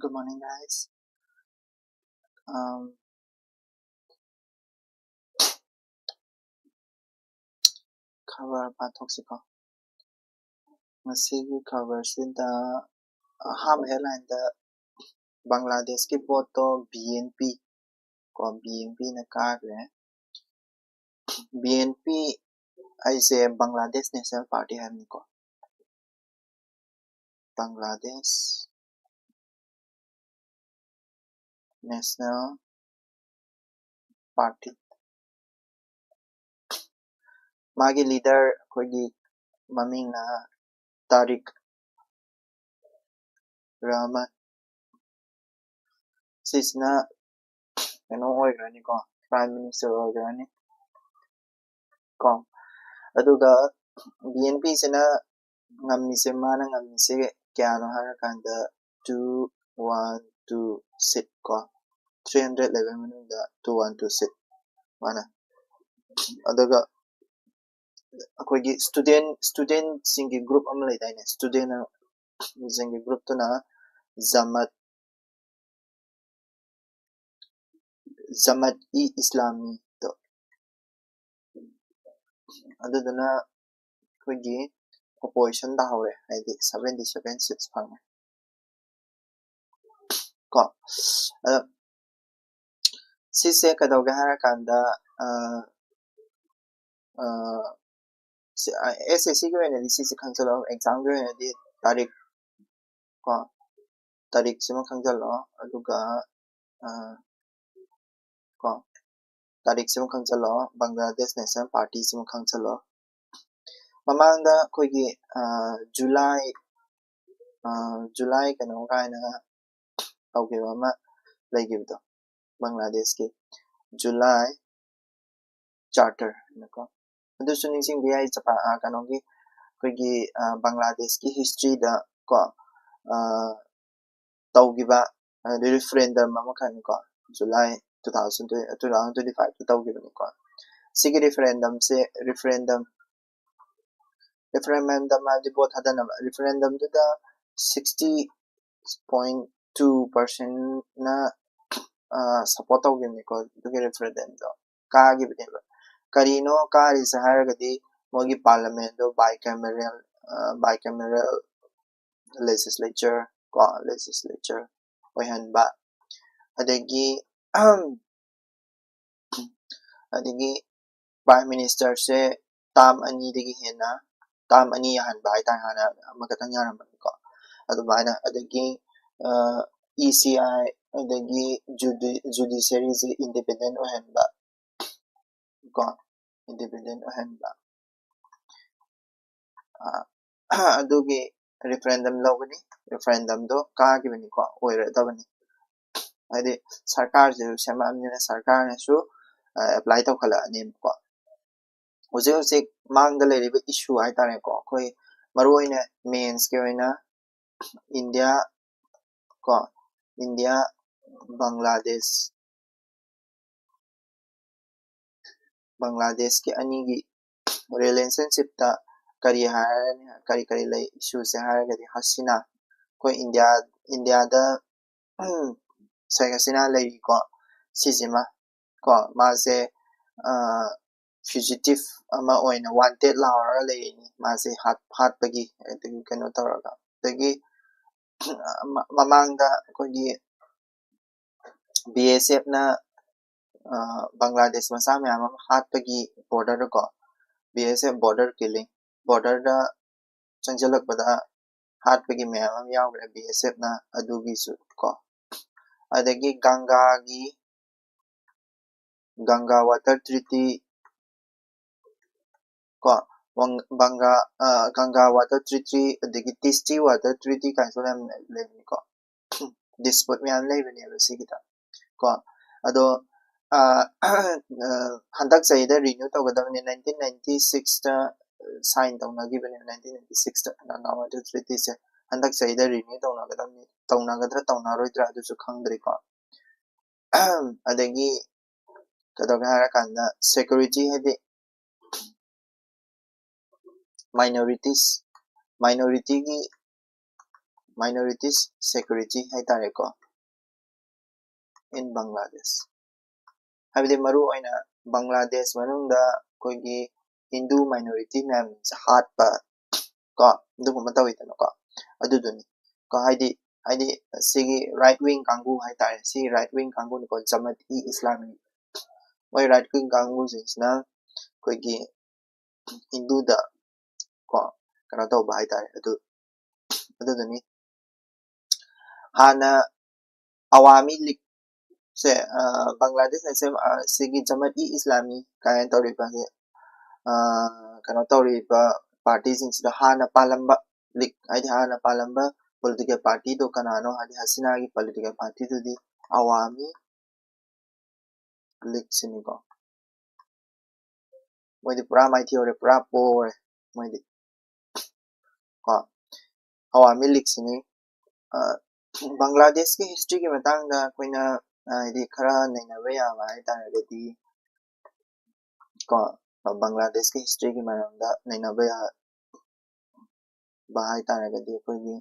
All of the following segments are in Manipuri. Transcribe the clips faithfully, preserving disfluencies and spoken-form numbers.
Good morning, guys. Um, ꯈꯕꯔ ꯄꯥꯊꯣꯛꯁꯤꯀꯣ꯫ ꯉꯁꯤꯒꯤ ꯈꯕꯔꯁꯤꯗ ꯑꯍꯥꯟꯕ headlineꯗ ꯕꯪꯒ꯭ꯂꯥꯗꯦꯁꯀꯤ voteꯇꯣ BNP ꯀꯣ, BNPꯅ ꯀꯥꯈ꯭ꯔꯦ꯫ BNP ꯍꯥꯏꯁꯦ Bangladesh National Party ꯍꯥꯏꯕꯅꯤꯀꯣ꯫ Bangladesh National Party꯫ ꯃꯥꯒꯤ leader ꯑꯩꯈꯣꯏꯒꯤ ꯃꯃꯤꯡꯅ ꯇꯥꯔꯤꯛ ꯔꯍꯃꯟ꯫ ꯁꯤꯁꯤꯅ ꯀꯩꯅꯣ ꯑꯣꯏꯈ꯭ꯔꯅꯤꯀꯣ, Prime Minister ꯑꯣꯏꯈ꯭ꯔꯅꯤ ꯀꯣ꯫ ꯑꯗꯨꯒ BNPꯁꯤꯅ ꯉꯝꯃꯤꯁꯦ, ꯃꯥꯅ ꯉꯝꯃꯤꯁꯦ ꯀꯌꯥꯅꯣ ꯍꯥꯏꯔꯀꯥꯟꯗ two one two seat ꯀꯣ, three hundred ꯂꯩꯕ ꯃꯅꯨꯡꯗ two one two seat ꯃꯥꯅ꯫ ꯑꯗꯨꯒ ꯑꯩꯈꯣꯏꯒꯤ student studentꯁꯤꯡꯒꯤ group ꯑꯃ ꯂꯩꯗꯥꯏꯅꯦ, studentꯁꯤꯡꯒꯤ groupꯇꯨꯅ ꯖꯃꯠ ꯖꯃꯠ ꯏ ꯏꯁꯂꯥꯃꯤꯗꯣ, ꯑꯗꯨꯗꯨꯅ ꯑꯩꯈꯣꯏꯒꯤ opposition ꯇꯥꯍꯧꯔꯦ, ꯍꯥꯏꯗꯤ seventy seven seats ꯐꯪꯉꯦ ꯀꯣ꯫ ꯑꯗꯣ ꯁꯤꯁꯦ ꯀꯩꯗꯧꯒꯦ ꯍꯥꯏꯔꯀꯥꯟꯗ, ꯑ, ꯑ, ꯁꯤ, ꯑ, SSCꯒꯤ ꯑꯣꯏꯅꯗꯤ ꯁꯤꯁꯦ ꯈꯪꯖꯤꯜꯂꯣ, examꯒꯤ ꯑꯣꯏꯅꯗꯤ ꯇꯥꯔꯤꯛ ꯀꯣ, ꯇꯥꯔꯤꯛꯁꯤꯃ ꯈꯪꯖꯤꯜꯂꯣ, ꯑꯗꯨꯒ, ꯑ, ꯀꯣ, ꯇꯥꯔꯤꯛꯁꯤꯃ ꯈꯪꯖꯤꯜꯂꯣ, Bangladesh National Partyꯁꯤꯃ ꯈꯪꯖꯤꯜꯂꯣ꯫ ꯃꯃꯥꯡꯗ ꯑꯩꯈꯣꯏꯒꯤ, ꯑ, July, ꯑ, July ꯀꯩꯅꯣ ꯀꯥꯏꯅ ꯇꯧꯈꯤꯕ ꯑꯃ ꯂꯩꯈꯤꯕꯗꯣ, ꯕꯪꯒ꯭ꯂꯥꯗꯦꯁꯀꯤ July Charter ꯍꯥꯏꯅꯀꯣ꯫ ꯑꯗꯨꯁꯨ ꯅꯤꯡꯁꯤꯡꯕ ꯌꯥꯏ, ꯖꯄꯥꯟ, ꯑ, ꯀꯩꯅꯣꯒꯤ, ꯑꯩꯈꯣꯏꯒꯤ, ꯑ, ꯕꯪꯒ꯭ꯂꯥꯗꯦꯁꯀꯤ historyꯗ ꯀꯣ, ꯑ, ꯇꯧꯈꯤꯕ, ꯑ, referendum ꯑꯃꯈꯛꯅꯤꯀꯣ, July two thousand, two thousand twenty fiveꯇ ꯇꯧꯈꯤꯕꯅꯤꯀꯣ꯫ ꯁꯤꯒꯤ referendumꯁꯦ, referendum, referendum ꯍꯥꯏꯕꯗꯤ vote ꯊꯥꯗꯅꯕ, referendumꯗꯨꯗ sixty point two percentꯅ support ꯇꯧꯈꯤꯕꯅꯤꯀꯣ ꯑꯗꯨꯒꯤ referendumꯗꯣ꯫ ꯀꯥꯈꯤꯕꯅꯦꯕ꯫ ꯀꯔꯤꯅꯣ ꯀꯥꯔꯤꯁꯦ ꯍꯥꯏꯔꯒꯗꯤ ꯃꯣꯏꯒꯤ parliamentꯗꯣ bicameral bicameral legislature ꯀꯣ legislature ꯑꯣꯏꯍꯟꯕ, ꯑꯗꯒꯤ ꯑꯗꯒꯤ prime ministerꯁꯦ term ꯑꯅꯤꯗꯒꯤ ꯍꯦꯟꯅ term ꯑꯅꯤ ꯌꯥꯍꯟꯕ ꯍꯥꯏꯇꯥꯔꯦ꯫ ꯍꯥꯟꯅ ꯑꯃꯈꯛꯇꯪ ꯌꯥꯔꯝꯕꯅꯤꯀꯣ ꯑꯗꯨꯃꯥꯏꯅ꯫ ꯑꯗꯒꯤ ECI ꯑꯗꯒꯤ judiciaryꯁꯦ independent ꯑꯣꯏꯍꯟꯕ ꯀꯣ independent ꯑꯣꯏꯍꯟꯕ꯫ ꯑꯗꯨꯒꯤ referendum ꯂꯧꯒꯅꯤ꯫ Referendumꯗꯣ ꯀꯥꯈꯤꯕꯅꯤꯀꯣ ꯑꯣꯏꯔꯗꯕꯅꯤ꯫ ꯍꯥꯏꯗꯤ ꯁꯔꯀꯥꯔꯁꯤꯁꯨ ꯁꯦꯝꯃꯛꯑꯕꯅꯤꯅ ꯁꯔꯀꯥꯔꯅꯁꯨ apply ꯇꯧꯈꯠꯂꯛꯑꯅꯦꯕꯀꯣ꯫ ꯍꯧꯖꯤꯛ ꯍꯧꯖꯤꯛ ꯃꯥꯡꯗ ꯂꯩꯔꯤꯕ issue ꯍꯥꯏꯇꯥꯔꯦꯀꯣ ꯑꯩꯈꯣꯏ ꯃꯔꯨꯑꯣꯏꯅ mensꯀꯤ ꯑꯣꯏꯅ India ꯀꯣ India ꯕꯪꯒ꯭ꯂꯥꯗꯦꯁ ꯕꯪꯒ꯭ꯂꯥꯗꯦꯁꯀꯤ ꯑꯅꯤꯒꯤ relationshipꯇ ꯀꯔꯤ ꯍꯥꯏꯔꯅꯤ ꯀꯔꯤ ꯀꯔꯤ ꯂꯩ issueꯁꯦ ꯍꯥꯏꯔꯒꯗꯤ ꯍꯁꯤꯅꯥ ꯑꯩꯈꯣꯏ India Indiaꯗ Sheikh Hasina ꯂꯩꯔꯤꯀꯣ ꯁꯤꯁꯤꯃ ꯀꯣ ꯃꯥꯁꯦ fugitive ꯑꯃ ꯑꯣꯏꯅ wanted ꯂꯥꯎꯔꯒ ꯂꯩꯔꯤꯅꯤ ꯃꯥꯁꯦ ꯍꯥꯠꯄꯒꯤ ꯑꯗꯒꯤ ꯀꯩꯅꯣ ꯇꯧꯔꯒ ꯑꯗꯒꯤ ꯃꯃꯥꯡꯗ ꯑꯩꯈꯣꯏꯒꯤ BSFꯅ ꯕꯪꯒ꯭ꯂꯥꯗꯦꯁ ꯃꯆꯥ ꯃꯌꯥꯝ ꯑꯃ ꯍꯥꯠꯄꯒꯤ borderꯗꯀꯣ BSF border killing borderꯗ ꯆꯪꯁꯤꯜꯂꯛꯄꯗ ꯍꯥꯠꯄꯒꯤ ꯃꯌꯥꯝ ꯑꯃ ꯌꯥꯎꯈ꯭ꯔꯦ BSFꯅ ꯑꯗꯨꯒꯤꯁꯨ ꯀꯣ ꯑꯗꯒꯤ ꯒꯪꯒꯥꯒꯤ Ganga Water Treaty ꯀꯣ ꯕꯪꯒꯥ Ganga Water Treaty ꯑꯗꯒꯤ Teesta Water Treaty ꯀꯥꯏꯅꯁꯨ ꯌꯥꯝ ꯂꯩꯕꯅꯤꯀꯣ dispute ꯃꯌꯥꯝ ꯂꯩꯕꯅꯦꯕ ꯁꯤꯒꯤꯗ ꯀꯣ ꯑꯗꯣ ꯍꯟꯗꯛ ꯆꯍꯤꯗ renew ꯇꯧꯒꯗꯕꯅꯤ nineteen ninety sixꯇ sign ꯇꯧꯅꯈꯤꯕꯅꯦ nineteen ninety sixꯇ Ganga Water Treatyꯁꯦ ꯍꯟꯗꯛ ꯆꯍꯤꯗ renew ꯇꯧꯅꯒꯗꯕꯅꯤ ꯇꯧꯅꯒꯗ꯭ꯔꯥ ꯇꯧꯅꯔꯣꯏꯗ꯭ꯔꯥ ꯑꯗꯨꯁꯨ ꯈꯪꯗ꯭ꯔꯤꯀꯣ ꯑꯗꯒꯤ ꯀꯩꯗꯧꯒꯦ ꯍꯥꯏꯔꯀꯥꯟꯗ security ꯍꯥꯏꯗꯤ minorities minorityꯒꯤ minorities security ꯍꯥꯏꯇꯥꯔꯦꯀꯣ, in Bangladesh꯫ ꯍꯥꯏꯕꯗꯤ ꯃꯔꯨ ꯑꯣꯏꯅ ꯕꯪꯒ꯭ꯂꯥꯗꯦꯁ ꯃꯅꯨꯡꯗ ꯑꯩꯈꯣꯏꯒꯤ ꯍꯤꯟꯗꯨ minority ꯃꯌꯥꯝꯁꯦ ꯍꯥꯠꯄ ꯀꯣ, ꯑꯗꯨꯒꯨꯝꯕ ꯇꯧꯋꯤꯗꯅꯀꯣ, ꯑꯗꯨꯗꯨꯅꯤ ꯀꯣ꯫ ꯍꯥꯏꯗꯤ ꯍꯥꯏꯗꯤ ꯁꯤꯒꯤ right wing ꯀꯥꯡꯕꯨ ꯍꯥꯏꯇꯥꯔꯦ, ꯁꯤ right wing ꯀꯥꯡꯕꯨꯅꯤꯀꯣ, ꯖꯃꯠ ꯏ ꯏꯁꯂꯥꯃꯤ꯫ ꯃꯣꯏ right wing ꯀꯥꯡꯕꯨꯁꯤꯡꯁꯤꯅ ꯑꯩꯈꯣꯏꯒꯤ ꯍꯤꯟꯗꯨꯗ ꯀꯣ ꯀꯩꯅꯣ ꯇꯧꯕ ꯍꯥꯏꯇꯥꯔꯦ, ꯑꯗꯨ ꯑꯗꯨꯗꯨꯅꯤ꯫ ꯍꯥꯟꯅ ꯑꯋꯥꯃꯤ ꯂꯤꯒꯁꯦ, ꯕꯪꯒ꯭ꯂꯥꯗꯦꯁ ꯑꯁꯦ ꯁꯤꯒꯤ ꯖꯃꯠ ꯏ ꯏꯁꯂꯥꯃꯤ ꯀꯥꯏꯅ ꯇꯧꯔꯤꯕꯁꯦ ꯀꯩꯅꯣ ꯇꯧꯔꯤꯕ ꯄꯥꯔꯇꯤꯁꯤꯡꯁꯤꯗ ꯍꯥꯟꯅ ꯄꯥꯜꯂꯝꯕ ꯂꯤꯒ, ꯍꯥꯏꯗꯤ ꯍꯥꯟꯅ ꯄꯥꯜꯂꯝꯕ ꯄꯣꯂꯤꯇꯤꯀꯦꯜ ꯄꯥꯔꯇꯤꯗꯣ ꯀꯅꯥꯅꯣ? ꯍꯥꯏꯗꯤ ꯍꯁꯤꯅꯥꯒꯤ ꯄꯣꯂꯤꯇꯤꯀꯦꯜ ꯄꯥꯔꯇꯤꯗꯨꯗꯤ ꯑꯋꯥꯃꯤ ꯂꯤꯒꯁꯤꯅꯤꯀꯣ꯫ ꯃꯣꯏꯗꯤ ꯄꯨꯔꯥ ꯃꯥꯏꯊꯤꯍꯧꯔꯦ, ꯄꯨꯔꯥ ꯄꯣꯔꯦ ꯃꯣꯏꯗꯤ ꯀꯣ꯫ ꯑꯋꯥꯃꯤ ꯂꯤꯒꯁꯤꯅꯤ꯫ ꯕꯪꯒ꯭ꯂꯥꯗꯦꯁꯀꯤ ꯍꯤꯁꯇ꯭ꯔꯤꯒꯤ ꯃꯇꯥꯡꯗ ꯑꯩꯈꯣꯏꯅ ꯍꯥꯏꯗꯤ ꯈꯔ ꯅꯩꯅꯕ ꯌꯥꯕ ꯍꯥꯏꯇꯥꯔꯒꯗꯤ ꯀꯣ, ꯕꯪꯒ꯭ꯂꯥꯗꯦꯁꯀꯤ ꯍꯤꯁꯇ꯭ꯔꯤꯒꯤ ꯃꯔꯝꯗ ꯅꯩꯅꯕ ꯌꯥꯕ ꯍꯥꯏꯇꯥꯔꯒꯗꯤ ꯑꯩꯈꯣꯏꯒꯤ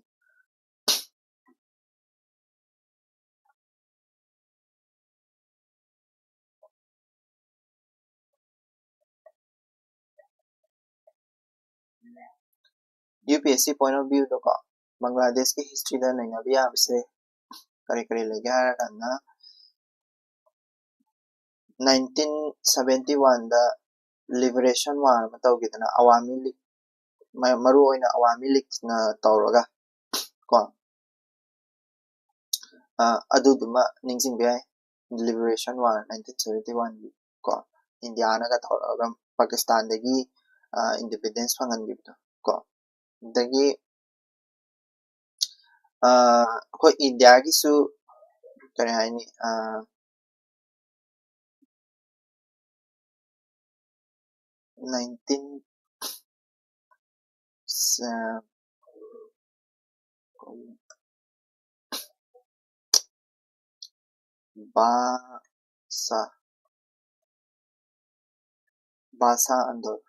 UPSC point of viewꯗꯀꯣ, ꯕꯪꯒ꯭ꯂꯥꯗꯦꯁꯀꯤ ꯍꯤꯁꯇ꯭ꯔꯤꯗ ꯅꯩꯅꯕ ꯌꯥꯕꯁꯦ ꯀꯔꯤ ꯀꯔꯤ ꯂꯩꯒꯦ ꯍꯥꯏꯔꯀꯥꯟꯗ, nineteen seventy oneꯗ liberation war ꯑꯃ ꯇꯧꯈꯤꯗꯅ, ꯑꯋꯥꯃꯤ ꯂꯤꯒ, ꯃꯔꯨ ꯑꯣꯏꯅ ꯑꯋꯥꯃꯤ ꯂꯤꯒꯅ ꯇꯧꯔꯒ ꯀꯣ, ꯑꯗꯨꯗꯨꯃ ꯅꯤꯡꯁꯤꯡꯕ ꯌꯥꯏ꯫ Liberation war nineteen seventy oneꯒꯤ ꯀꯣ, ꯏꯟꯗꯤꯌꯥꯅꯒ ꯇꯧꯔꯒ ꯄꯥꯀꯤꯁꯇꯥꯟꯗꯒꯤ ꯏꯟꯗꯤꯄꯦꯟꯗꯦꯟꯁ ꯐꯪꯍꯟꯈꯤꯕꯗꯣ ꯀꯣ꯫ ꯑꯗꯒꯤ ꯑꯩꯈꯣꯏ ꯏꯟꯗꯤꯌꯥꯒꯤꯁꯨ ꯀꯔꯤ ꯍꯥꯏꯅꯤ, nineteen ꯚꯥꯁꯥ, ꯚꯥꯁꯥ ꯑꯟꯗꯣꯂꯟ,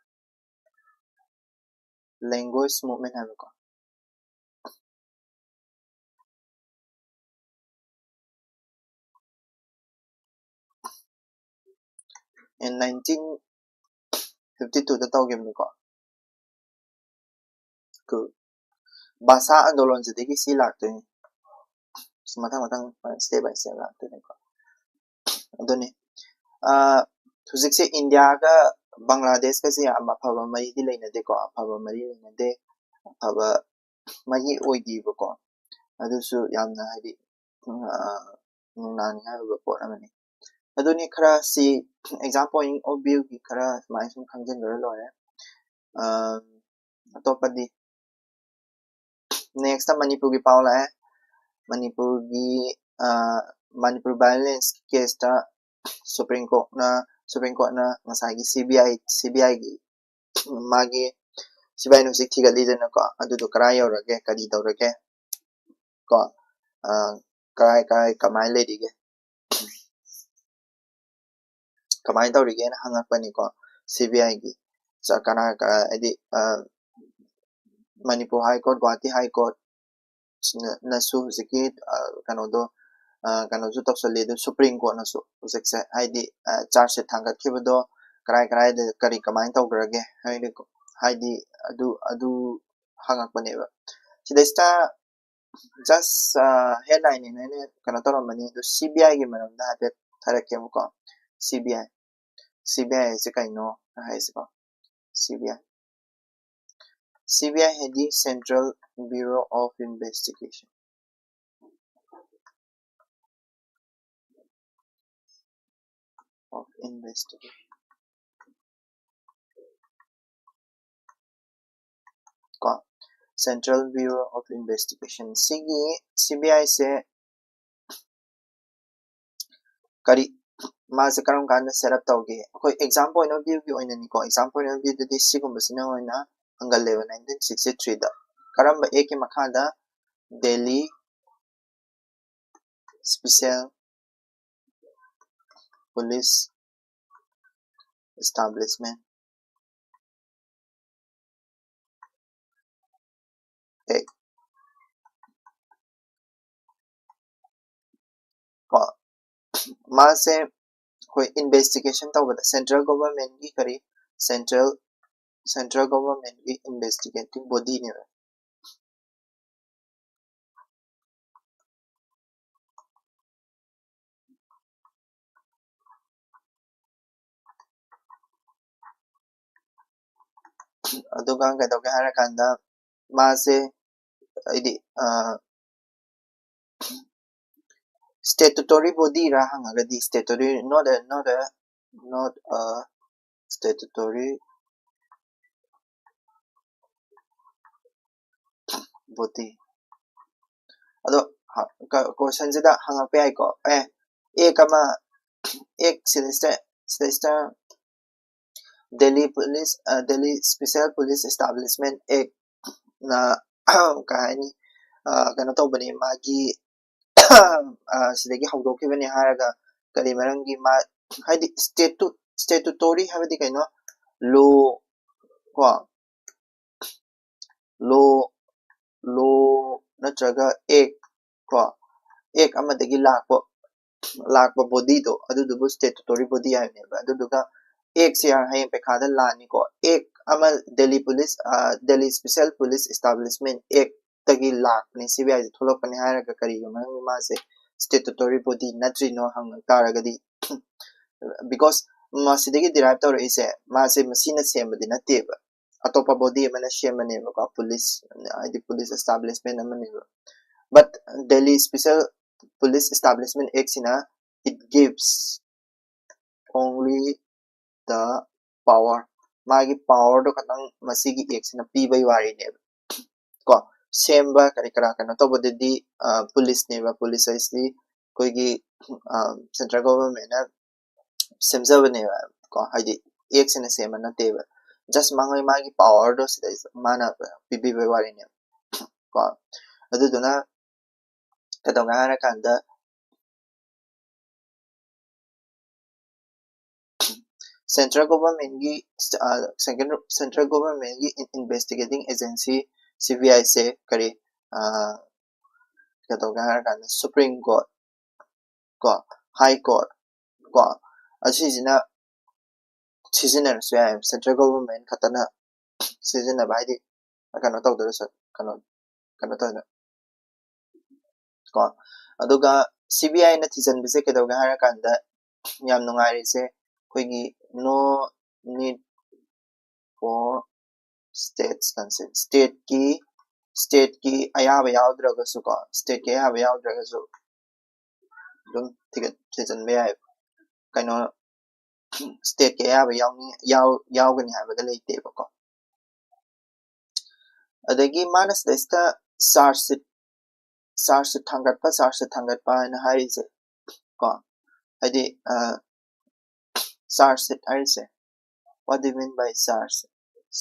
language movement ꯍꯥꯏꯕꯀꯣ꯫ in nineteen fifty two ꯗ ꯇꯧꯈꯤꯕꯅꯤꯀꯣ꯫ ꯚꯥꯁꯥ ꯑꯟꯗꯣꯂꯟꯁꯤꯗꯒꯤ ꯁꯤ ꯂꯥꯛꯇꯣꯏꯅꯤ꯫ ꯃꯊꯪ ꯃꯊꯪ step by step ꯂꯥꯛꯇꯣꯏꯅꯤꯀꯣ꯫ ꯑꯗꯨꯅꯤ, ꯍꯧꯖꯤꯛꯁꯦ ꯏꯟꯗꯤꯌꯥꯒ ꯕꯪꯒ꯭ꯂꯥꯗꯦꯁꯀꯁꯦ ꯌꯥꯝ ꯑꯐꯕ ꯃꯔꯤꯗꯤ ꯂꯩꯅꯗꯦꯀꯣ꯫ ꯑꯐꯕ ꯃꯔꯤ ꯂꯩꯅꯗꯦ, ꯑꯐꯕ ꯃꯔꯤ ꯑꯣꯏꯗꯦꯕꯀꯣ꯫ ꯑꯗꯨꯁꯨ ꯌꯥꯝꯅ, ꯍꯥꯏꯗꯤ, ꯅꯨꯡꯅꯥꯡꯅꯤꯡꯉꯥꯏ ꯑꯣꯏꯕ ꯄꯣꯠ ꯑꯃꯅꯤ꯫ ꯑꯗꯨꯅꯤ, ꯈꯔ ꯁꯤ exam point of viewꯒꯤ ꯈꯔ ꯁꯨꯃꯥꯏꯅ ꯁꯨꯝ ꯈꯪꯖꯤꯟꯈ꯭ꯔ ꯂꯣꯏꯔꯦ꯫ ꯑꯇꯣꯞꯄꯗꯤ next ꯃꯅꯤꯄꯨꯔꯒꯤ ꯄꯥꯎ ꯂꯥꯛꯑꯦ꯫ ꯃꯅꯤꯄꯨꯔꯒꯤ, ꯃꯅꯤꯄꯨꯔ violence caseꯇ Supreme Courtꯅ, Supreme Courtꯅ ꯉꯁꯥꯏꯒꯤ CBI, CBIꯒꯤ ꯃꯥꯒꯤ CBIꯅ ꯍꯧꯖꯤꯛ ꯊꯤꯒꯠꯂꯤꯗꯅꯀꯣ, ꯑꯗꯨꯗꯣ ꯀꯔꯥꯏ ꯌꯧꯔꯒꯦ, ꯀꯔꯤ ꯇꯧꯔꯒꯦ ꯀꯣ, ꯀꯔꯥꯏ ꯀꯔꯥꯏ ꯀꯃꯥꯏꯅ ꯂꯩꯔꯤꯒꯦ, ꯀꯃꯥꯏꯅ ꯇꯧꯔꯤꯒꯦꯅ ꯍꯪꯉꯛꯄꯅꯤꯀꯣ꯫ CBIꯒꯤ ꯀꯅꯥ, ꯍꯥꯏꯗꯤ, Manipur High Court, Guwahati High Court ꯅꯁꯨ ꯍꯧꯖꯤꯛꯀꯤ ꯀꯩꯅꯣꯗꯣ, ꯀꯩꯅꯣꯁꯨ ꯇꯧꯁꯜꯂꯤ꯫ ꯑꯗꯨ Supreme Courtꯅꯁꯨ ꯍꯧꯖꯤꯛꯁꯦ, ꯍꯥꯏꯗꯤ, charge sheet ꯊꯥꯡꯒꯠꯈꯤꯕꯗꯣ ꯀꯔꯥꯏ ꯀꯔꯥꯏꯗ ꯀꯔꯤ ꯀꯃꯥꯏꯅ ꯇꯧꯈ꯭ꯔꯒꯦ, ꯍꯥꯏꯗꯤ, ꯍꯥꯏꯗꯤ ꯑꯗꯨ ꯑꯗꯨ ꯍꯪꯉꯛꯄꯅꯦꯕ꯫ ꯁꯤꯗꯩꯁꯤꯗ just headlineꯅꯦꯅ ꯑꯩꯅ ꯀꯩꯅꯣ ꯇꯧꯔꯝꯕꯅꯤ꯫ ꯑꯗꯣ CBIꯒꯤ ꯃꯔꯝꯗ ꯍꯥꯏꯐꯦꯠ ꯍꯥꯏꯔꯛꯀꯦꯕꯀꯣ꯫ CBI, CBI ꯍꯥꯏꯁꯦ ꯀꯩꯅꯣ ꯍꯥꯏꯁꯤꯀꯣ? CBI, CBI ꯍꯥꯏꯗꯤ Central Bureau of Investigation, of Investigation ꯀꯣ, Central Bureau of Investigation꯫ ꯁꯤꯒꯤ CBIꯁꯦ ꯀꯔꯤ, ꯃꯥꯁꯦ ꯀꯔꯝ ꯀꯥꯟꯗ set up ꯇꯧꯒꯦ? ꯑꯩꯈꯣꯏ exam point of viewꯒꯤ ꯑꯣꯏꯅꯅꯤꯀꯣ, exam point of viewꯗꯗꯤ ꯁꯤꯒꯨꯝꯕꯁꯤꯅ ꯑꯣꯏꯅ ꯍꯪꯒꯜꯂꯦꯕ nineteen sixty threeꯗ꯫ ꯀꯔꯝꯕ actꯀꯤ ꯃꯈꯥꯗ? Delhi Special Police Establishment Act ꯀꯣ꯫ ꯃꯥꯁꯦ ꯑꯩꯈꯣꯏ ꯏꯟꯚꯦꯁꯇꯤꯒꯦꯁꯟ ꯇꯧꯕꯗ ꯁꯦꯟꯇ꯭ꯔꯦꯜ ꯒꯣꯚꯔꯟꯃꯦꯟꯒꯤ ꯀꯔꯤ ꯁꯦꯟꯇ꯭ꯔꯦꯜ ꯁꯦꯟꯇ꯭ꯔꯦꯜ ꯒꯣꯚꯔꯟꯃꯦꯟꯒꯤ ꯏꯟꯚꯦꯁꯇꯤꯒꯦꯇꯤꯡ ꯕꯣꯗꯤꯅꯦꯕ꯫ ꯑꯗꯨꯒ ꯀꯩꯗꯧꯒꯦ ꯍꯥꯏꯔꯀꯥꯟꯗ ꯃꯥꯁꯦ ꯍꯥꯏꯗꯤ statutory bodyꯔꯥ ꯍꯪꯉꯒꯗꯤ statutory not a not a not a statutory body꯫ ꯑꯗꯣ questionꯁꯤꯗ ꯍꯪꯉꯛꯄ ꯌꯥꯏꯀꯣ꯫ ꯑꯦ ꯑꯦꯛ ꯑꯃ ꯑꯦꯛ ꯁꯤꯗꯩꯁꯤꯗ ꯁꯤꯗꯩꯁꯤꯗ Delhi Police Delhi Special Police Establishment Actꯅ ꯀꯩ ꯍꯥꯏꯅꯤ ꯀꯩꯅꯣ ꯇꯧꯕꯅꯤ ꯃꯥꯒꯤ ꯁꯤꯗꯒꯤ ꯍꯧꯗꯣꯛꯈꯤꯕꯅꯤ ꯍꯥꯏꯔꯒ ꯀꯔꯤ ꯃꯔꯝꯒꯤ ꯃꯥ ꯍꯥꯏꯗꯤ statutory ꯍꯥꯏꯕꯗꯤ ꯀꯩꯅꯣ law ꯀꯣ law law ꯅꯠꯇ꯭ꯔꯒ act ꯀꯣ act ꯑꯃꯗꯒꯤ ꯂꯥꯛꯄ ꯂꯥꯛꯄ bodyꯗꯣ ꯑꯗꯨꯗꯨꯕꯨ statutory body ꯍꯥꯏꯕꯅꯦꯕ꯫ ꯑꯗꯨꯗꯨꯒ actꯁꯦ ꯍꯌꯦꯡ ꯄꯩꯈꯥꯗ ꯂꯥꯛꯑꯅꯤꯀꯣ꯫ Act ꯑꯃ Delhi Police Delhi Special Police Establishment Actꯇꯒꯤ ꯂꯥꯛꯄꯅꯤ, CBIꯁꯦ ꯊꯣꯛꯂꯛꯄꯅꯤ ꯍꯥꯏꯔꯒ ꯀꯔꯤꯒꯤ ꯃꯔꯝꯒꯤ ꯃꯥꯁꯦ statutory body ꯅꯠꯇ꯭ꯔꯤꯅꯣ ꯍꯪꯉꯛ ꯇꯥꯔꯒꯗꯤ because ꯃꯁꯤꯗꯒꯤ derive ꯇꯧꯔꯛꯏꯁꯦ ꯃꯥꯁꯦ ꯃꯁꯤꯅ ꯁꯦꯝꯕꯗꯤ ꯅꯠꯇꯦꯕ, ꯑꯇꯣꯞꯄ body ꯑꯃꯅ ꯁꯦꯝꯕꯅꯦꯕꯀꯣ꯫ Police ꯍꯥꯏꯗꯤ police establishment ꯑꯃꯅꯦꯕ꯫ But Delhi Special Police Establishment Actꯁꯤꯅ it gives only the power, ꯃꯥꯒꯤ powerꯗꯣ ꯈꯇꯪ ꯃꯁꯤꯒꯤ actꯁꯤꯅ ꯄꯤꯕꯩ ꯋꯥꯔꯤꯅꯦꯕ ꯀꯣ꯫ ꯁꯦꯝꯕ ꯀꯔꯤ ꯀꯔꯥ ꯀꯩꯅꯣ ꯇꯧꯕꯗꯗꯤ policeꯅꯦꯕ꯫ Police ꯍꯥꯏꯁꯤꯗꯤ ꯑꯩꯈꯣꯏꯒꯤ central governmentꯅ ꯁꯦꯝꯖꯕꯅꯦꯕ ꯀꯣ, ꯍꯥꯏꯗꯤ actꯁꯤꯅ ꯁꯦꯝꯕ ꯅꯠꯇꯦꯕ꯫ Just ꯃꯥꯒꯤ ꯃꯥꯒꯤ powerꯗꯣ ꯁꯤꯗꯩꯁꯤꯗ ꯃꯥꯅ ꯄꯤꯕꯤꯕꯩ ꯋꯥꯔꯤꯅꯦꯕ ꯀꯣ꯫ ꯑꯗꯨꯗꯨꯅ ꯀꯩꯗꯧꯒꯦ ꯍꯥꯏꯔꯀꯥꯟꯗ central governmentꯀꯤ central governmentꯀꯤ investigating agency CBIꯁꯦ ꯀꯔꯤ ꯀꯩꯗꯧꯒꯦ ꯍꯥꯏꯔꯀꯥꯟꯗ Supreme Court ꯀꯣ, High Court ꯀꯣ, ꯑꯁꯤꯁꯤꯅ ꯁꯤꯖꯤꯟꯅꯔꯁꯨ ꯌꯥꯏ, central government ꯈꯛꯇꯅ ꯁꯤꯖꯤꯟꯅꯕ, ꯍꯥꯏꯗꯤ ꯀꯩꯅꯣ ꯇꯧꯗ꯭ꯔꯁꯨ, ꯀꯩꯅꯣ ꯀꯩꯅꯣ ꯇꯧꯗ ꯀꯣ꯫ ꯑꯗꯨꯒ C B I ꯅ ꯊꯤꯖꯤꯟꯕꯁꯦ ꯀꯩꯗꯧꯒꯦ ꯍꯥꯏꯔꯀꯥꯟꯗ, ꯌꯥꯝ ꯅꯨꯡꯉꯥꯏꯔꯤꯁꯦ ꯑꯩꯈꯣꯏꯒꯤ no need for states consent, stateꯀꯤ stateꯀꯤ ꯑꯌꯥꯕ ꯌꯥꯎꯗ꯭ꯔꯒꯁꯨ ꯀꯣ, stateꯀꯤ ꯑꯌꯥꯕ ꯌꯥꯎꯗ꯭ꯔꯒꯁꯨ ꯑꯗꯨꯝ ꯊꯤꯒꯠ ꯊꯤꯖꯤꯟꯕ ꯌꯥꯏ꯫ ꯀꯩꯅꯣ stateꯀꯤ ꯑꯌꯥꯕ ꯌꯥꯎꯅꯤ ꯌꯥꯎ ꯌꯥꯎꯒꯅꯤ ꯍꯥꯏꯕꯗ ꯂꯩꯇꯦꯕꯀꯣ꯫ ꯑꯗꯒꯤ ꯃꯥꯅ ꯁꯤꯗꯩꯁꯤꯗ charge sheet charge sheet ꯊꯥꯡꯒꯠꯄ, charge sheet ꯊꯥꯡꯒꯠꯄ ꯍꯥꯏꯅ ꯍꯥꯏꯔꯤꯁꯦ ꯀꯣ, ꯍꯥꯏꯗꯤ charge sheet ꯍꯥꯏꯔꯤꯁꯦ, what do you mean by charge sheet?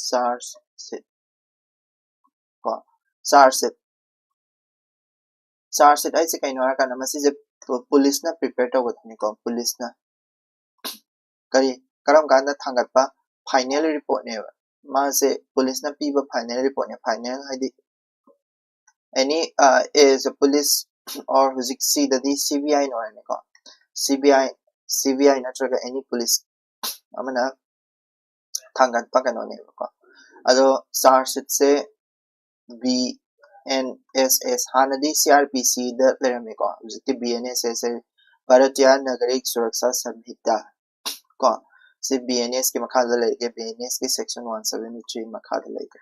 Charge sheet ꯀꯣ, charge sheet charge sheet ꯍꯥꯏꯁꯦ ꯀꯩꯅꯣ ꯍꯥꯏꯔꯀꯥꯟꯗ ꯃꯁꯤꯁꯦ ꯄꯨꯂꯤꯁꯅ prepare ꯇꯧꯒꯗꯕꯅꯤꯀꯣ꯫ ꯄꯨꯂꯤꯁꯅ ꯀꯔꯤ ꯀꯔꯝ ꯀꯥꯟꯗ ꯊꯥꯡꯒꯠꯄ? Final reportꯅꯦꯕ꯫ ꯃꯥꯁꯦ ꯄꯨꯂꯤꯁꯅ ꯄꯤꯕ final reportꯅꯦ꯫ Final ꯍꯥꯏꯗꯤ any as a police or ꯍꯧꯖꯤꯛ ꯁꯤꯗꯗꯤ C B I ꯅ ꯑꯣꯏꯔꯅꯤꯀꯣ꯫ C B I C B I ꯅꯠꯇ꯭ꯔꯒ any police ꯑꯃꯅ ꯊꯥꯡꯒꯠꯄ ꯀꯩꯅꯣꯅꯦꯕꯀꯣ꯫ ꯑꯗꯣ charge sheetꯁꯦ B N S S, ꯍꯥꯟꯅꯗꯤ C R P Cꯗ ꯂꯩꯔꯝꯃꯤꯀꯣ, ꯍꯧꯖꯤꯛꯇꯤ B N S S ꯍꯥꯏ, Bharatiya Nagarik Suraksha Samhita ꯀꯣ꯫ ꯁꯤ B N S ꯀꯤ ꯃꯈꯥꯗ ꯂꯩꯔꯦ, B N S ꯀꯤ section one seventy three ꯃꯈꯥꯗ ꯂꯩꯔꯦ꯫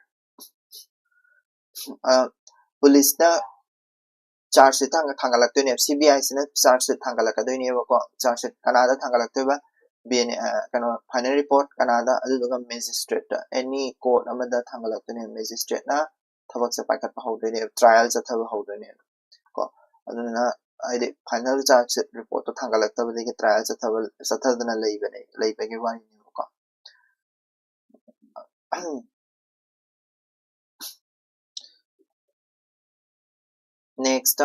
ꯄꯨꯂꯤꯁꯅ charge sheet ꯊꯥꯡꯒꯠꯂꯛꯇꯣꯏꯅꯦꯕ꯫ C B I ꯁꯤꯅ charge sheet ꯊꯥꯡꯒꯠꯂꯛꯀꯗꯣꯏꯅꯦꯕꯀꯣ꯫ Charge sheet ꯀꯅꯥꯗ ꯊꯥꯡꯒꯠꯂꯛꯇꯣꯏꯕ? ꯕꯤ ꯑꯦꯟ ꯑꯦ, ꯀꯩꯅꯣ, final report ꯀꯅꯥꯗ? ꯑꯗꯨꯗꯨꯒ magistrateꯇ, any court ꯑꯃꯗ ꯊꯥꯡꯒꯠꯂꯛꯇꯣꯏꯅꯦꯕ꯫ Magistrateꯅ ꯊꯕꯛꯁꯦ ꯄꯥꯏꯈꯠꯄ ꯍꯧꯗꯣꯏꯅꯦꯕ, trial ꯆꯠꯊꯕ ꯍꯧꯗꯣꯏꯅꯦꯕ ꯀꯣ꯫ ꯑꯗꯨꯅ ꯍꯥꯏꯗꯤ final charge sheet reportꯇꯣ ꯊꯥꯡꯒꯠꯂꯛꯇꯕꯗꯒꯤ trial ꯆꯠꯊꯕ ꯆꯠꯊꯗꯅ ꯂꯩꯕꯅꯦ, ꯂꯩꯕꯒꯤ ꯋꯥꯔꯤꯅꯦꯕꯀꯣ꯫ Next,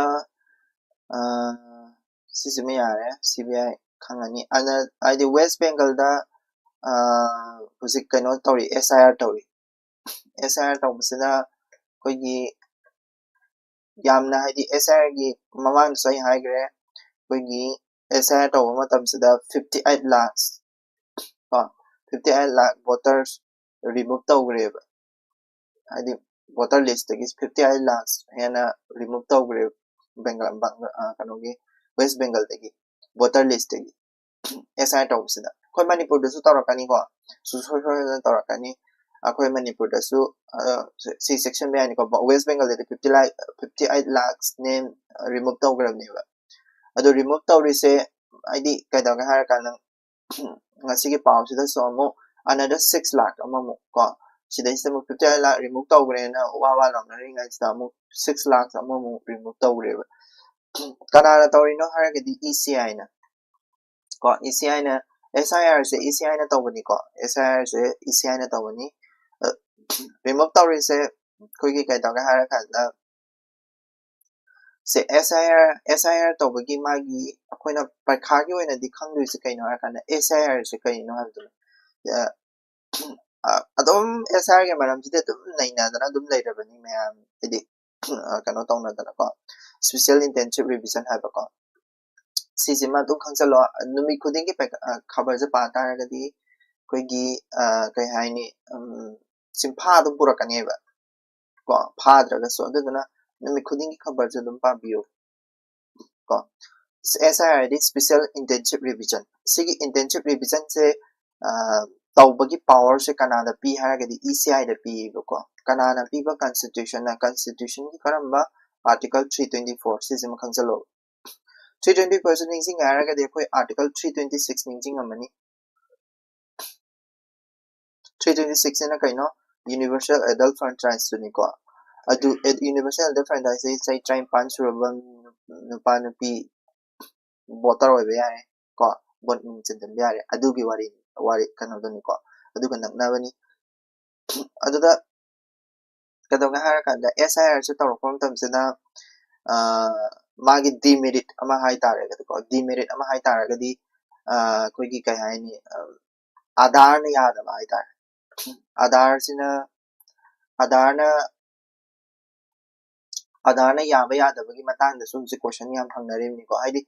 ꯁꯤꯁꯤꯃ ꯌꯥꯔꯦ, C B I ꯈꯪꯉꯅꯤ꯫ ꯑꯗ ꯍꯥꯏꯗꯤ West Bengalꯗ ꯍꯧꯖꯤꯛ ꯀꯩꯅꯣ ꯇꯧꯔꯤ, S I R ꯇꯧꯔꯤ꯫ S I R ꯇꯧꯕꯁꯤꯗ ꯑꯩꯈꯣꯏꯒꯤ ꯌꯥꯝꯅ ꯍꯥꯏꯗꯤ S I Rꯒꯤ ꯃꯃꯥꯡꯗꯁꯨ ꯑꯩ ꯍꯥꯏꯈ꯭ꯔꯦ, ꯑꯩꯈꯣꯏꯒꯤ S I R ꯇꯧꯕ ꯃꯇꯝꯁꯤꯗ fifty eight lakhs ꯀꯣ, fifty eight lakh voters remove ꯇꯧꯈ꯭ꯔꯦꯕ꯫ ꯍꯥꯏꯗꯤ voter list ꯇꯒꯤ fifty eight lakhs ꯍꯦꯟꯅ remove ꯇꯧꯈ꯭ꯔꯦ ꯕꯦꯡꯒꯜ, ꯀꯩꯅꯣꯒꯤ, West Bengal ꯗꯒꯤ, voter list ꯇꯒꯤ S I R ꯇꯧꯕꯁꯤꯗ꯫ ꯑꯩꯈꯣꯏ ꯃꯅꯤꯄꯨꯔꯗꯁꯨ ꯇꯧꯔꯛꯀꯅꯤꯀꯣ, ꯁꯨꯡꯁꯣꯏ ꯁꯣꯏꯗꯅ ꯇꯧꯔꯛꯀꯅꯤ꯫ ꯑꯩꯈꯣꯏ ꯃꯅꯤꯄꯨꯔꯗꯁꯨ ꯁꯤ ꯆꯦꯛꯁꯤꯟꯕ ꯌꯥꯅꯤꯀꯣ꯫ West Bengal ꯗꯗꯤ fifty lakh, fifty eight lakhs name remove ꯇꯧꯈ꯭ꯔꯕꯅꯦꯕ꯫ ꯑꯗꯣ remove ꯇꯧꯔꯤꯁꯦ ꯍꯥꯏꯗꯤ ꯀꯩꯗꯧꯒꯦ ꯍꯥꯏꯔꯀꯥꯟꯗ, ꯉꯁꯤꯒꯤ ꯄꯥꯎꯁꯤꯗꯁꯨ ꯑꯃꯨꯛ another six lakh ꯑꯃꯃꯨꯛ ꯀꯣ, ꯁꯤꯗꯩꯁꯤꯗ ꯑꯃꯨꯛ fifty eight lakh remove ꯇꯧꯈ꯭ꯔꯦꯅ ꯋꯥ ꯋꯥ ꯂꯥꯎꯅꯔꯤꯉꯩꯁꯤꯗ ꯑꯃꯨꯛ six lakh ꯑꯃꯃꯨꯛ remove ꯇꯧꯈ꯭ꯔꯦꯕ꯫ ꯀꯅꯥꯅ ꯇꯧꯔꯤꯅꯣ ꯍꯥꯏꯔꯒꯗꯤ E C I ꯅ ꯀꯣ, E C I ꯅ, S I R say E C I ꯅ ꯇꯧꯕꯅꯤꯀꯣ, S I R say E C I ꯅ ꯇꯧꯕꯅꯤ꯫ Remove ꯇꯧꯔꯤꯁꯦ ꯑꯩꯈꯣꯏꯒꯤ ꯀꯩꯗꯧꯒꯦ ꯍꯥꯏꯔꯀꯥꯟꯗ, ꯁꯦ S I R, S I R ꯇꯧꯕꯒꯤ ꯃꯥꯒꯤ ꯑꯩꯈꯣꯏꯅ ꯄꯔꯤꯈꯥꯒꯤ ꯑꯣꯏꯅꯗꯤ ꯈꯪꯗꯣꯏꯁꯦ ꯀꯩꯅꯣ ꯍꯥꯏꯔꯀꯥꯟꯗ, S I R ꯁꯦ ꯀꯩꯅꯣ ꯍꯥꯏꯕꯗꯨꯅ꯫ ꯑ, ꯑ, ꯑꯗꯨꯝ S I R ꯒꯤ ꯃꯔꯝꯁꯤꯗꯤ ꯑꯗꯨꯝ ꯅꯩꯅꯗꯅ ꯑꯗꯨꯝ ꯂꯩꯔꯕꯅꯤ ꯃꯌꯥꯝ, ꯍꯥꯏꯗꯤ, ꯑ, ꯀꯩꯅꯣ ꯇꯧꯅꯗꯅꯀꯣ, Special Intensive Revision ꯍꯥꯏꯕꯀꯣ, ꯁꯤꯁꯤꯃ ꯑꯗꯨꯝ ꯈꯪꯖꯜꯂꯣ꯫ ꯅꯨꯃꯤꯠ ꯈꯨꯗꯤꯡꯒꯤ ꯄꯩ-, ꯑ, ꯈꯕꯔꯁꯦ ꯄꯥ ꯇꯥꯔꯒꯗꯤ ꯑꯩꯈꯣꯏꯒꯤ, ꯑ, ꯀꯩ ꯍꯥꯏꯅꯤ, ꯎꯝ, ꯆꯤꯟꯐꯥ ꯑꯗꯨꯝ ꯄꯨꯔꯛꯀꯅꯦꯕ ꯀꯣ, ꯐꯥꯗ꯭ꯔꯒꯁꯨ꯫ ꯑꯗꯨꯗꯨꯅ ꯅꯨꯃꯤꯠ ꯈꯨꯗꯤꯡꯒꯤ ꯈꯕꯔꯁꯦ ꯑꯗꯨꯝ ꯄꯥꯕꯤꯌꯨ ꯀꯣ꯫ S I R D Special Intensive Revision꯫ ꯁꯤꯒꯤ intensive revision ꯁꯦ, ꯑ, ꯇꯧꯕꯒꯤ power ꯁꯦ ꯀꯅꯥꯗ ꯄꯤ ꯍꯥꯏꯔꯒꯗꯤ E C I ꯗ ꯄꯤꯌꯦꯕꯀꯣ꯫ ꯀꯅꯥꯅ ꯄꯤꯕ constitution ꯅ? Constitution ꯒꯤ ꯀꯔꯝꯕ? Article three twenty four, ꯁꯤꯁꯤꯃ ꯈꯪꯖꯜꯂꯣ꯫ Three twenty four ꯁꯤ ꯅꯤꯡꯁꯤꯡꯉꯦ ꯍꯥꯏꯔꯒꯗꯤ ꯑꯩꯈꯣꯏ Article three twenty six ꯅꯤꯡꯁꯤꯡꯉꯝꯃꯅꯤ꯫ Three twenty six ꯁꯤꯅ ꯀꯩꯅꯣ? Universal Adult Franchise ꯇꯨꯅꯤꯀꯣ꯫ ꯑꯗꯨ, ꯑꯦ-, Universal Adult Franchise ꯁꯤ ꯆꯍꯤ ꯇꯔꯥꯅꯤꯄꯥꯟ ꯁꯨꯔꯕ ꯅꯨꯄꯥ ꯅꯨꯄꯤ voter ꯑꯣꯏꯕ ꯌꯥꯔꯦ ꯀꯣ, vote ꯃꯤꯡ ꯆꯟꯁꯤꯟꯕ ꯌꯥꯔꯦ꯫ ꯑꯗꯨꯒꯤ ꯋꯥꯔꯤ, ꯋꯥꯔꯤ ꯀꯩꯅꯣꯗꯨꯅꯤꯀꯣ, ꯑꯗꯨꯒ ꯅꯛꯅꯕꯅꯤ꯫ ꯑꯗꯨꯗ ꯀꯩꯗꯧꯒꯦ ꯍꯥꯏꯔꯀꯥꯟꯗ, S I R ꯁꯦ ꯇꯧꯔꯛꯄ ꯃꯇꯝꯁꯤꯗ, ꯑ, ꯃꯥꯒꯤ demerit ꯑꯃ ꯍꯥꯏꯇꯥꯔꯒꯗꯤꯀꯣ, demerit ꯑꯃ ꯍꯥꯏꯇꯥꯔꯒꯗꯤ, ꯑ, ꯑꯩꯈꯣꯏꯒꯤ ꯀꯩ ꯍꯥꯏꯅꯤ, ꯑ, Aadhaar ꯅ ꯌꯥꯗꯕ ꯍꯥꯏꯇꯥꯔꯦ꯫ Aadhaar ꯁꯤꯅ, Aadhaar ꯅ, Aadhaar ꯅ ꯌꯥꯕ ꯌꯥꯗꯕꯒꯤ ꯃꯇꯥꯡꯗꯁꯨ ꯍꯧꯖꯤꯛ question ꯌꯥꯝ ꯍꯪꯅꯔꯤꯕꯅꯤꯀꯣ꯫ ꯍꯥꯏꯗꯤ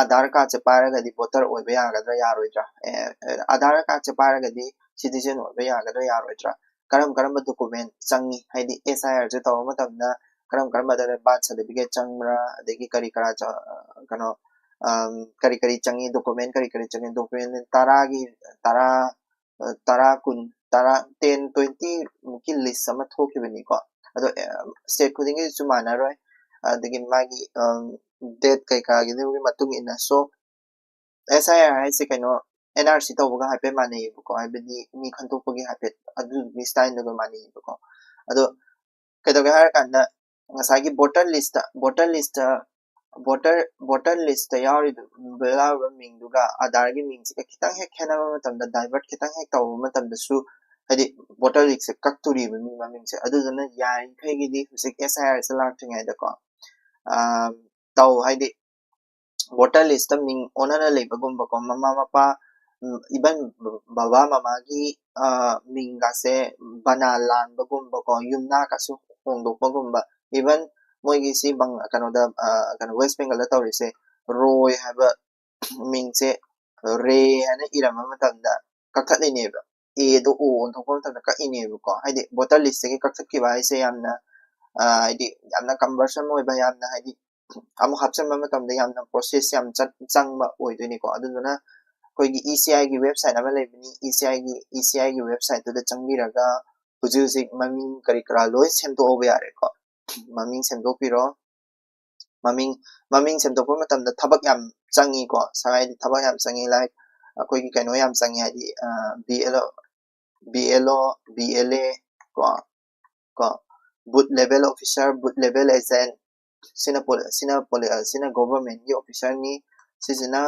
ꯑꯙꯥꯔ ꯀꯥꯔꯗꯁꯦ ꯄꯥꯏꯔꯒꯗꯤ ꯚꯣꯇꯔ ꯑꯣꯏꯕ ꯌꯥꯒꯗ꯭ꯔꯥ ꯌꯥꯔꯣꯏꯗ꯭ꯔꯥ? ꯑꯦ, ꯑꯦ, ꯑꯙꯥꯔ ꯀꯥꯔꯗꯁꯦ ꯄꯥꯏꯔꯒꯗꯤ ꯁꯤꯇꯤꯖꯦꯟ ꯑꯣꯏꯕ ꯌꯥꯒꯗ꯭ꯔꯥ ꯌꯥꯔꯣꯏꯗ꯭ꯔꯥ? ꯀꯔꯝ ꯀꯔꯝꯕ ꯗꯣꯀꯨꯃꯦꯟ ꯆꯪꯉꯤ? ꯍꯥꯏꯗꯤ ꯑꯦꯁ ꯑꯥꯏ ꯑꯥꯔꯁꯦ ꯇꯧꯕ ꯃꯇꯝꯗ ꯀꯔꯝ ꯀꯔꯝꯕꯗ ꯕꯥꯔꯊ ꯁꯥꯔꯇꯤꯐꯤꯀꯦꯠ ꯆꯪꯕ꯭ꯔꯥ, ꯑꯗꯒꯤ ꯀꯔꯤ ꯀꯔꯥ ꯆ-, ꯀꯩꯅꯣ, ꯑꯝ, ꯀꯔꯤ ꯀꯔꯤ ꯆꯪꯉꯤ, ꯗꯣꯀꯨꯃꯦꯟ ꯀꯔꯤ ꯀꯔꯤ ꯆꯪꯉꯤ, ꯗꯣꯀꯨꯃꯦꯟ ꯇꯔꯥꯒꯤ, ꯇꯔꯥ, ꯑ, ꯇꯔꯥ, ꯀꯨꯟ, ꯇꯔꯥ, ꯇꯦꯟ, ꯇ꯭ꯋꯦꯟꯇꯤ ꯃꯨꯛꯀꯤ ꯂꯤꯁ ꯑꯃ ꯊꯣꯛꯈꯤꯕꯅꯤꯀꯣ꯫ ꯑꯗꯣ, ꯑ, ꯁ꯭ꯇꯦꯠ ꯈꯨꯗꯤꯡꯒꯤꯁꯨ ꯃꯥꯟꯅꯔꯣꯏ, ꯑꯗꯒꯤ ꯃꯥꯒꯤ, ꯑꯝ, ꯗꯦꯠ ꯀꯩꯀꯥꯒꯤꯗꯨꯒꯤ ꯃꯇꯨꯡ ꯏꯟꯅ꯫ ꯁꯣ, ꯑꯦꯁ ꯑꯥꯏ ꯑꯥꯔ ꯍꯥꯏꯁꯦ ꯀꯩꯅꯣ, ꯑꯦꯟ ꯑꯥꯔ ꯁꯤ ꯇꯧꯕꯒ ꯍꯥꯏꯐꯦꯠ ꯃꯥꯟꯅꯩꯌꯦꯕꯀꯣ, ꯍꯥꯏꯕꯗꯤ ꯃꯤ ꯈꯟꯗꯣꯛꯄꯒꯤ ꯍꯥꯏꯐꯦꯠ ꯑꯗꯨꯒꯤ ꯁ꯭ꯇꯥꯏꯜꯗꯨꯒ ꯃꯥꯟꯅꯩꯌꯦꯕꯀꯣ꯫ ꯑꯗꯣ ꯀꯩꯗꯧꯒꯦ ꯍꯥꯏꯔꯀꯥꯟꯗ, ꯉꯁꯥꯏꯒꯤ voter list, voter list, voter, voter list ꯌꯥꯎꯔꯤꯕ, ꯌꯥꯎꯔꯤꯕ ꯃꯤꯡꯗꯨꯒ ꯑꯙꯥꯔꯒꯤ ꯃꯤꯡꯁꯤꯒ ꯈꯤꯇꯪ ꯍꯦꯛ ꯈꯦꯠꯅꯕ ꯃꯇꯝꯗ, ꯗꯥꯏꯚꯔꯠ ꯈꯤꯇꯪ ꯍꯦꯛ ꯇꯧꯕ ꯃꯇꯝꯗꯁꯨ, ꯍꯥꯏꯗꯤ ꯚꯣꯇꯔ ꯂꯤꯁꯁꯦ ꯀꯛꯇꯣꯔꯤꯕ ꯃꯤ ꯃꯃꯤꯡꯁꯦ꯫ ꯑꯗꯨꯗꯨꯅ ꯌꯥꯔꯤꯈꯩꯒꯤꯗꯤ ꯍꯧꯖꯤꯛ ꯑꯦꯁ ꯑꯥꯏ ꯑꯥꯔꯁꯦ ꯂꯥꯛꯇ꯭ꯔꯤꯉꯩꯗꯀꯣ, ꯑꯥ, ꯇꯧ, ꯍꯥꯏꯗꯤ ꯚꯣꯇꯔ ꯂꯤꯁꯇ ꯃꯤꯡ ꯑꯣꯟꯅꯅ ꯂꯩꯕꯒꯨꯝꯕꯀꯣ, ꯃꯃꯥ ꯃꯄꯥ, ꯎꯝ, even ꯕꯕꯥ ꯃꯃꯥꯒꯤ, ꯑ, ꯃꯤꯡꯒꯁꯦ ꯕꯅꯥ ꯂꯥꯟꯕꯒꯨꯝꯕꯀꯣ, ꯌꯨꯝꯅꯥꯒꯁꯨ ꯍꯣꯡꯗꯣꯛꯄꯒꯨꯝꯕ, even ꯃꯣꯏꯒꯤ ꯁꯤ ꯕꯪ-, ꯀꯩꯅꯣꯗ, ꯑ, ꯀꯩꯅꯣ, ꯋꯦꯁ ꯕꯦꯡꯒꯜꯗ ꯇꯧꯔꯤꯁꯦ, ꯔꯣꯏ ꯍꯥꯏꯕ ꯃꯤꯡꯁꯦ ꯔꯦ ꯍꯥꯏꯅ ꯏꯔꯝꯕ ꯃꯇꯝꯗ ꯀꯛꯊꯠꯂꯤꯅꯦꯕ, ꯑꯦꯗꯣ ꯑꯣ ꯑꯣꯟꯊꯣꯛꯄ ꯃꯇꯝꯗ ꯀꯛꯏꯅꯦꯕꯀꯣ꯫ ꯍꯥꯏꯗꯤ ꯚꯣꯇꯔ ꯂꯤꯁꯇꯒꯤ ꯀꯛꯊꯠꯈꯤꯕ ꯍꯥꯏꯁꯦ ꯌꯥꯝꯅ, ꯑ, ꯍꯥꯏꯗꯤ ꯌꯥꯝꯅ cumbersome ꯑꯣꯏꯕ, ꯌꯥꯝꯅ ꯍꯥꯏꯗꯤ ꯑꯃꯨꯛ ꯍꯥꯞꯆꯤꯟꯕ ꯃꯇꯝꯗ ꯌꯥꯝꯅ process ꯌꯥꯝ ꯆꯠ-, ꯆꯪꯕ ꯑꯣꯏꯗꯣꯏꯅꯤꯀꯣ꯫ ꯑꯗꯨꯗꯨꯅ ꯑꯩꯈꯣꯏꯒꯤ ꯏ ꯁꯤ ꯑꯥꯏꯒꯤ website ꯑꯃ ꯂꯩꯕꯅꯤ, ꯏ ꯁꯤ ꯑꯥꯏꯒꯤ, ꯏ ꯁꯤ ꯑꯥꯏꯒꯤ websiteꯇꯨꯗ ꯆꯪꯕꯤꯔꯒ ꯍꯧꯖꯤꯛ ꯍꯧꯖꯤꯛ ꯃꯃꯤꯡ ꯀꯔꯤ ꯀꯔꯥ ꯂꯣꯏ ꯁꯦꯝꯗꯣꯛꯍꯧꯕ ꯌꯥꯔꯦꯀꯣ꯫ ꯃꯃꯤꯡ ꯁꯦꯝꯗꯣꯛꯄꯤꯔꯣ꯫ ꯃꯃꯤꯡ, ꯃꯃꯤꯡ ꯁꯦꯝꯗꯣꯛꯄ ꯃꯇꯝꯗ ꯊꯕꯛ ꯌꯥꯝ ꯆꯪꯉꯤꯀꯣ, ꯁꯉꯥꯏꯗꯤ ꯊꯕꯛ ꯌꯥꯝ ꯆꯪꯉꯤ, like ꯑꯩꯈꯣꯏꯒꯤ ꯀꯩꯅꯣ ꯌꯥꯝ ꯆꯪꯉꯤ, ꯍꯥꯏꯗꯤ, ꯑ, ꯕꯤ ꯑꯦꯜ ꯑꯣ, ꯕꯤ ꯑꯦꯜ ꯑꯣ, ꯕꯤ ꯑꯦꯜ ꯑꯦ ꯀꯣ, ꯀꯣ, booth level officer, booth level agent, ꯁꯤꯅ ꯄꯣꯂꯤ-, ꯁꯤꯅ ꯄꯣꯂꯤ-, ꯑ, ꯁꯤꯅ governmentꯀꯤ officerꯅꯤ꯫ ꯁꯤꯁꯤꯅ,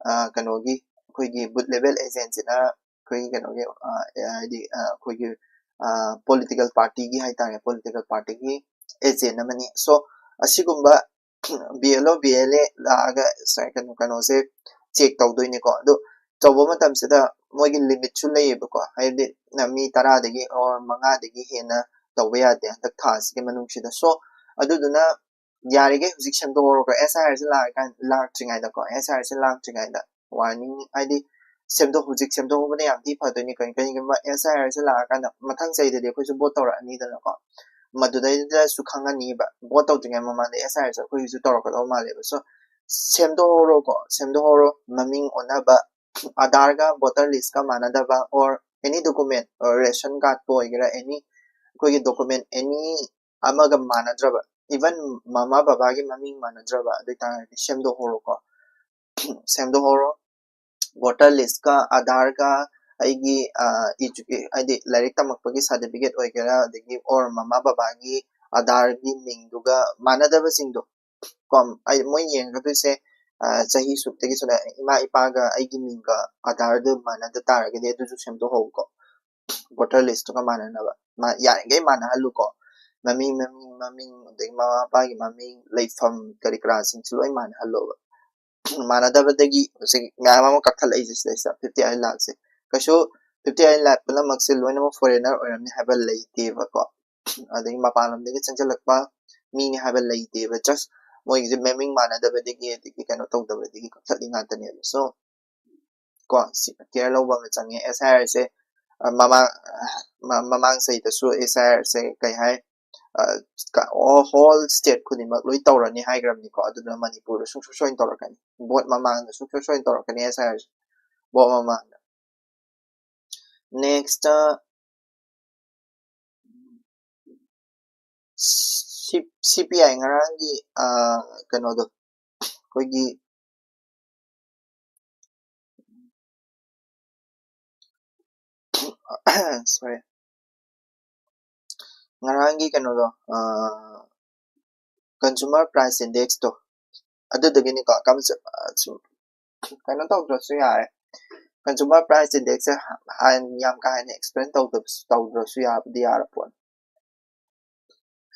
ꯑ, ꯀꯩꯅꯣꯒꯤ, ꯑꯩꯈꯣꯏꯒꯤ booth level agentꯁꯤꯅ ꯑꯩꯈꯣꯏꯒꯤ ꯀꯩꯅꯣꯒꯤ, ꯑ, ꯑ, ꯍꯥꯏꯗꯤ, ꯑ, ꯑꯩꯈꯣꯏꯒꯤ, ꯑ, political partyꯒꯤ ꯍꯥꯏꯇꯥꯔꯦ, political partyꯒꯤ agent ꯑꯃꯅꯤ꯫ So, ꯑꯁꯤꯒꯨꯝꯕ ꯕꯤ ꯑꯦꯜ ꯑꯣ, ꯕꯤ ꯑꯦꯜ ꯑꯦ ꯂꯥꯛꯑꯒ ꯁ-, ꯀꯩꯅꯣ, ꯀꯩꯅꯣꯁꯦ check ꯇꯧꯗꯣꯏꯅꯤꯀꯣ꯫ ꯑꯗꯨ ꯇꯧꯕ ꯃꯇꯝꯁꯤꯗ ꯃꯣꯏꯒꯤ limitꯁꯨ ꯂꯩꯌꯦꯕꯀꯣ, ꯍꯥꯏꯕꯗꯤ ꯅ-, ꯃꯤ ꯇꯔꯥꯗꯒꯤ or ꯃꯉꯥꯗꯒꯤ ꯍꯦꯟꯅ ꯇꯧꯕ ꯌꯥꯗꯦ ꯍꯟꯗꯛ ꯊꯥ ꯑꯁꯤꯒꯤ ꯃꯅꯨꯡꯁꯤꯗ꯫ So, ꯑꯗꯨꯗꯨꯅ ꯌꯥꯔꯤꯈꯩ ꯍꯧꯖꯤꯛ ꯁꯦꯝꯗꯣꯛꯍꯧꯔꯣꯀꯣ, ꯑꯦꯁ ꯑꯥꯏ ꯑꯥꯔꯁꯦ ꯂꯥꯛꯑꯀꯥꯟ ꯂꯥꯛꯇ꯭ꯔꯤꯉꯩꯗꯀꯣ, ꯑꯦꯁ ꯑꯥꯏ ꯑꯥꯔꯁꯦ ꯂꯥꯛꯇ꯭ꯔꯤꯉꯩꯗ꯫ ꯋꯥꯔꯅꯤꯡ ꯍꯥꯏꯗꯤ ꯁꯦꯝꯗꯣꯛ ꯍꯧꯖꯤꯛ ꯁꯦꯝꯗꯣꯛꯍꯧꯕꯅ ꯌꯥꯝ ꯊꯤ ꯐꯗꯣꯏꯅꯤ꯫ ꯀꯩ- ꯀꯩꯒꯨꯝꯕ ꯑꯦꯁ ꯑꯥꯏ ꯑꯥꯔꯁꯦ ꯂꯥꯛꯑꯀꯥꯟꯗ ꯃꯊꯪ ꯆꯍꯤꯗꯗꯤ ꯑꯩꯈꯣꯏꯁꯨ ꯚꯣꯠ ꯇꯧꯔꯛꯑꯅꯤꯗꯅꯀꯣ, ꯃꯗꯨꯗꯩꯗꯨꯗꯁꯨ ꯈꯪꯉꯅꯤꯕ ꯚꯣꯠ ꯇꯧꯗ꯭ꯔꯤꯉꯩ ꯃꯃꯥꯡꯗ ꯑꯦꯁ ꯑꯥꯏ ꯑꯥꯔꯁꯦ ꯑꯩꯈꯣꯏꯒꯤꯁꯨ ꯇꯧꯔꯛꯀꯗꯧꯕ ꯃꯥꯜꯂꯦꯕ꯫ ꯁꯣ ꯁꯦꯝꯗꯣꯛꯍꯧꯔꯣꯀꯣ, ꯁꯦꯝꯗꯣꯛꯍꯧꯔꯣ꯫ ꯃꯃꯤꯡ ꯑꯣꯟꯅꯕ, ꯑꯙꯥꯔꯒ ꯚꯣꯇꯔ ꯂꯤꯁꯀ ꯃꯥꯟꯅꯗꯕ, or any document, ꯔꯦꯁꯟ ꯀꯥꯔꯗꯄꯨ ꯑꯣꯏꯒꯦꯔꯥ, ꯑꯦꯅꯤ ꯑꯩꯈꯣꯏꯒꯤ ꯗꯣꯀꯨꯃꯦꯟ ꯑꯦꯅꯤ ꯑꯃꯒ ꯃꯥꯟꯅꯗ꯭ꯔꯕ, ꯏꯚꯟ ꯃꯃꯥ ꯕꯕꯥꯒꯤ ꯃꯃꯤꯡ ꯃꯥꯟꯅꯗ꯭ꯔꯕ ꯑꯗꯨ ꯑꯣꯏ ꯇꯥꯔꯒꯗꯤ ꯁꯦꯝꯗꯣꯛꯍꯧꯔꯣꯀꯣ꯫ ꯁꯦꯝꯗꯣꯛꯍꯧꯔꯣ꯫ ꯚꯣꯇꯔ ꯂꯤꯁꯀ ꯑꯙꯥꯔꯒ ꯑꯩꯒꯤ ꯍꯥꯏꯗꯤ ꯂꯥꯏꯔꯤꯛ ꯇꯝꯃꯛꯄꯒꯤ ꯁꯥꯔꯇꯤꯐꯤꯀꯦꯠ ꯑꯣꯏꯒꯦꯔꯥ, ꯑꯗꯒꯤ ꯑꯣꯔ ꯃꯃꯥ ꯕꯕꯥꯒꯤ ꯑꯙꯥꯔꯒꯤ ꯃꯤꯡꯗꯨꯒ ꯃꯥꯟꯅꯗꯕꯁꯤꯡꯗꯣ ꯀꯣ꯫ ꯃꯣꯏ ꯌꯦꯡꯒꯗꯣꯏꯁꯦ ꯆꯍꯤ ꯁꯨꯛꯇꯒꯤ ꯁꯨꯅ ꯏꯃꯥ ꯏꯄꯥꯒ ꯑꯩꯒꯤ ꯃꯤꯡꯒ ꯑꯙꯥꯔꯗꯨ ꯃꯥꯟꯅꯗ ꯇꯥꯔꯒꯗꯤ ꯑꯗꯨꯁꯨ ꯁꯦꯝꯗꯣꯛꯍꯧꯀꯣ꯫ ꯚꯣꯇꯔ ꯂꯤꯁꯇꯨꯒ ꯃꯥꯟꯅꯅꯕ ꯌꯥꯔꯤꯈꯩ ꯃꯥꯟꯅꯍꯜꯂꯨꯀꯣ꯫ ꯃꯃꯤꯡ ꯃꯃꯤꯡ ꯃꯃꯤꯡ ꯑꯗꯒꯤ ꯃꯃꯥ ꯃꯄꯥꯒꯤ ꯃꯃꯤꯡ, ꯂꯩꯐꯝ, ꯀꯔꯤ ꯀꯔꯥꯁꯤꯡꯁꯤ ꯂꯣꯏ ꯃꯥꯟꯅꯍꯜꯂꯣꯕ꯫ ꯃꯥꯟꯅꯗꯕꯗꯒꯤ ꯍꯧꯖꯤꯛ ꯃꯌꯥꯝ ꯑꯃ ꯀꯛꯊꯠꯂꯛꯏꯁꯦ ꯁꯤꯗꯩꯁꯤꯗ ꯐꯤꯐꯇꯤ ꯑꯥꯏꯠ ꯂꯥꯛꯁꯦ꯫ ꯀꯩꯁꯨ ꯐꯤꯐꯇꯤ ꯑꯥꯏꯠ ꯂꯥꯛ ꯄꯨꯝꯅꯃꯛꯁꯦ ꯂꯣꯏꯅꯃꯛ ꯐꯣꯔꯦꯅꯔ ꯑꯣꯏꯔꯝꯅꯤ ꯍꯥꯏꯕ ꯂꯩꯇꯦꯕꯀꯣ꯫ ꯑꯗꯒꯤ ꯃꯄꯥꯟ ꯂꯝꯗꯒꯤ ꯆꯪꯁꯤꯜꯂꯛꯄ ꯃꯤꯅꯤ ꯍꯥꯏꯕ ꯂꯩꯇꯦꯕ꯫ ꯖꯁ ꯃꯣꯏꯒꯤꯁꯦ ꯃꯃꯤꯡ ꯃꯥꯟꯅꯗꯕꯗꯒꯤ ꯑꯗꯒꯤ ꯀꯩꯅꯣ ꯇꯧꯗꯕꯗꯒꯤ ꯀꯛꯊꯠꯂꯤ ꯉꯥꯛꯇꯅꯦꯕ꯫ ꯁꯣ ꯀꯣ ꯀꯦꯌꯔ ꯂꯧꯕ ꯑꯃ ꯆꯪꯉꯦ꯫ ꯑꯦꯁ ꯑꯥꯏ ꯑꯥꯔꯁꯦ ꯃꯃꯥꯡ ꯃꯃꯥꯡ ꯆꯍꯤꯗꯁꯨ ꯑꯦꯁ ꯑꯥꯏ ꯑꯥꯔꯁꯦ ꯀꯩ ꯍꯥꯏ, ꯍꯣꯜ ꯁ꯭ꯇꯦꯠ ꯈꯨꯗꯤꯡꯃꯛ ꯂꯣꯏ ꯇꯧꯔꯅꯤ ꯍꯥꯏꯈ꯭ꯔꯕꯅꯤꯀꯣ꯫ ꯑꯗꯨꯅ ꯃꯅꯤꯄꯨꯔꯗ ꯁꯨꯡꯁꯣꯏ ꯁꯣꯏꯅ ꯇꯧꯔꯛꯀꯅꯤ, ꯚꯣꯠ ꯃꯃꯥꯡꯗ ꯁꯨꯡꯁꯣꯏ ꯁꯣꯏꯅ ꯇꯧꯔꯛꯀꯅꯤ ꯑꯦꯁ ꯑꯥꯏ ꯑꯥꯔꯁꯦ꯫ ꯚꯣꯠ ꯃꯃꯥꯡꯗ ꯅꯦꯛꯁꯇ ꯁꯤ ꯄꯤ ꯑꯥꯏ ꯉꯔꯥꯡꯒꯤ ꯀꯩꯅꯣꯗꯣ ꯑꯩꯈꯣꯏꯒꯤ ꯁꯣꯔꯤ, ꯉꯔꯥꯡꯒꯤ ꯀꯩꯅꯣꯗꯣ ꯀꯟꯖꯨꯃꯔ ꯄ꯭ꯔꯥꯏꯁ ꯏꯟꯗꯦꯛꯁꯇꯣ ꯑꯗꯨꯗꯨꯒꯤꯅꯤꯀꯣ꯫ ꯀꯩꯅꯣ ꯇꯧꯗ꯭ꯔꯁꯨ ꯌꯥꯔꯦ, ꯀꯟꯖꯨꯃꯔ ꯄ꯭ꯔꯥꯏꯁ ꯏꯟꯗꯦꯛꯁꯁꯦ ꯌꯥꯝ ꯀꯥ ꯍꯦꯟꯅ ꯑꯦꯛꯁꯄ꯭ꯂꯦꯟ ꯇꯧꯗꯕꯁꯨ ꯇꯧꯗ꯭ꯔꯁꯨ ꯌꯥꯕꯗꯤ ꯌꯥꯔ ꯄꯣꯠꯅꯤ꯫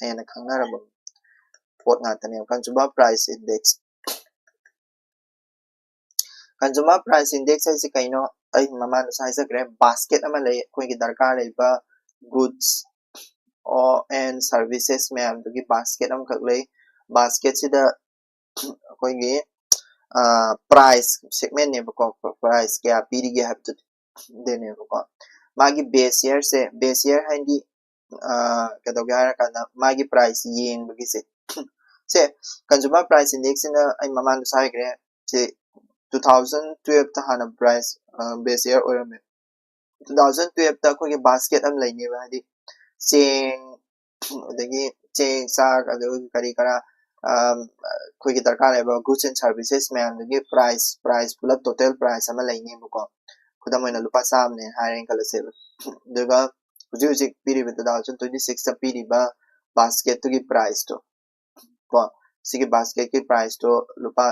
ꯍꯦꯟꯅ ꯈꯪꯅꯔꯕ ꯄꯣꯠ ꯉꯥꯛꯇꯅꯦꯕ consumer price index. Consumer price index ꯍꯥꯏꯁꯦ ꯀꯩꯅꯣ? ꯑꯩ ꯃꯃꯥꯡꯗꯁꯨ ꯍꯥꯏꯖꯈ꯭ꯔꯦ, ꯕꯥꯁꯀꯦꯠ ꯑꯃ ꯂꯩ, ꯑꯩꯈꯣꯏꯒꯤ ꯗꯔꯀꯥꯔ ꯂꯩꯕ ꯒꯨꯗꯁ ꯑꯣ ꯑꯦꯟ ꯁꯔꯚꯤꯁꯦꯁ ꯃꯌꯥꯝꯗꯨꯒꯤ ꯕꯥꯁꯀꯦꯠ ꯑꯃꯈꯛ ꯂꯩ꯫ ꯕꯥꯁꯀꯦꯠꯁꯤꯗ ꯑꯩꯈꯣꯏꯒꯤ ꯄ꯭ꯔꯥꯏꯁ ꯁꯦꯒꯃꯦꯟꯅꯦꯕꯀꯣ, ꯄ꯭ꯔꯥꯏꯁ ꯀꯌꯥ ꯄꯤꯔꯤꯒꯦ ꯍꯥꯏꯕꯗꯨꯗꯤꯅꯦꯕꯀꯣ꯫ ꯃꯥꯒꯤ ꯕꯦꯁ ꯏꯌꯔꯁꯦ, ꯕꯦꯁ ꯏꯌꯔ ꯍꯥꯏꯗꯤ ꯀꯩꯗꯧꯒꯦ ꯍꯥꯏꯔꯀꯥꯟꯗ ꯃꯥꯒꯤ ꯄ꯭ꯔꯥꯏꯁ ꯌꯦꯡꯕꯒꯤꯁꯦ, ꯁꯦ, ꯀꯟꯖꯨꯃꯔ ꯄ꯭ꯔꯥꯏꯁ ꯏꯟꯗꯦꯛꯁꯁꯤꯅ ꯑꯩ ꯃꯃꯥꯡꯗꯁꯨ ꯍꯥꯏꯈ꯭ꯔꯦ, ꯁꯤ ꯇꯨ ꯊꯥꯎꯖꯟ ꯇꯨꯌꯦꯜꯞꯇ ꯍꯥꯟꯅ ꯄ꯭ꯔꯥꯏꯁ ꯕꯦꯁ ꯏꯌꯔ ꯑꯣꯏꯔꯝꯃꯦ꯫ ꯇꯨ ꯊꯥꯎꯖꯟ ꯇꯨꯌꯦꯜꯞꯇ ꯑꯩꯈꯣꯏꯒꯤ ꯕꯥꯁꯀꯦꯠ ꯑꯃ ꯂꯩꯅꯦꯕ, ꯍꯥꯏꯗꯤ ꯆꯦꯡ, ꯑꯗꯒꯤ ꯆꯦꯡ, ꯆꯥꯛ, ꯑꯗꯨꯒ ꯀꯔꯤ ꯀꯔꯥ, ꯑꯩꯈꯣꯏꯒꯤ ꯗꯔꯀꯥꯔ ꯂꯩꯕ goods and services ꯃꯌꯥꯝꯗꯨꯒꯤ ꯄ꯭ꯔꯥꯏꯁ, ꯄ꯭ꯔꯥꯏꯁ ꯄꯨꯂꯞ ꯇꯣꯇꯦꯜ ꯄ꯭ꯔꯥꯏꯁ ꯑꯃ ꯂꯩꯅꯦꯕꯀꯣ꯫ ꯈꯨꯗꯝ ꯑꯣꯏꯅ ꯂꯨꯄꯥ ꯆꯥꯝꯃꯅꯦ ꯍꯥꯏꯔꯦꯅ ꯈꯜꯂꯁꯦꯕ꯫ ꯑꯗꯨꯒ ꯍꯧꯖꯤꯛ ꯍꯧꯖꯤꯛ ꯄꯤꯔꯤꯕ ꯇꯨ ꯊꯥꯎꯖꯟ ꯇ꯭ꯋꯦꯟꯇꯤ ꯁꯤꯛꯁꯇ ꯄꯤꯔꯤꯕ ꯕꯥꯁꯀꯦꯠꯇꯨꯒꯤ ꯄ꯭ꯔꯥꯏꯁꯇꯣ ꯀꯣ, ꯁꯤꯒꯤ ꯕꯥꯁꯀꯦꯠꯀꯤ ꯄ꯭ꯔꯥꯏꯁꯇꯣ ꯂꯨꯄꯥ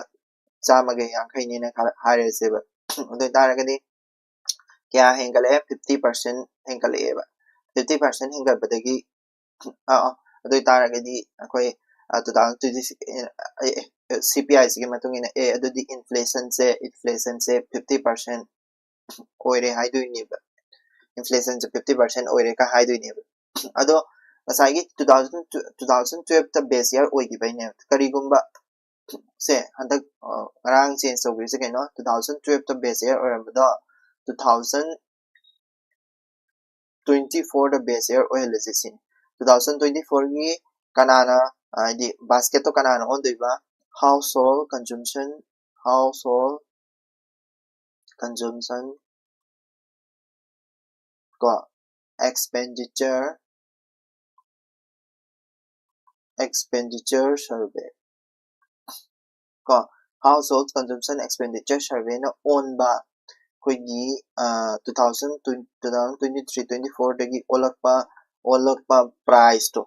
ꯆꯥꯝꯃꯒ ꯌꯥꯡꯈꯩꯅꯦꯅ ꯈꯜ-, ꯍꯥꯏꯔꯁꯦꯕ꯫ ꯑꯗꯨ ꯑꯣꯏꯇꯥꯔꯒꯗꯤ ꯀꯌꯥ ꯍꯦꯟꯒꯠꯂꯛꯑꯦ? ꯐꯤꯐꯇꯤ ꯄꯥꯔꯁꯦꯟ ꯍꯦꯟꯒꯠꯂꯛꯑꯦꯕ꯫ ꯐꯤꯐꯇꯤ ꯄꯥꯔꯁꯦꯟ ꯍꯦꯟꯒꯠꯄꯗꯒꯤ, ꯑꯥ, ꯑꯥ, ꯑꯗꯨ ꯑꯣꯏꯇꯥꯔꯒꯗꯤ ꯑꯩꯈꯣꯏ, ꯑ, ꯇꯨ ꯊꯥꯎꯖꯟ ꯇ꯭ꯋꯦꯟꯇꯤ ꯁꯤꯛꯁ, ꯑꯦ, ꯑꯦ, ꯁꯤ ꯄꯤ ꯑꯥꯏ ꯁꯤꯒꯤ ꯃꯇꯨꯡ ꯏꯟꯅ, ꯑꯦ, ꯑꯗꯨꯗꯤ ꯏꯟꯐ꯭ꯂꯦꯁꯟꯁꯦ, ꯏꯟꯐ꯭ꯂꯦꯁꯟꯁꯦ ꯐꯤꯐꯇꯤ ꯄꯥꯔꯁꯦꯟ ꯑꯣꯏꯔꯦ ꯍꯥꯏꯗꯣꯏꯅꯦꯕ꯫ ꯏꯟꯐ꯭ꯂꯦꯁꯟꯁꯦ ꯐꯤꯐꯇꯤ ꯄꯥꯔꯁꯦꯟ ꯑꯣꯏꯔꯦ ꯀ ꯍꯥꯏꯗꯣꯏꯅꯦꯕ꯫ ꯑꯗꯣ ꯉꯁꯥꯏꯒꯤ ꯇꯨ ꯊꯥꯎꯖꯟ, ꯇꯨ ꯊꯥꯎꯖꯟ ꯇꯨꯌꯦꯜꯞꯇ ꯕꯦꯁ ꯏꯌꯔ ꯑꯣꯏꯈꯤꯕꯩꯅꯦꯕ꯫ ꯀꯔꯤꯒꯨꯝꯕ ꯁꯦ ꯍꯟꯗꯛ, ꯑ, ꯉꯔꯥꯡ ꯆꯦꯟꯖ ꯇꯧꯈ꯭ꯔꯤꯁꯦ ꯀꯩꯅꯣ, ꯇꯨ ꯊꯥꯎꯖꯟ ꯇꯨꯌꯦꯜꯞꯇ ꯕꯦꯁ ꯏꯌꯔ ꯑꯣꯏꯔꯝꯕꯗꯣ ꯇꯨ ꯊꯥꯎꯖꯟ ꯇ꯭ꯋꯦꯟꯇꯤ ꯐꯣꯔꯗ ꯕꯦꯁ ꯏꯌꯔ ꯑꯣꯏꯍꯜꯂꯁꯦ ꯁꯤꯅꯤ꯫ ꯇꯨ ꯊꯥꯎꯖꯟ ꯇ꯭ꯋꯦꯟꯇꯤ ꯐꯣꯔꯒꯤ ꯀꯅꯥꯅ, ꯍꯥꯏꯗꯤ ꯕꯥꯁꯀꯦꯠꯇꯣ ꯀꯅꯥꯅ ꯑꯣꯟꯗꯣꯏꯕ? Household consumption, household consumption ꯀꯣ, expenditure, expenditure survey ꯀꯣ, Household Consumption Expenditure Surveyꯅ ꯑꯣꯟꯕ ꯑꯩꯈꯣꯏꯒꯤ, ꯑ, two thousand twenty, two thousand twenty three twenty ꯐꯣꯔꯗꯒꯤ ꯑꯣꯜꯂꯛꯄ, ꯑꯣꯜꯂꯛꯄ ꯄ꯭ꯔꯥꯏꯁꯇꯣ,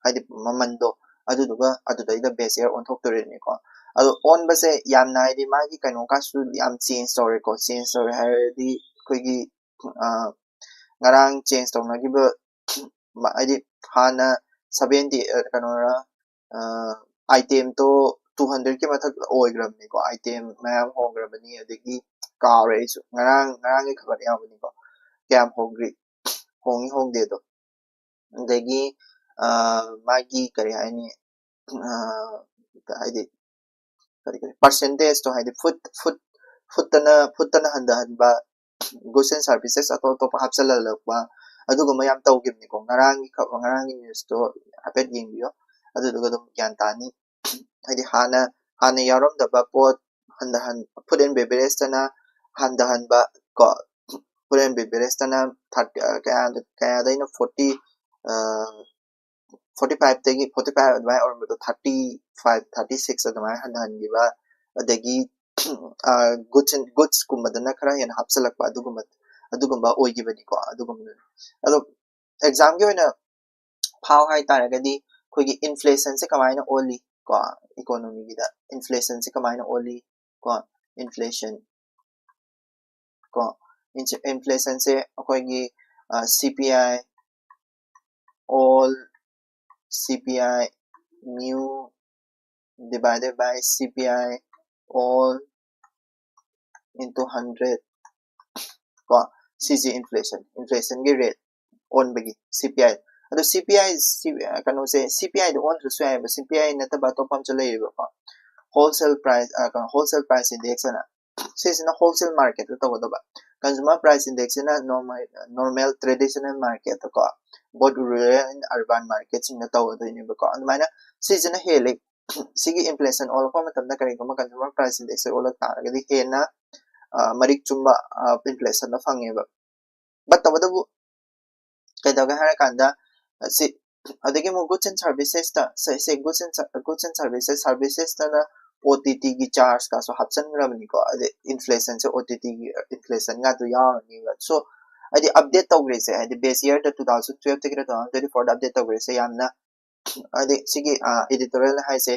ꯍꯥꯏꯗꯤ ꯃꯃꯟꯗꯣ, ꯑꯗꯨꯗꯨꯒ ꯑꯗꯨꯗꯩꯗ ꯕꯦꯁ ꯏꯌꯔ ꯑꯣꯟꯊꯣꯛꯇꯣꯔꯤꯅꯤꯀꯣ꯫ ꯑꯗꯣ ꯑꯣꯟꯕꯁꯦ ꯌꯥꯝꯅ, ꯍꯥꯏꯗꯤ ꯃꯥꯒꯤ ꯀꯩꯅꯣꯒꯁꯨ ꯌꯥꯝ ꯆꯦꯟꯖ ꯇꯧꯔꯦꯀꯣ꯫ ꯆꯦꯟꯖ ꯇꯧꯔꯦ ꯍꯥꯏꯔꯗꯤ ꯑꯩꯈꯣꯏꯒꯤ, ꯑ, ꯉꯔꯥꯡ ꯆꯦꯟꯖ ꯇꯧꯅꯈꯤꯕ, ꯍꯥꯏꯗꯤ ꯍꯥꯟꯅ ꯁꯚꯦꯟꯇꯤ, ꯑ, ꯀꯩꯅꯣꯔ, ꯑ, itemꯗꯣ ꯇꯨ ꯍꯟꯗ꯭ꯔꯦꯠꯀꯤ ꯃꯊꯛ ꯑꯣꯏꯈ꯭ꯔꯕꯅꯤꯀꯣ꯫ Item ꯃꯌꯥꯝ ꯍꯣꯡꯈ꯭ꯔꯕꯅꯤ, ꯑꯗꯒꯤ ꯀꯥꯎꯔꯦ ꯑꯩꯁꯨ꯫ ꯉꯔꯥꯡ, ꯉꯔꯥꯡꯒꯤ ꯈꯕꯔ ꯌꯥꯎꯕꯅꯤꯀꯣ꯫ ꯀꯌꯥꯝ ꯍꯣꯡꯈ꯭ꯔꯤ? ꯍꯣꯡꯉꯤ ꯍꯣꯡꯗꯦꯗꯣ꯫ ꯑꯗꯒꯤ, ꯑ, ꯃꯥꯒꯤ ꯀꯔꯤ ꯍꯥꯏꯅꯤ, ꯍꯥꯏꯗꯤ ꯀꯔꯤ ꯀꯔꯤ percentage ꯇꯣ, ꯍꯥꯏꯗꯤ food food food ꯇꯅ food ꯇꯅ ꯍꯟꯊꯍꯟꯕ, goods and services ꯑꯇꯣꯞ ꯑꯇꯣꯞꯄ ꯍꯥꯞꯆꯜꯍꯜꯂꯛꯄ, ꯑꯗꯨꯒꯨꯝꯕ ꯌꯥꯝ ꯇꯧꯈꯤꯕꯅꯤꯀꯣ꯫ ꯉꯔꯥꯡꯒꯤ ꯈꯛ ꯉꯔꯥꯡꯒꯤ news ꯇꯣ ꯍꯥꯏꯐꯦꯠ ꯌꯦꯡꯕꯤꯌꯣ, ꯑꯗꯨꯗꯨꯒ ꯑꯗꯨꯝ ꯒ꯭ꯌꯥꯟ ꯇꯥꯅꯤ꯫ ꯍꯥꯏꯗꯤ ꯍꯥꯟꯅ ꯍꯥꯟꯅ ꯌꯥꯎꯔꯝꯗꯕ ꯄꯣꯠ ꯍꯟꯊꯍꯟ food and beverage ꯇꯅ ꯍꯟꯊꯍꯟꯕ ꯀꯣ꯫ Food and beverage ꯇꯅ thirty ꯀꯌꯥꯗ ꯀꯌꯥꯗꯩꯅꯣ forty forty five ꯇꯒꯤ forty five ꯑꯗꯨꯃꯥꯏꯅ ꯑꯣꯏꯔꯝꯕꯗꯣ thirty five thirty six ꯑꯗꯨꯃꯥꯏꯅ ꯍꯟꯊꯍꯟꯈꯤꯕ, ꯑꯗꯒꯤ goods goods ꯀꯨꯝꯕꯗꯅ ꯈꯔ ꯍꯦꯟꯅ ꯍꯥꯞꯆꯜꯂꯛꯄ, ꯑꯗꯨꯒꯨꯝꯕ ꯑꯗꯨꯒꯨꯝꯕ ꯑꯣꯏꯈꯤꯕꯅꯤꯀꯣ꯫ ꯑꯗꯨꯒꯨꯝꯕꯗꯨꯅꯤ꯫ ꯑꯗꯣ exam ꯒꯤ ꯑꯣꯏꯅ ꯐꯥꯎ ꯍꯥꯏꯇꯥꯔꯒꯗꯤ ꯑꯩꯈꯣꯏꯒꯤ inflation ꯁꯦ ꯀꯃꯥꯏꯅ ꯑꯣꯜꯂꯤ ꯀꯣ, economy ꯒꯤꯗ inflation ꯁꯦ ꯀꯃꯥꯏꯅ ꯑꯣꯜꯂꯤ ꯀꯣ, inflation ꯀꯣ, inflation ꯁꯦ ꯑꯩꯈꯣꯏꯒꯤ CPI all CPI new divided by CPI all into hundred ꯀꯣ, ꯁꯤꯁꯦ inflation inflation ꯒꯤ rate ꯑꯣꯟꯕꯒꯤ CPI꯫ ꯑꯗꯣ CPI ꯀꯩꯅꯣꯁꯦ CPI ꯗ ꯑꯣꯟꯗ꯭ꯔꯁꯨ ꯌꯥꯏꯑꯕ, CPI ꯅꯠꯇꯕ ꯑꯇꯣꯞꯄ ꯑꯃꯁꯨ ꯂꯩꯌꯦꯕꯀꯣ, wholesale price wholesale price index ꯑꯅ꯫ ꯁꯤꯁꯤꯅ wholesale market ꯇ ꯇꯧꯒꯗꯕ꯫ Consumer price index ꯁꯤꯅ normal normal traditional market ꯇ ꯀꯣ, both rural and urban market ꯁꯤꯡꯗ ꯇꯧꯒꯗꯣꯏꯅꯦꯕꯀꯣ꯫ ꯑꯗꯨꯃꯥꯏꯅ ꯁꯤꯁꯤꯅ ꯍꯦꯜꯂꯤ꯫ ꯁꯤꯒꯤ inflation ꯑꯣꯜꯂꯛꯄ ꯃꯇꯝꯗ ꯀꯔꯤꯒꯨꯝꯕ consumer price index ꯁꯦ ꯑꯣꯜꯂꯛ ꯇꯥꯔꯒꯗꯤ ꯍꯦꯟꯅ ꯃꯔꯤꯛ ꯆꯨꯝꯕ inflation ꯗꯣ ꯐꯪꯉꯦꯕ꯫ But ꯇꯧꯕꯇꯕꯨ ꯀꯩꯗꯧꯒꯦ ꯍꯥꯏꯔꯀꯥꯟꯗ ꯁꯤ ꯑꯗꯒꯤ ꯑꯃꯨꯛ goods and services ꯇ ꯁꯤ goods and goods and services services ꯇꯅ OTT ꯒꯤ charge ꯀꯥꯁꯨ ꯍꯥꯞꯆꯤꯟꯈ꯭ꯔꯕꯅꯤꯀꯣ꯫ ꯑꯗꯩ inflation ꯁꯦ OTT ꯒꯤ inflation ꯒꯥꯗꯨ ꯌꯥꯎꯔꯅꯤꯕ꯫ So ꯍꯥꯏꯗꯤ update ꯇꯧꯈ꯭ꯔꯤꯁꯦ, ꯍꯥꯏꯗꯤ base year ꯗ two thousand twelve ꯇꯒꯤꯅ two thousand twenty four ꯗ update ꯇꯧꯈ꯭ꯔꯤꯁꯦ ꯌꯥꯝꯅ ꯍꯥꯏꯗꯤ ꯁꯤꯒꯤ editorial ꯍꯥꯏꯁꯦ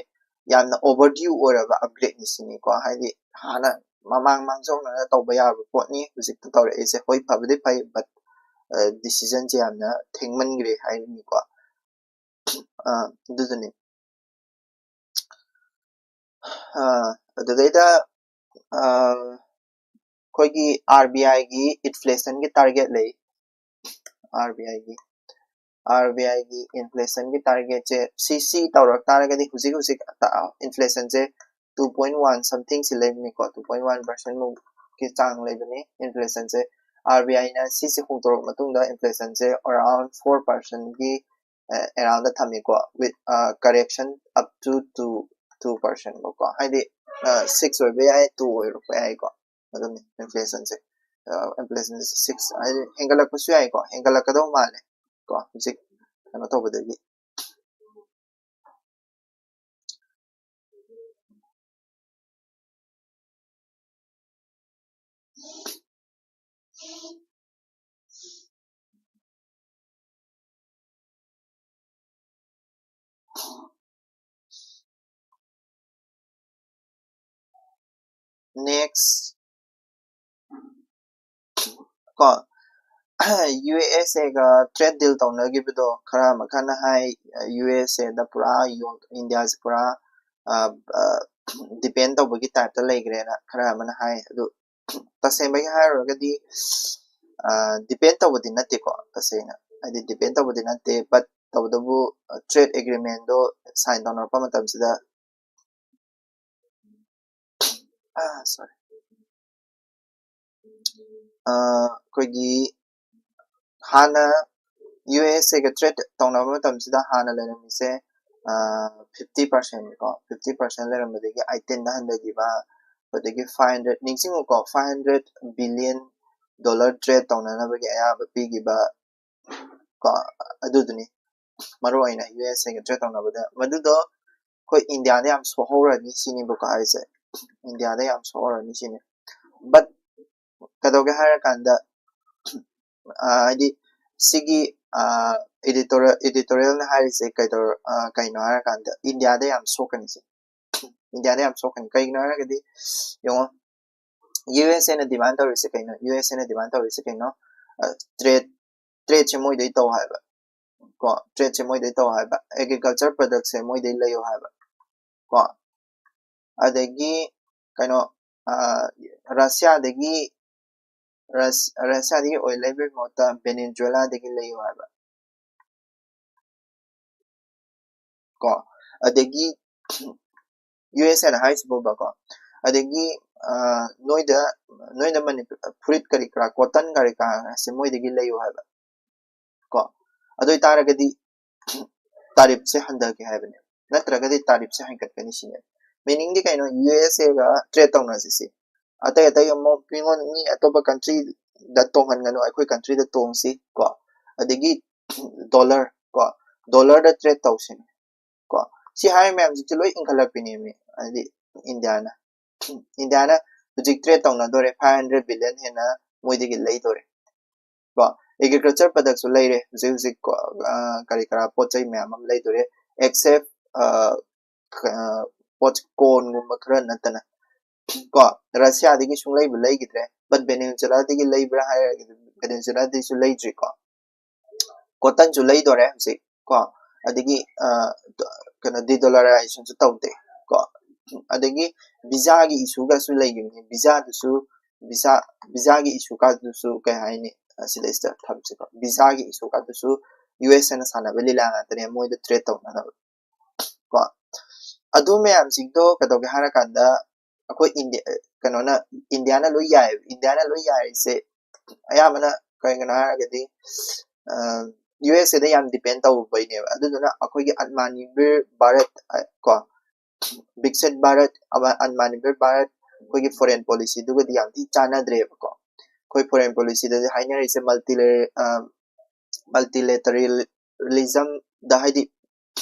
ꯌꯥꯝꯅ overdue ꯑꯣꯏꯔꯕ upgrade ꯅꯤ ꯁꯤꯅꯤꯀꯣ꯫ ꯍꯥꯏꯗꯤ ꯍꯥꯟꯅ ꯃꯃꯥꯡ ꯃꯥꯡꯖꯧꯅꯅ ꯇꯧꯕ ꯌꯥꯕ ꯄꯣꯠꯅꯤ ꯍꯧꯖꯤꯛꯇ ꯇꯧꯔꯛꯏꯁꯦ꯫ ꯍꯣꯏ, ꯐꯕꯨꯗꯤ ꯐꯩ, but decision ꯁꯦ ꯌꯥꯝꯅ ꯊꯦꯡꯃꯟꯈ꯭ꯔꯦ ꯍꯥꯏꯅꯤꯡꯉꯤꯀꯣ꯫ ꯑꯗꯨꯗꯨꯅꯤ꯫ ꯑꯗꯨꯗꯩꯗ ꯑꯩꯈꯣꯏꯒꯤ RBI ꯒꯤ inflation ꯒꯤ target ꯂꯩ꯫ RBI ꯒꯤ RBI ꯒꯤ inflation ꯒꯤ target ꯁꯦ ꯁꯤ ꯁꯤ ꯇꯧꯔꯛ ꯇꯥꯔꯒꯗꯤ ꯍꯧꯖꯤꯛ ꯍꯧꯖꯤꯛ inflation ꯁꯦ two point one something ꯁꯤ ꯂꯩꯕꯅꯤꯀꯣ, two point one percent ꯃꯨꯛꯀꯤ ꯆꯥꯡ ꯂꯩꯕꯅꯤ inflation ꯁꯦ꯫ RBI ꯅ ꯁꯤ ꯁꯤ ꯍꯣꯡꯗꯣꯔꯛꯄ ꯃꯇꯨꯡꯗ inflation ꯁꯦ around four percent ꯒꯤ around the ꯊꯝꯃꯤꯀꯣ, with correction up to two two percent ꯀꯣ, ꯍꯥꯏꯗꯤ six ꯑꯣꯏꯕ ꯌꯥꯏ, two ꯑꯣꯏꯔꯛꯄ ꯌꯥꯏꯀꯣ꯫ ꯑꯗꯨꯅꯤ inflation ꯁꯦ, inflation ꯁꯦ six ꯍꯥꯏꯗꯤ ꯍꯦꯟꯒꯠꯂꯛꯄꯁꯨ ꯌꯥꯏꯀꯣ, ꯍꯦꯟꯒꯠꯂꯛꯀꯗꯧ ꯃꯥꯜꯂꯦ ꯀꯣ, ꯍꯧꯖꯤꯛ ꯀꯩꯅꯣ ꯇꯧꯕꯗꯒꯤ꯫ Next ꯀꯣ, USA ꯒ trade deal ꯇꯧꯅꯈꯤꯕꯗꯣ ꯈꯔ ꯑꯃꯈꯛꯅ ꯍꯥꯏ, USA ꯗ ꯄꯨꯔꯥ ꯌꯣꯟ-, India ꯁꯦ ꯄꯨꯔꯥ depend ꯇꯧꯕꯒꯤ type ꯇ ꯂꯩꯈ꯭ꯔꯦꯅ ꯈꯔ ꯑꯃꯅ ꯍꯥꯏ꯫ ꯑꯗꯨ ꯇꯁꯦꯡꯕꯒꯤ ꯍꯥꯏꯔꯨꯔꯒꯗꯤ depend ꯇꯧꯕꯗꯤ ꯅꯠꯇꯦꯀꯣ, ꯇꯁꯦꯡꯅ ꯍꯥꯏꯗꯤ depend ꯇꯧꯕꯗꯤ ꯅꯠꯇꯦ, but ꯇꯧꯕꯇꯕꯨ trade agreement ꯗꯣ sign ꯇꯧꯅꯔꯛꯄ ꯃꯇꯝꯁꯤꯗ sorry ꯑꯩꯈꯣꯏꯒꯤ ꯍꯥꯟꯅ USA ꯒ trade ꯇꯧꯅꯕ ꯃꯇꯝꯁꯤꯗ ꯍꯥꯟꯅ ꯂꯩꯔꯝꯃꯤꯁꯦ fifty percent ꯀꯣ, fifty percent ꯂꯩꯔꯝꯕꯗꯒꯤ eighteen ꯗ ꯍꯟꯊꯈꯤꯕ, ꯑꯗꯒꯤ five hundred, ꯅꯤꯡꯁꯤꯡꯉꯨꯀꯣ, five hundred billion dollar trade ꯇꯧꯅꯅꯕꯒꯤ ꯑꯌꯥꯕ ꯄꯤꯈꯤꯕ ꯀꯣ, ꯑꯗꯨꯗꯨꯅꯤ ꯃꯔꯨ ꯑꯣꯏꯅ USA ꯒ trade ꯇꯧꯅꯕꯗ꯫ ꯃꯗꯨꯗꯣ ꯑꯩꯈꯣꯏ India ꯗ ꯌꯥꯝ ꯁꯣꯛꯍꯧꯔꯅꯤ ꯁꯤꯅꯦꯕꯀꯣ ꯍꯥꯏꯁꯦ, India ꯗ ꯌꯥꯝ ꯁꯣꯛꯍꯧꯔꯅꯤ ꯁꯤꯅꯤ꯫ But ꯀꯩꯗꯧꯒꯦ ꯍꯥꯏꯔꯀꯥꯟꯗ ꯍꯥꯏꯗꯤ ꯁꯤꯒꯤ editorial editorial ꯅ ꯍꯥꯏꯔꯤꯁꯦ ꯀꯩꯗꯧ ꯀꯩꯅꯣ ꯍꯥꯏꯔꯀꯥꯟꯗ India ꯗ ꯌꯥꯝ ꯁꯣꯛꯀꯅꯤ ꯁꯤ, India ꯗ ꯌꯥꯝ ꯁꯣꯛꯀꯅꯤ꯫ ꯀꯩꯒꯤꯅꯣ ꯍꯥꯏꯔꯒꯗꯤ ꯌꯦꯡꯉꯣ, USA ꯅ demand ꯇꯧꯔꯤꯁꯦ ꯀꯩꯅꯣ? USA ꯅ demand ꯇꯧꯔꯤꯁꯦ ꯀꯩꯅꯣ? trade trade ꯁꯦ ꯃꯣꯏꯗꯩ ꯇꯧ ꯍꯥꯏꯕ ꯀꯣ, trade ꯁꯦ ꯃꯣꯏꯗꯩ ꯇꯧ ꯍꯥꯏꯕ, agriculture product ꯁꯦ ꯃꯣꯏꯗꯩ ꯂꯩꯌꯣ ꯍꯥꯏꯕ ꯀꯣ꯫ ꯑꯗꯒꯤ ꯀꯩꯅꯣ, Russia ꯗꯒꯤ Russia ꯗꯒꯤ oil ꯂꯩꯕꯒꯤ ꯃꯍꯨꯠꯇ Venezuela ꯗꯒꯤ ꯂꯩꯌꯣ ꯍꯥꯏꯕ꯫ ꯀꯣ, ꯑꯗꯒꯤ ꯌꯨ ꯑꯦꯁ ꯑꯦꯅ ꯍꯥꯏꯁꯤꯕꯣꯕꯀꯣ, ꯑꯗꯒꯤ ꯅꯣꯏꯗ ꯅꯣꯏꯅ ꯃꯅꯤꯄꯨꯔ ꯐꯨꯔꯤꯠ ꯀꯔꯤ ꯀꯔꯥ, ꯀꯣꯇꯟ ꯀꯔꯤ ꯀꯔꯥꯁꯦ ꯃꯣꯏꯗꯒꯤ ꯂꯩꯌꯨ ꯍꯥꯏꯕ ꯀꯣ꯫ ꯑꯗꯨ ꯑꯣꯏꯇꯥꯔꯒꯗꯤ ꯇꯥꯔꯤꯞꯁꯦ ꯍꯟꯊꯒꯦ ꯍꯥꯏꯕꯅꯦ, ꯅꯠꯇ꯭ꯔꯒꯗꯤ ꯇꯥꯔꯤꯞꯁꯦ ꯍꯦꯟꯒꯠꯀꯅꯤ ꯁꯤꯅꯦ꯫ ꯃꯤꯅꯤꯡꯗꯤ ꯀꯩꯅꯣ? ꯌꯨ ꯑꯦꯁ ꯑꯦꯒ ꯇ꯭ꯔꯦꯠ ꯇꯧꯅꯁꯤ ꯁꯤ꯫ ꯑꯇꯩ ꯑꯇꯩ ꯑꯃꯨꯛ ꯃꯤꯉꯣꯟ, ꯃꯤ ꯑꯇꯣꯞꯄ ꯀꯟꯇ꯭ꯔꯤꯗ ꯇꯣꯡꯍꯟꯒꯅꯨ, ꯑꯩꯈꯣꯏ ꯀꯟꯇ꯭ꯔꯤꯗ ꯇꯣꯡꯁꯤ ꯀꯣ꯫ ꯑꯗꯒꯤ ꯗꯣꯂꯔ ꯀꯣ, ꯗꯣꯂꯔꯗ ꯇ꯭ꯔꯦꯠ ꯇꯧꯁꯤꯅꯦ ꯀꯣ꯫ ꯁꯤ ꯍꯥꯏꯔꯤꯕ ꯃꯌꯥꯝꯁꯤꯡꯁꯦ ꯂꯣꯏ ꯏꯟꯈꯠꯂꯛꯄꯤꯅꯦꯃꯤ, ꯍꯥꯏꯗꯤ ꯏꯟꯗꯤꯌꯥꯅ ꯏꯟꯗꯤꯌꯥꯅ ꯍꯧꯖꯤꯛ ꯇ꯭ꯔꯦꯠ ꯇꯧꯅꯗꯣꯔꯦ, ꯐꯥꯏꯚ ꯍꯟꯗ꯭ꯔꯦꯠ ꯕꯤꯂꯤꯌꯟ ꯍꯦꯟꯅ ꯃꯣꯏꯗꯒꯤ ꯂꯩꯗꯣꯔꯦ ꯀꯣ꯫ ꯑꯦꯒ꯭ꯔꯤꯀꯜꯆꯔ ꯄ꯭ꯔꯗꯛꯁꯨ ꯂꯩꯔꯦ ꯍꯧꯖꯤꯛ ꯍꯧꯖꯤꯛ ꯀꯣ, ꯀꯔꯤ ꯀꯔꯥ ꯄꯣꯠ ꯆꯩ ꯃꯌꯥꯝ ꯑꯃ ꯂꯩꯗꯣꯔꯦ, ꯑꯦꯛꯁꯦꯞ ꯄꯣꯠ ꯀꯣꯔꯟꯒꯨꯝꯕ ꯈꯔ ꯅꯠꯇꯅ ꯀꯣ꯫ ꯔꯁꯤꯌꯥꯗꯒꯤ ꯁꯨꯡꯂꯩꯕꯨ ꯂꯩꯈꯤꯗ꯭ꯔꯦ, ꯕꯠ ꯚꯦꯅꯦꯖꯨꯂꯥꯗꯒꯤ ꯂꯩꯕ꯭ꯔꯥ ꯍꯥꯏꯔꯒꯗꯤ ꯚꯦꯅꯦꯖꯨꯂꯥꯗꯒꯤꯁꯨ ꯂꯩꯗ꯭ꯔꯤꯀꯣ꯫ ꯀꯣꯇꯟꯁꯨ ꯂꯩꯗꯣꯔꯦ ꯍꯧꯖꯤꯛ ꯀꯣ, ꯑꯗꯒꯤ ꯀꯩꯅꯣ, ꯗꯤꯗꯣꯂꯔꯥꯏꯖꯦꯁꯟꯁꯨ ꯇꯧꯗꯦ ꯀꯣ꯫ ꯑꯗꯒꯤ ꯚꯤꯖꯥꯒꯤ ꯏꯁꯨꯒꯁꯨ ꯂꯩꯈꯤꯕꯅꯤ, ꯚꯤꯖꯥꯗꯨꯁꯨ ꯚꯤꯖꯥ ꯚꯤꯖꯥꯒꯤ ꯏꯁꯨꯒꯗꯨꯁꯨ ꯀꯩ ꯍꯥꯏꯅꯤ, ꯁꯤꯗꯩꯁꯤꯗ ꯊꯝꯁꯤꯀꯣ꯫ ꯚꯤꯖꯥꯒꯤ ꯏꯁꯨꯒꯗꯨꯁꯨ ꯌꯨ ꯑꯦꯁ ꯑꯦꯅ ꯁꯥꯟꯅꯕ ꯂꯤꯂꯥ ꯉꯥꯛꯇꯅꯦ, ꯃꯣꯏꯗ ꯇ꯭ꯔꯦꯠ ꯇꯧꯅꯅꯕ ꯀꯣ꯫ ꯑꯗꯨ ꯃꯌꯥꯝꯁꯤꯡꯗꯣ ꯀꯩꯗꯧꯒꯦ ꯍꯥꯏꯔꯀꯥꯟꯗ ꯑꯩꯈꯣꯏ ꯏꯟꯗꯤꯌꯥ, ꯀꯩꯅꯣꯅ, ꯏꯟꯗꯤꯌꯥꯅ ꯂꯣꯏ ꯌꯥꯏꯌꯦꯕ꯫ ꯏꯟꯗꯤꯌꯥꯅ ꯂꯣꯏ ꯌꯥꯏꯁꯦ ꯑꯌꯥꯝꯕꯅ ꯀꯩꯒꯤꯅꯣ ꯍꯥꯏꯔꯒꯗꯤ ꯌꯨ ꯑꯦꯁ ꯑꯦꯗ ꯌꯥꯝ ꯗꯤꯄꯦꯟ ꯇꯧꯕꯩꯅꯦꯕ꯫ ꯑꯗꯨꯗꯨꯅ ꯑꯩꯈꯣꯏꯒꯤ ꯑꯠꯃꯥꯅꯤꯔꯚꯔ ꯚꯥꯔꯠ ꯀꯣ, ꯕꯤꯛꯁꯤꯠ ꯚꯥꯔꯠ, ꯑꯠꯃꯥꯅꯤꯔꯚꯔ ꯚꯥꯔꯠ, ꯑꯩꯈꯣꯏꯒꯤ ꯐꯣꯔꯦꯟ ꯄꯣꯂꯤꯁꯤꯗꯨꯒꯗꯤ ꯌꯥꯝ ꯊꯤ ꯆꯥꯟꯅꯗ꯭ꯔꯦꯕꯀꯣ꯫ ꯑꯩꯈꯣꯏ ꯐꯣꯔꯦꯟ ꯄꯣꯂꯤꯁꯤꯗꯗꯤ ꯍꯥꯏꯅꯔꯤꯁꯦ ꯃꯜꯇꯤꯂꯦ ꯃꯜꯇꯤꯂꯦꯇꯔꯦꯂꯤꯖꯝꯗ, ꯍꯥꯏꯗꯤ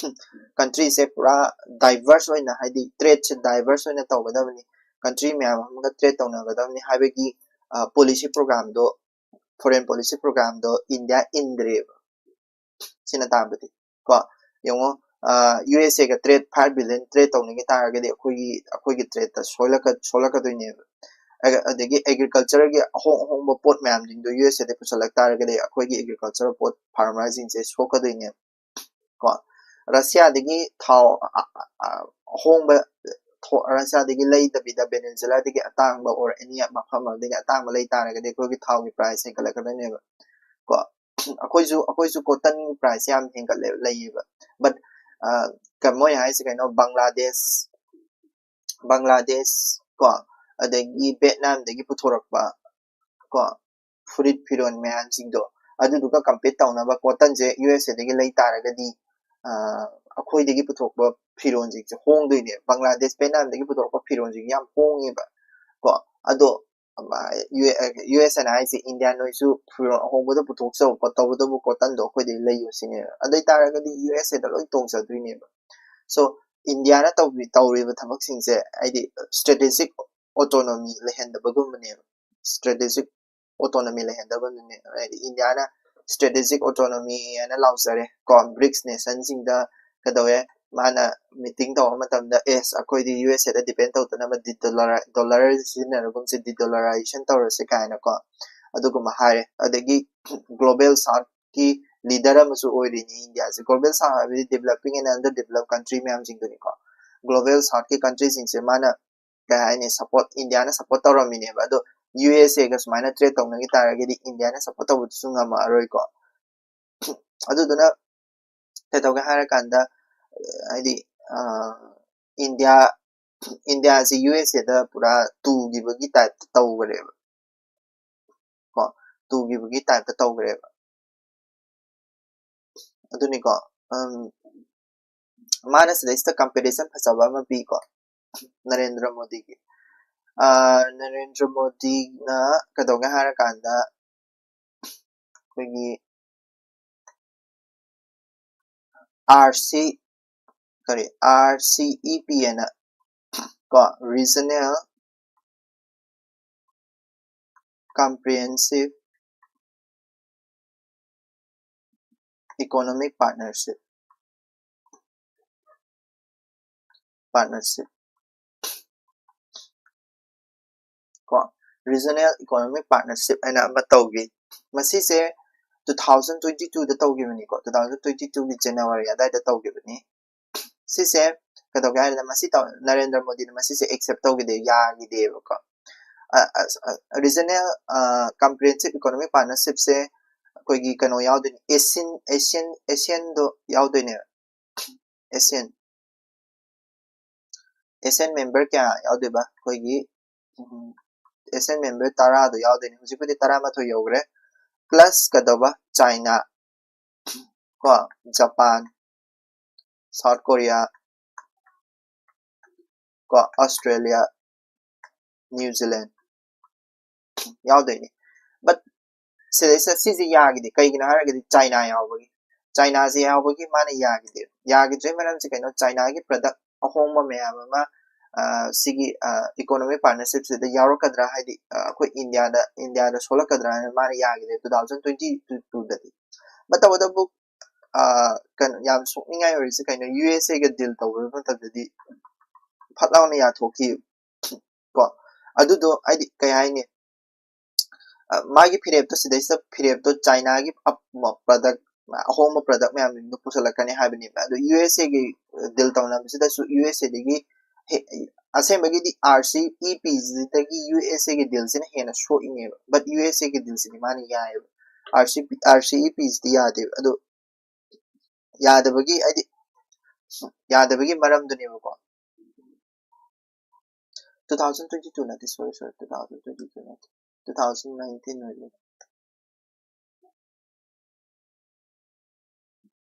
ꯀꯟꯇ꯭ꯔꯤꯁꯦ ꯄꯨꯔꯥ ꯗꯥꯏꯚꯔꯁ ꯑꯣꯏꯅ, ꯍꯥꯏꯗꯤ ꯇ꯭ꯔꯦꯠꯁꯦ ꯗꯥꯏꯚꯔꯁ ꯑꯣꯏꯅ ꯇꯧꯒꯗꯕꯅꯤ, ꯀꯟꯇ꯭ꯔꯤ ꯃꯌꯥꯝ ꯑꯃꯒ ꯇ꯭ꯔꯦꯠ ꯇꯧꯅꯒꯗꯕꯅꯤ ꯍꯥꯏꯕꯒꯤ ꯄꯣꯂꯤꯁꯤ ꯄ꯭ꯔꯣꯒ꯭ꯔꯥꯝꯗꯣ, ꯐꯣꯔꯦꯟ ꯄꯣꯂꯤꯁꯤ ꯄ꯭ꯔꯣꯒ꯭ꯔꯥꯝꯗꯣ ꯏꯟꯗꯤꯌꯥ ꯏꯟꯗ꯭ꯔꯦꯕ꯫ ꯁꯤꯅ ꯇꯥꯛꯄꯗꯤ ꯀꯣ, ꯌꯦꯡꯉꯣ, ꯌꯨ ꯑꯦꯁ ꯑꯦꯒ ꯇ꯭ꯔꯦꯠ, ꯐꯥꯏꯚ ꯕꯤꯂꯤꯌꯟ ꯇ꯭ꯔꯦꯠ ꯇꯧꯅꯤꯡꯉꯤ ꯇꯥꯔꯒꯗꯤ ꯑꯩꯈꯣꯏꯒꯤ ꯑꯩꯈꯣꯏꯒꯤ ꯇ꯭ꯔꯦꯠꯇ ꯁꯣꯛꯂꯛꯀꯗꯣꯏꯅꯦꯕ꯫ ꯑꯗꯒꯤ ꯑꯦꯒ꯭ꯔꯤꯀꯜꯆꯔꯒꯤ ꯑꯍꯣꯡ ꯑꯍꯣꯡꯕ ꯄꯣꯠ ꯃꯌꯥꯝꯁꯤꯡꯗꯣ ꯌꯨ ꯑꯦꯁ ꯑꯦꯗ ꯄꯨꯁꯜꯂꯛ ꯇꯥꯔꯒꯗꯤ ꯑꯩꯈꯣꯏꯒꯤ ꯑꯦꯒ꯭ꯔꯤꯀꯜꯆꯔ ꯄꯣꯠ, ꯐꯥꯔꯃꯔꯁꯤꯡꯁꯦ ꯁꯣꯛꯀꯗꯣꯏꯅꯦꯕ ꯀꯣ꯫ ꯔꯁꯤꯌꯥꯗꯒꯤ ꯊꯥꯎ ꯑꯍꯣꯡꯕ, ꯔꯁꯤꯌꯥꯗꯒꯤ ꯂꯩꯗꯕꯤꯗ ꯚꯦꯅꯦꯖꯨꯂꯥꯗꯒꯤ ꯑꯇꯥꯡꯕ ꯑꯣꯔ ꯑꯦꯅꯤ ꯃꯐꯝ ꯑꯃꯗꯒꯤ ꯑꯇꯥꯡꯕ ꯂꯩ ꯇꯥꯔꯒꯗꯤ ꯑꯩꯈꯣꯏꯒꯤ ꯊꯥꯎꯒꯤ ꯄ꯭ꯔꯥꯏꯁ ꯍꯦꯟꯒꯠꯂꯛꯀꯗꯣꯏꯅꯦꯕ ꯀꯣ꯫ ꯑꯩꯈꯣꯏꯁꯨ ꯑꯩꯈꯣꯏꯁꯨ ꯀꯣꯇꯟꯒꯤ ꯄ꯭ꯔꯥꯏꯁ ꯌꯥꯝ ꯍꯦꯟꯒꯠꯂꯦ, ꯂꯩꯌꯦꯕ꯫ ꯕꯠ ꯃꯣꯏꯅ ꯍꯥꯏꯁꯦ ꯀꯩꯅꯣ, ꯕꯪꯒ꯭ꯂꯥꯗꯦꯁ, ꯕꯪꯒ꯭ꯂꯥꯗꯦꯁ ꯀꯣ, ꯑꯗꯒꯤ ꯚꯦꯠꯅꯥꯝꯗꯒꯤ ꯄꯨꯊꯣꯔꯛꯄ ꯀꯣ, ꯐꯨꯔꯤꯠ ꯐꯤꯔꯣꯜ ꯃꯌꯥꯝꯁꯤꯡꯗꯣ, ꯑꯗꯨꯗꯨꯒ ꯀꯝꯄꯤꯠ ꯇꯧꯅꯕ ꯀꯣꯇꯟꯁꯦ ꯌꯨ ꯑꯦꯁ ꯑꯦꯗꯒꯤ ꯂꯩ ꯇꯥꯔꯒꯗꯤ ꯑꯩꯈꯣꯏꯗꯒꯤ ꯄꯨꯊꯣꯛꯄ ꯐꯤꯔꯣꯜꯁꯤꯡꯁꯦ ꯍꯣꯡꯗꯣꯏꯅꯦ꯫ ꯕꯪꯒ꯭ꯂꯥꯗꯦꯁ, ꯚꯦꯠꯅꯥꯝꯗꯒꯤ ꯄꯨꯊꯣꯔꯛꯄ ꯐꯤꯔꯣꯜꯁꯤꯡꯁꯦ ꯌꯥꯝ ꯍꯣꯡꯉꯦꯕ ꯀꯣ꯫ ꯑꯗꯣ ꯌꯨ ꯑꯦꯁ ꯑꯦꯅ ꯍꯥꯏꯁꯦ, ꯏꯟꯗꯤꯌꯥ ꯅꯣꯏꯁꯨ ꯐꯤꯔꯣꯜ ꯑꯍꯣꯡꯕꯗ ꯄꯨꯊꯣꯛꯆꯧꯀꯣ, ꯇꯧꯕꯇꯕꯨ ꯀꯣꯇꯟꯗꯣ ꯑꯩꯈꯣꯏꯗꯒꯤ ꯂꯩꯌꯨ ꯁꯤꯅꯦꯕ꯫ ꯑꯗꯨ ꯑꯣꯏ ꯇꯥꯔꯒꯗꯤ ꯌꯨ ꯑꯦꯁ ꯑꯦꯗ ꯂꯣꯏ ꯇꯣꯡꯖꯗꯣꯏꯅꯦꯕ꯫ ꯁꯣ ꯏꯟꯗꯤꯌꯥꯅ ꯇꯧꯔꯤꯕ ꯊꯕꯛꯁꯤꯡꯁꯦ ꯍꯥꯏꯗꯤ ꯁ꯭ꯇ꯭ꯔꯦꯇꯦꯖꯤꯛ ꯑꯣꯇꯣꯅꯣꯃꯤ ꯂꯩꯍꯟꯗꯕꯒꯨꯝꯕꯅꯦꯕ꯫ ꯁ꯭ꯇ꯭ꯔꯦꯇꯦꯖꯤꯛ ꯑꯣꯇꯣꯅꯣꯃꯤ ꯂꯩꯍꯟꯗꯕꯅꯤꯅꯦ꯫ ꯍꯥꯏꯗꯤ ꯏꯟꯗꯤꯌꯥꯅ ꯁ꯭ꯇ꯭ꯔꯦꯇꯦꯖꯤꯛ ꯑꯣꯇꯣꯅꯣꯃꯤ ꯍꯥꯏꯅ ꯂꯥꯎꯖꯔꯦ ꯀꯣ, ꯕ꯭ꯔꯤꯛꯁ ꯅꯦꯁꯟꯁꯤꯡꯗ ꯀꯩꯗꯧꯋꯦ, ꯃꯥꯅ ꯃꯤꯇꯤꯡ ꯇꯧꯕ ꯃꯇꯝꯗ, ꯑꯦꯁ, ꯑꯩꯈꯣꯏꯗꯤ ꯌꯨ ꯑꯦꯁ ꯑꯦꯗ ꯗꯤꯄꯦꯟ ꯇꯧꯗꯅꯕ ꯗꯣꯂꯔ ꯁꯤꯖꯤꯟꯅꯔꯒꯨꯝꯁꯦ, ꯗꯤꯗꯣꯂꯔꯥꯏꯖꯦꯁꯟ ꯇꯧꯔꯁꯦ ꯀꯥꯏꯅꯀꯣ, ꯑꯗꯨꯒꯨꯝꯕ ꯍꯥꯏꯔꯦ꯫ ꯑꯗꯒꯤ ꯒ꯭ꯂꯣꯕꯦꯜ ꯁꯥꯎꯠꯀꯤ ꯂꯤꯗꯔ ꯑꯃꯁꯨ ꯑꯣꯏꯔꯤꯅꯤ ꯏꯟꯗꯤꯌꯥꯁꯦ꯫ ꯒ꯭ꯂꯣꯕꯦꯜ ꯁꯥꯎꯠ ꯍꯥꯏꯕꯗꯤ developing and under develop country ꯃꯌꯥꯝꯁꯤꯡꯗꯨꯅꯤꯀꯣ꯫ ꯒ꯭ꯂꯣꯕꯦꯜ ꯁꯥꯎꯠꯀꯤ ꯀꯟꯇ꯭ꯔꯤꯁꯤꯡꯁꯦ ꯃꯥꯅ ꯀꯩ ꯍꯥꯏꯅꯤ, ꯁꯞꯄꯣꯔꯠ ꯏꯟꯗꯤꯌꯥꯅ ꯁꯞꯄꯣꯔꯠ ꯇꯧꯔꯝꯃꯤꯅꯦꯕ꯫ ꯑꯗꯣ ꯌꯨ ꯑꯦꯁ ꯑꯦꯒ ꯁꯨꯃꯥꯏꯅ ꯇ꯭ꯔꯦꯗ ꯇꯧꯅꯈꯤ ꯇꯥꯔꯒꯗꯤ ꯏꯟꯗꯤꯌꯥꯅ ꯁꯞꯄꯣꯔꯠ ꯇꯧꯕꯗꯨꯁꯨ ꯉꯝꯃꯛꯑꯔꯣꯏꯀꯣ꯫ ꯑꯗꯨꯗꯨꯅ ꯀꯩꯗꯧꯒꯦ ꯍꯥꯏꯔꯀꯥꯟꯗ, ꯍꯥꯏꯗꯤ ꯏꯟꯗꯤꯌꯥ ꯏꯟꯗꯤꯌꯥꯁꯤ ꯌꯨ ꯑꯦꯁ ꯑꯦꯗ ꯄꯨꯔꯥ ꯇꯨꯈꯤꯕꯒꯤ ꯇꯥꯏꯞꯇ ꯇꯧꯈ꯭ꯔꯦꯕ ꯀꯣ, ꯇꯨꯈꯤꯕꯒꯤ ꯇꯥꯏꯞꯇ ꯇꯧꯈ꯭ꯔꯦꯕ꯫ ꯑꯗꯨꯅꯤꯀꯣ, ꯃꯥꯅ ꯁꯤꯗꯩꯁꯤꯗ ꯀꯝꯄꯦꯔꯤꯖꯟ ꯐꯖꯕ ꯑꯃ ꯄꯤꯀꯣ, ꯅꯔꯦꯟꯗ꯭ꯔ ꯃꯣꯗꯤꯒꯤ꯫ ꯅꯔꯦꯟꯗ꯭ꯔ ꯃꯣꯗꯤꯅ ꯀꯩꯗꯧꯒꯦ ꯍꯥꯏꯔꯀꯥꯟꯗ, ꯑꯩꯈꯣꯏꯒꯤ ꯑꯥꯔ ꯁꯤ, ꯀꯔꯤ, ꯑꯥꯔ ꯁꯤ ꯏ ꯄꯤ ꯑꯅ ꯀꯣ, regional comprehensive economic partnership, partnership ꯀꯣ, ꯔꯤꯖꯅꯦꯜ ꯏꯀꯣꯅꯣꯃꯤꯛ ꯄꯥꯔꯠꯅꯔꯁꯤꯞ ꯍꯥꯏꯅ ꯑꯃ ꯇꯧꯈꯤ꯫ ꯃꯁꯤꯁꯦ ꯇꯨ ꯊꯥꯎꯖꯟ ꯇ꯭ꯋꯦꯟꯇꯤ ꯇꯨꯗ ꯇꯧꯈꯤꯕꯅꯤꯀꯣ, ꯇꯨ ꯊꯥꯎꯖꯟ ꯇ꯭ꯋꯦꯟꯇꯤ ꯇꯨꯒꯤ ꯖꯅꯋꯥꯔꯤ ꯑꯗꯨꯋꯥꯏꯗ ꯇꯧꯈꯤꯕꯅꯤ꯫ ꯁꯤꯁꯦ ꯀꯩꯗꯧꯒꯦ ꯍꯥꯏꯔꯗꯤ, ꯃꯁꯤ ꯇꯧ-, ꯅꯔꯦꯟꯗ꯭ꯔ ꯃꯣꯗꯤꯅ ꯃꯁꯤꯁꯦ ꯑꯦꯛꯁꯦꯞ ꯇꯧꯈꯤꯗꯦ, ꯌꯥꯈꯤꯗꯦꯕꯀꯣ꯫ ꯔꯤꯖꯅꯦꯜ ꯀꯝꯄ꯭ꯔꯤꯍꯦꯟꯁꯤꯞ ꯏꯀꯣꯅꯣꯃꯤꯛ ꯄꯥꯔꯠꯅꯔꯁꯤꯞꯁꯦ ꯑꯩꯈꯣꯏꯒꯤ ꯀꯩꯅꯣ ꯌꯥꯎꯗꯣꯏꯅꯤ, ꯑꯦꯁꯤꯌꯟ, ꯑꯦꯁꯤꯌꯟ, ꯑꯦꯁꯤꯌꯟꯗꯣ ꯌꯥꯎꯗꯣꯏꯅꯦꯕ꯫ ASEAN ASEAN member ꯀꯌꯥ ꯌꯥꯎꯗꯣꯏꯕ? ꯑꯩꯈꯣꯏꯒꯤ ASEAN member ꯇꯔꯥꯗꯣ ꯌꯥꯎꯗꯣꯏꯅꯤ꯫ ꯍꯧꯖꯤꯛꯄꯨꯗꯤ ꯇꯔꯥꯃꯥꯊꯣꯏ ꯌꯧꯈ꯭ꯔꯦ꯫ Plus ꯀꯩꯗꯧꯕ? China, ꯀꯣ, Japan, South Korea, ꯀꯣ, Australia, New Zealand ꯌꯥꯎꯗꯣꯏꯅꯤ꯫ But ꯁꯤꯗꯩꯁꯤꯗ ꯁꯤꯁꯦ ꯌꯥꯈꯤꯗꯦ꯫ ꯀꯩꯒꯤꯅꯣ ꯍꯥꯏꯔꯒꯗꯤ China ꯌꯥꯎꯕꯒꯤ꯫ Chinaꯁꯦ ꯌꯥꯎꯕꯒꯤ ꯃꯥꯅ ꯌꯥꯈꯤꯗꯦ꯫ ꯌꯥꯈꯤꯗ꯭ꯔꯤ ꯃꯔꯝꯁꯦ ꯀꯩꯅꯣ? Chinaꯒꯤ product ꯑꯍꯣꯡꯕ ꯃꯌꯥꯝ ꯑꯃ ꯁꯤꯒꯤ economic partnershipꯁꯤꯗ ꯌꯥꯎꯔꯛꯀꯗ꯭ꯔꯥ, ꯍꯥꯏꯗꯤ ꯑꯩꯈꯣꯏ ꯏꯟꯗꯤꯌꯥꯗ ꯏꯟꯗꯤꯌꯥꯗ ꯁꯣꯛꯂꯛꯀꯗ꯭ꯔꯥ ꯍꯥꯏꯅ ꯃꯥꯅ ꯌꯥꯈꯤꯗꯦ two thousand twenty twoꯗꯗꯤ꯫ But ꯇꯧꯕꯇꯕꯨ ꯀꯩꯅꯣ ꯌꯥꯝ ꯁꯣꯛꯅꯤꯡꯉꯥꯏ ꯑꯣꯏꯔꯤꯁꯦ ꯀꯩꯅꯣ? USAꯒ deal ꯇꯧꯕ ꯃꯇꯝꯗꯗꯤ ꯐꯠ ꯂꯥꯎꯅ ꯌꯥꯊꯣꯛꯈꯤ꯫ ꯀꯣ, ꯑꯗꯨꯗꯣ ꯍꯥꯏꯗꯤ ꯀꯩ ꯍꯥꯏꯅꯤ? ꯃꯥꯒꯤ ꯐꯤꯔꯦꯞꯇꯣ, ꯁꯤꯗꯩꯁꯤꯗ ꯐꯤꯔꯦꯞꯇꯣ Chinaꯒꯤ product, ꯑꯍꯣꯡꯕ product ꯃꯌꯥꯝꯁꯤꯡꯗꯣ ꯄꯨꯁꯜꯂꯛꯀꯅꯤ ꯍꯥꯏꯕꯅꯦꯕ꯫ ꯑꯗꯣ USAꯒꯤ deal ꯇꯧꯅꯕꯁꯤꯗꯁꯨ USAꯗꯒꯤ ꯑꯁꯦꯡꯕꯒꯤꯗꯤ RCEPꯁꯤꯗꯒꯤ USAꯒꯤ dealꯁꯤꯅ ꯍꯦꯟꯅ ꯁꯣꯛꯏꯅꯦꯕ꯫ But USAꯒꯤ dealꯁꯤꯗꯤ ꯃꯥꯅ ꯌꯥꯏꯑꯕ, RCEP RCEPꯁꯤꯗꯤ ꯌꯥꯗꯦꯕ꯫ ꯑꯗꯣ ꯌꯥꯗꯕꯒꯤ ꯍꯥꯏꯗꯤ ꯌꯥꯗꯕꯒꯤ ꯃꯔꯝꯗꯨꯅꯦꯕꯀꯣ꯫ Two thousand twenty two ꯅꯠꯇꯦ, sorry sorry, two thousand twenty two ꯅꯠꯇꯦ, two thousand nineteen ꯑꯣꯏꯗꯣꯏꯅꯦ꯫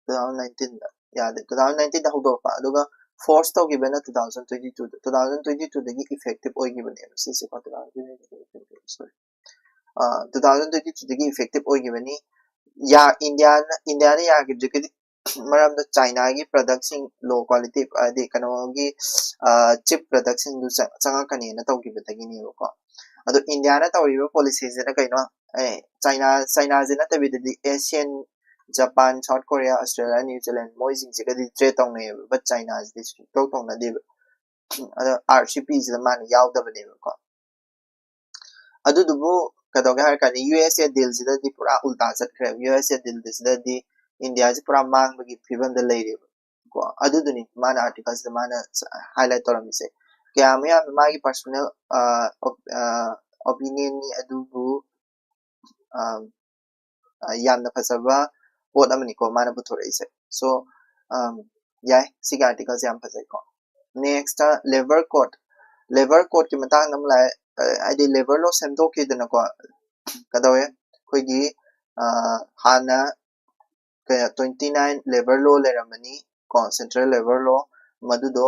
Two thousand nineteen ꯌꯥꯗꯦ, two thousand nineteen ꯍꯧꯗꯣꯔꯛꯄ, ꯑꯗꯨꯒ force ꯇꯧꯈꯤꯕꯅ two thousand twenty two two thousand twenty twoꯗꯒꯤ effective ꯑꯣꯏꯈꯤꯕꯅꯦꯕ ꯁꯤꯁꯦꯀꯣ꯫ Two thousand twenty two, sorry, two thousand twenty twoꯗꯒꯤ effective ꯑꯣꯏꯈꯤꯕꯅꯤ꯫ ꯌꯥ ꯏꯟꯗꯤꯌꯥꯅ ꯏꯟꯗꯤꯌꯥꯅ ꯌꯥꯈꯤꯕꯗꯨꯒꯤꯗꯤ ꯃꯔꯝꯗꯣ Chinaꯒꯤ productꯁꯤꯡ, low quality, ꯍꯥꯏꯗꯤ ꯀꯩꯅꯣꯒꯤ cheap productꯁꯤꯡꯗꯨ ꯆꯪꯉꯛꯀꯅꯤꯅ ꯇꯧꯈꯤꯕꯗꯒꯤꯅꯦꯕꯀꯣ꯫ ꯑꯗꯣ ꯏꯟꯗꯤꯌꯥꯅ ꯇꯧꯔꯤꯕ policyꯁꯤꯅ ꯀꯩꯅꯣ? China Chinaꯁꯦ ꯅꯠꯇꯕꯤꯗꯗꯤ ASEAN, Japan, South Korea, Australia, New Zealand ꯃꯣꯏꯁꯤꯡꯁꯤꯒꯗꯤ trade ꯇꯧꯅꯩꯌꯦꯕ꯫ But Chinaꯁꯤꯗꯤ ꯁꯨꯡꯇꯧ ꯇꯧꯅꯗꯦꯕ꯫ ꯑꯗꯣ RCEPꯁꯤꯗ ꯃꯥꯅ ꯌꯥꯎꯗꯕꯅꯦꯕꯀꯣ꯫ ꯑꯗꯨꯗꯨꯕꯨ ꯀꯩꯗꯧꯒꯦ ꯍꯥꯏꯔ ꯀꯥꯟꯗ USA dealꯁꯤꯗꯗꯤ ꯄꯨꯔꯥ ꯎꯜꯇꯥ ꯆꯠꯈ꯭ꯔꯦꯕ꯫ USA dealꯁꯤꯗꯗꯤ ꯏꯟꯗꯤꯌꯥꯁꯤ ꯄꯨꯔꯥ ꯃꯥꯡꯕꯒꯤ ꯐꯤꯕꯝꯗ ꯂꯩꯔꯦꯕ ꯀꯣ꯫ ꯑꯗꯨꯗꯨꯅꯤ ꯃꯥꯅ articleꯁꯤꯗ ꯃꯥꯅ highlight ꯇꯧꯔꯝꯃꯤꯁꯦ꯫ ꯀꯌꯥ ꯃꯌꯥꯝ ꯃꯥꯒꯤ personal opinionꯅꯤ, ꯑꯗꯨꯕꯨ ꯌꯥꯝꯅ ꯐꯖꯕ ꯄꯣꯠ ꯑꯃꯅꯤꯀꯣ ꯃꯥꯅ ꯄꯨꯊꯣꯔꯛꯏꯁꯦ꯫ So ꯌꯥꯏ, ꯁꯤꯒꯤ article ꯁꯦ ꯌꯥꯝ ꯐꯖꯩꯀꯣ꯫ Next, labour code. Labour code ꯀꯤ ꯃꯇꯥꯡꯗ ꯑꯃꯨꯛ ꯂꯥꯛꯑꯦ꯫ ꯑ, ꯍꯥꯏꯗꯤ labour law ꯁꯦꯝꯗꯣꯛꯈꯤꯗꯅꯀꯣ, ꯀꯩꯗꯧꯋꯦ, ꯑꯩꯈꯣꯏꯒꯤ, ꯑ, ꯍꯥꯟꯅ ꯀꯌꯥ, twenty nine labour law ꯂꯩꯔꯝꯕꯅꯤ ꯀꯣ, central labour law, ꯃꯗꯨꯗꯣ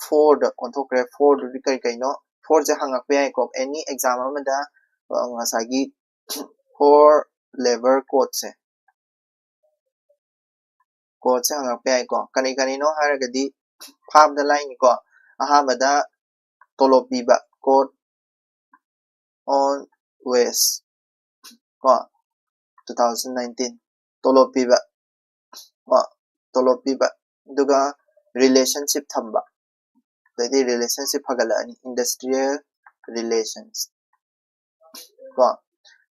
four ꯗ ꯑꯣꯟꯊꯣꯛꯈ꯭ꯔꯦ꯫ Four ꯗꯨꯗꯤ ꯀꯔꯤ ꯀꯩꯅꯣ? Four ꯁꯦ ꯍꯪꯉꯛꯄ ꯌꯥꯏꯀꯣ, any exam ꯑꯃꯗ, ꯑ, ꯉꯁꯥꯏꯒꯤ four labour code ꯁꯦ, code ꯁꯦ ꯍꯪꯉꯛꯄ ꯌꯥꯏꯀꯣ꯫ ꯀꯔꯤ ꯀꯔꯤꯅꯣ ꯍꯥꯏꯔꯒꯗꯤ ꯐꯥꯕꯗ ꯂꯥꯏꯅꯤꯀꯣ꯫ ꯑꯍꯥꯟꯕꯗ ꯇꯣꯂꯣꯞ ꯄꯤꯕ, code on wage ꯀꯣ, two thousand nineteen꯫ ꯇꯣꯂꯣꯞ ꯄꯤꯕ ꯀꯣ, ꯇꯣꯂꯣꯞ ꯄꯤꯕ, ꯑꯗꯨꯒ relationship ꯊꯝꯕ, ꯑꯗꯩꯗꯤ relationship ꯐꯒꯠꯂꯛꯑꯅꯤ, industrial relations ꯀꯣ꯫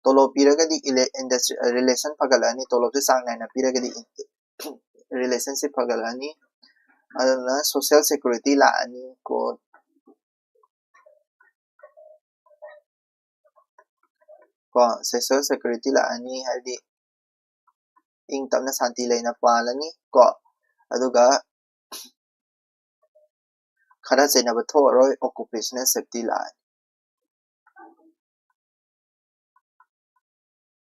ꯇꯣꯂꯣꯞ ꯄꯤꯔꯒꯗꯤ ꯏꯟꯗꯁꯇ꯭ꯔꯤ ꯔꯤꯂꯦꯁꯟ ꯐꯒꯠꯂꯛꯑꯅꯤ, ꯇꯣꯂꯣꯞꯁꯦ ꯆꯥꯡ ꯅꯥꯏꯅ ꯄꯤꯔꯒꯗꯤ relationship ꯐꯒꯠꯂꯛꯑꯅꯤ꯫ ꯑꯗꯨꯅ social security ꯂꯥꯛꯑꯅꯤ ꯀꯣ꯫ ꯀꯣ, social security ꯂꯥꯛꯑꯅꯤ, ꯍꯥꯏꯕꯗꯤ ꯏꯪ ꯇꯞꯅ ꯁꯥꯟꯇꯤ ꯂꯩꯅ ꯄꯥꯜꯂꯅꯤ ꯀꯣ꯫ ꯑꯗꯨꯒ ꯈꯔ ꯆꯩꯅꯕ ꯊꯣꯛꯑꯔꯣꯏ, occupational safety ꯂꯥꯛꯑꯅꯤ꯫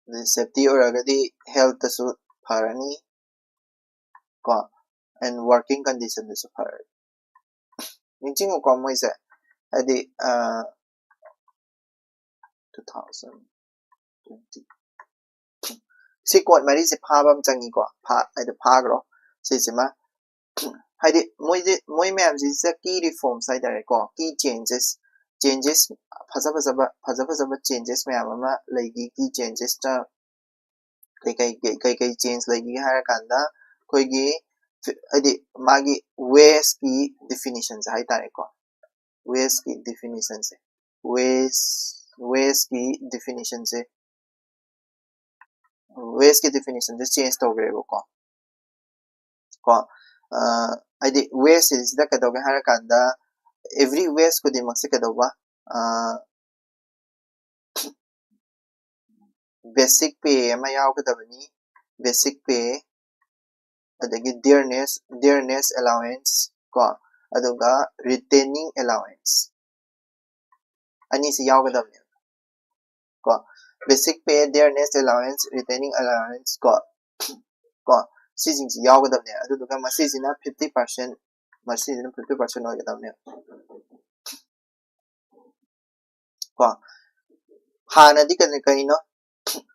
ꯑꯗꯩ safety ꯑꯣꯏꯔꯒꯗꯤ health ꯇꯁꯨ ꯐꯔꯅꯤ ꯀꯣ, and working condition ꯗꯁꯨ ꯐꯔꯅꯤ꯫ ꯅꯤꯡꯁꯤꯡꯉꯨꯀꯣ, ꯃꯣꯏꯁꯦ ꯍꯥꯏꯗꯤ, ꯑ, two thousand twenty ꯁꯤ code ꯃꯔꯤꯁꯦ ꯐꯥꯕ ꯑꯃ ꯆꯪꯉꯤꯀꯣ, ꯐꯥ-, ꯍꯥꯏꯗꯤ ꯐꯥꯈ꯭ꯔꯣ ꯁꯤꯁꯤꯃ꯫ ꯍꯥꯏꯗꯤ ꯃꯣꯏꯁꯦ, ꯃꯣꯏ ꯃꯌꯥꯝꯁꯤꯗ key reforms ꯍꯥꯏꯇꯥꯔꯦꯀꯣ, key changes, changes, ꯐꯖ ꯐꯖꯕ, ꯐꯖ ꯐꯖꯕ changes ꯃꯌꯥꯝ ꯑꯃ ꯂꯩꯈꯤ꯫ Key changes ꯇ ꯀꯩꯀꯩ, ꯀꯩ, ꯀꯩꯀꯩ change ꯂꯩꯈꯤꯒꯦ ꯍꯥꯏꯔꯀꯥꯟꯗ, ꯑꯩꯈꯣꯏꯒꯤ ꯐꯤ-, ꯍꯥꯏꯗꯤ ꯃꯥꯒꯤ wage ꯀꯤ definition ꯁꯦ ꯍꯥꯏꯇꯥꯔꯦꯀꯣ, wage ꯀꯤ definition ꯁꯦ, wage, wage ꯀꯤ definition ꯁꯦ, wage ꯀꯤ definition ꯁꯦ change ꯇꯧꯈ꯭ꯔꯦꯕꯀꯣ꯫ ꯀꯣ, ꯑ, ꯍꯥꯏꯗꯤ wage ꯁꯤꯗ ꯀꯩꯗꯧꯒꯦ ꯍꯥꯏꯔꯀꯥꯟꯗ, every wage ꯈꯨꯗꯤꯡꯃꯛꯁꯦ ꯀꯩꯗꯧꯕ, ꯑ, basic pay ꯑꯃ ꯌꯥꯎꯒꯗꯕꯅꯤ꯫ Basic pay, ꯑꯗꯒꯤ dearness dearness allowance ꯀꯣ, ꯑꯗꯨꯒ retaining allowance, ꯑꯅꯤꯁꯤ ꯌꯥꯎꯒꯗꯕꯅꯦꯕ ꯀꯣ꯫ Basic pay, dearness allowance, retaining allowance ꯀꯣ, ꯀꯣ, ꯁꯤꯁꯤꯡꯁꯤ ꯌꯥꯎꯒꯗꯕꯅꯦ꯫ ꯑꯗꯨꯗꯨꯒ ꯃꯁꯤꯁꯤꯅ fifty percent, ꯃꯁꯤꯁꯤꯅ fifty percent ꯑꯣꯏꯒꯗꯕꯅꯦꯕ ꯀꯣ꯫ ꯍꯥꯟꯅꯗꯤ ꯀꯔꯤ ꯀꯔꯤꯅꯣ,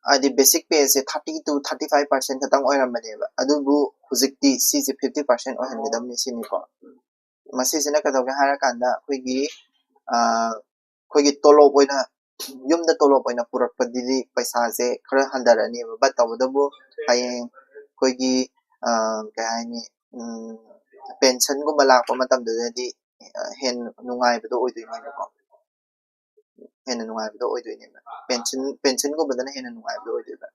ꯍꯥꯏꯗꯤ basic pay say thirty to thirty five percent ꯈꯛꯇꯪ ꯑꯣꯏꯔꯝꯕꯅꯦꯕ, ꯑꯗꯨꯕꯨ ꯍꯧꯖꯤꯛꯇꯤ ꯁꯤꯁꯦ fifty percent ꯑꯣꯏꯍꯟꯒꯗꯕꯅꯤ ꯁꯤꯅꯤꯀꯣ꯫ ꯃꯁꯤꯁꯤꯅ ꯀꯩꯗꯧꯒꯦ ꯍꯥꯏꯔꯀꯥꯟꯗ ꯑꯩꯈꯣꯏꯒꯤ ꯑꯩꯈꯣꯏꯒꯤ ꯇꯣꯂꯣꯞ ꯑꯣꯏꯅ, ꯌꯨꯝꯗ ꯇꯣꯂꯣꯞ ꯑꯣꯏꯅ ꯄꯨꯔꯛꯄꯗꯨꯗꯤ ꯄꯩꯁꯥꯁꯦ ꯈꯔ ꯍꯟꯊꯔꯅꯦꯕ꯫ But ꯇꯧꯕꯇꯕꯨ ꯍꯌꯦꯡ ꯑꯩꯈꯣꯏꯒꯤ ꯀꯩ ꯍꯥꯏꯅꯤ, ꯄꯦꯟꯁꯟꯒꯨꯝꯕ ꯂꯥꯛꯄ ꯃꯇꯝꯗꯨꯗꯗꯤ ꯍꯦꯟꯅ ꯅꯨꯡꯉꯥꯏꯕꯗꯣ ꯑꯣꯏꯗꯣꯏꯅꯦꯕꯀꯣ꯫ ꯍꯦꯟꯅ ꯅꯨꯡꯉꯥꯏꯕꯗꯣ ꯑꯣꯏꯗꯣꯏꯅꯦꯕ꯫ ꯄꯦꯟꯁꯟ ꯄꯦꯟꯁꯟꯒꯨꯝꯕꯗꯅ ꯍꯦꯟꯅ ꯅꯨꯡꯉꯥꯏꯕꯗꯣ ꯑꯣꯏꯗꯣꯏꯕ꯫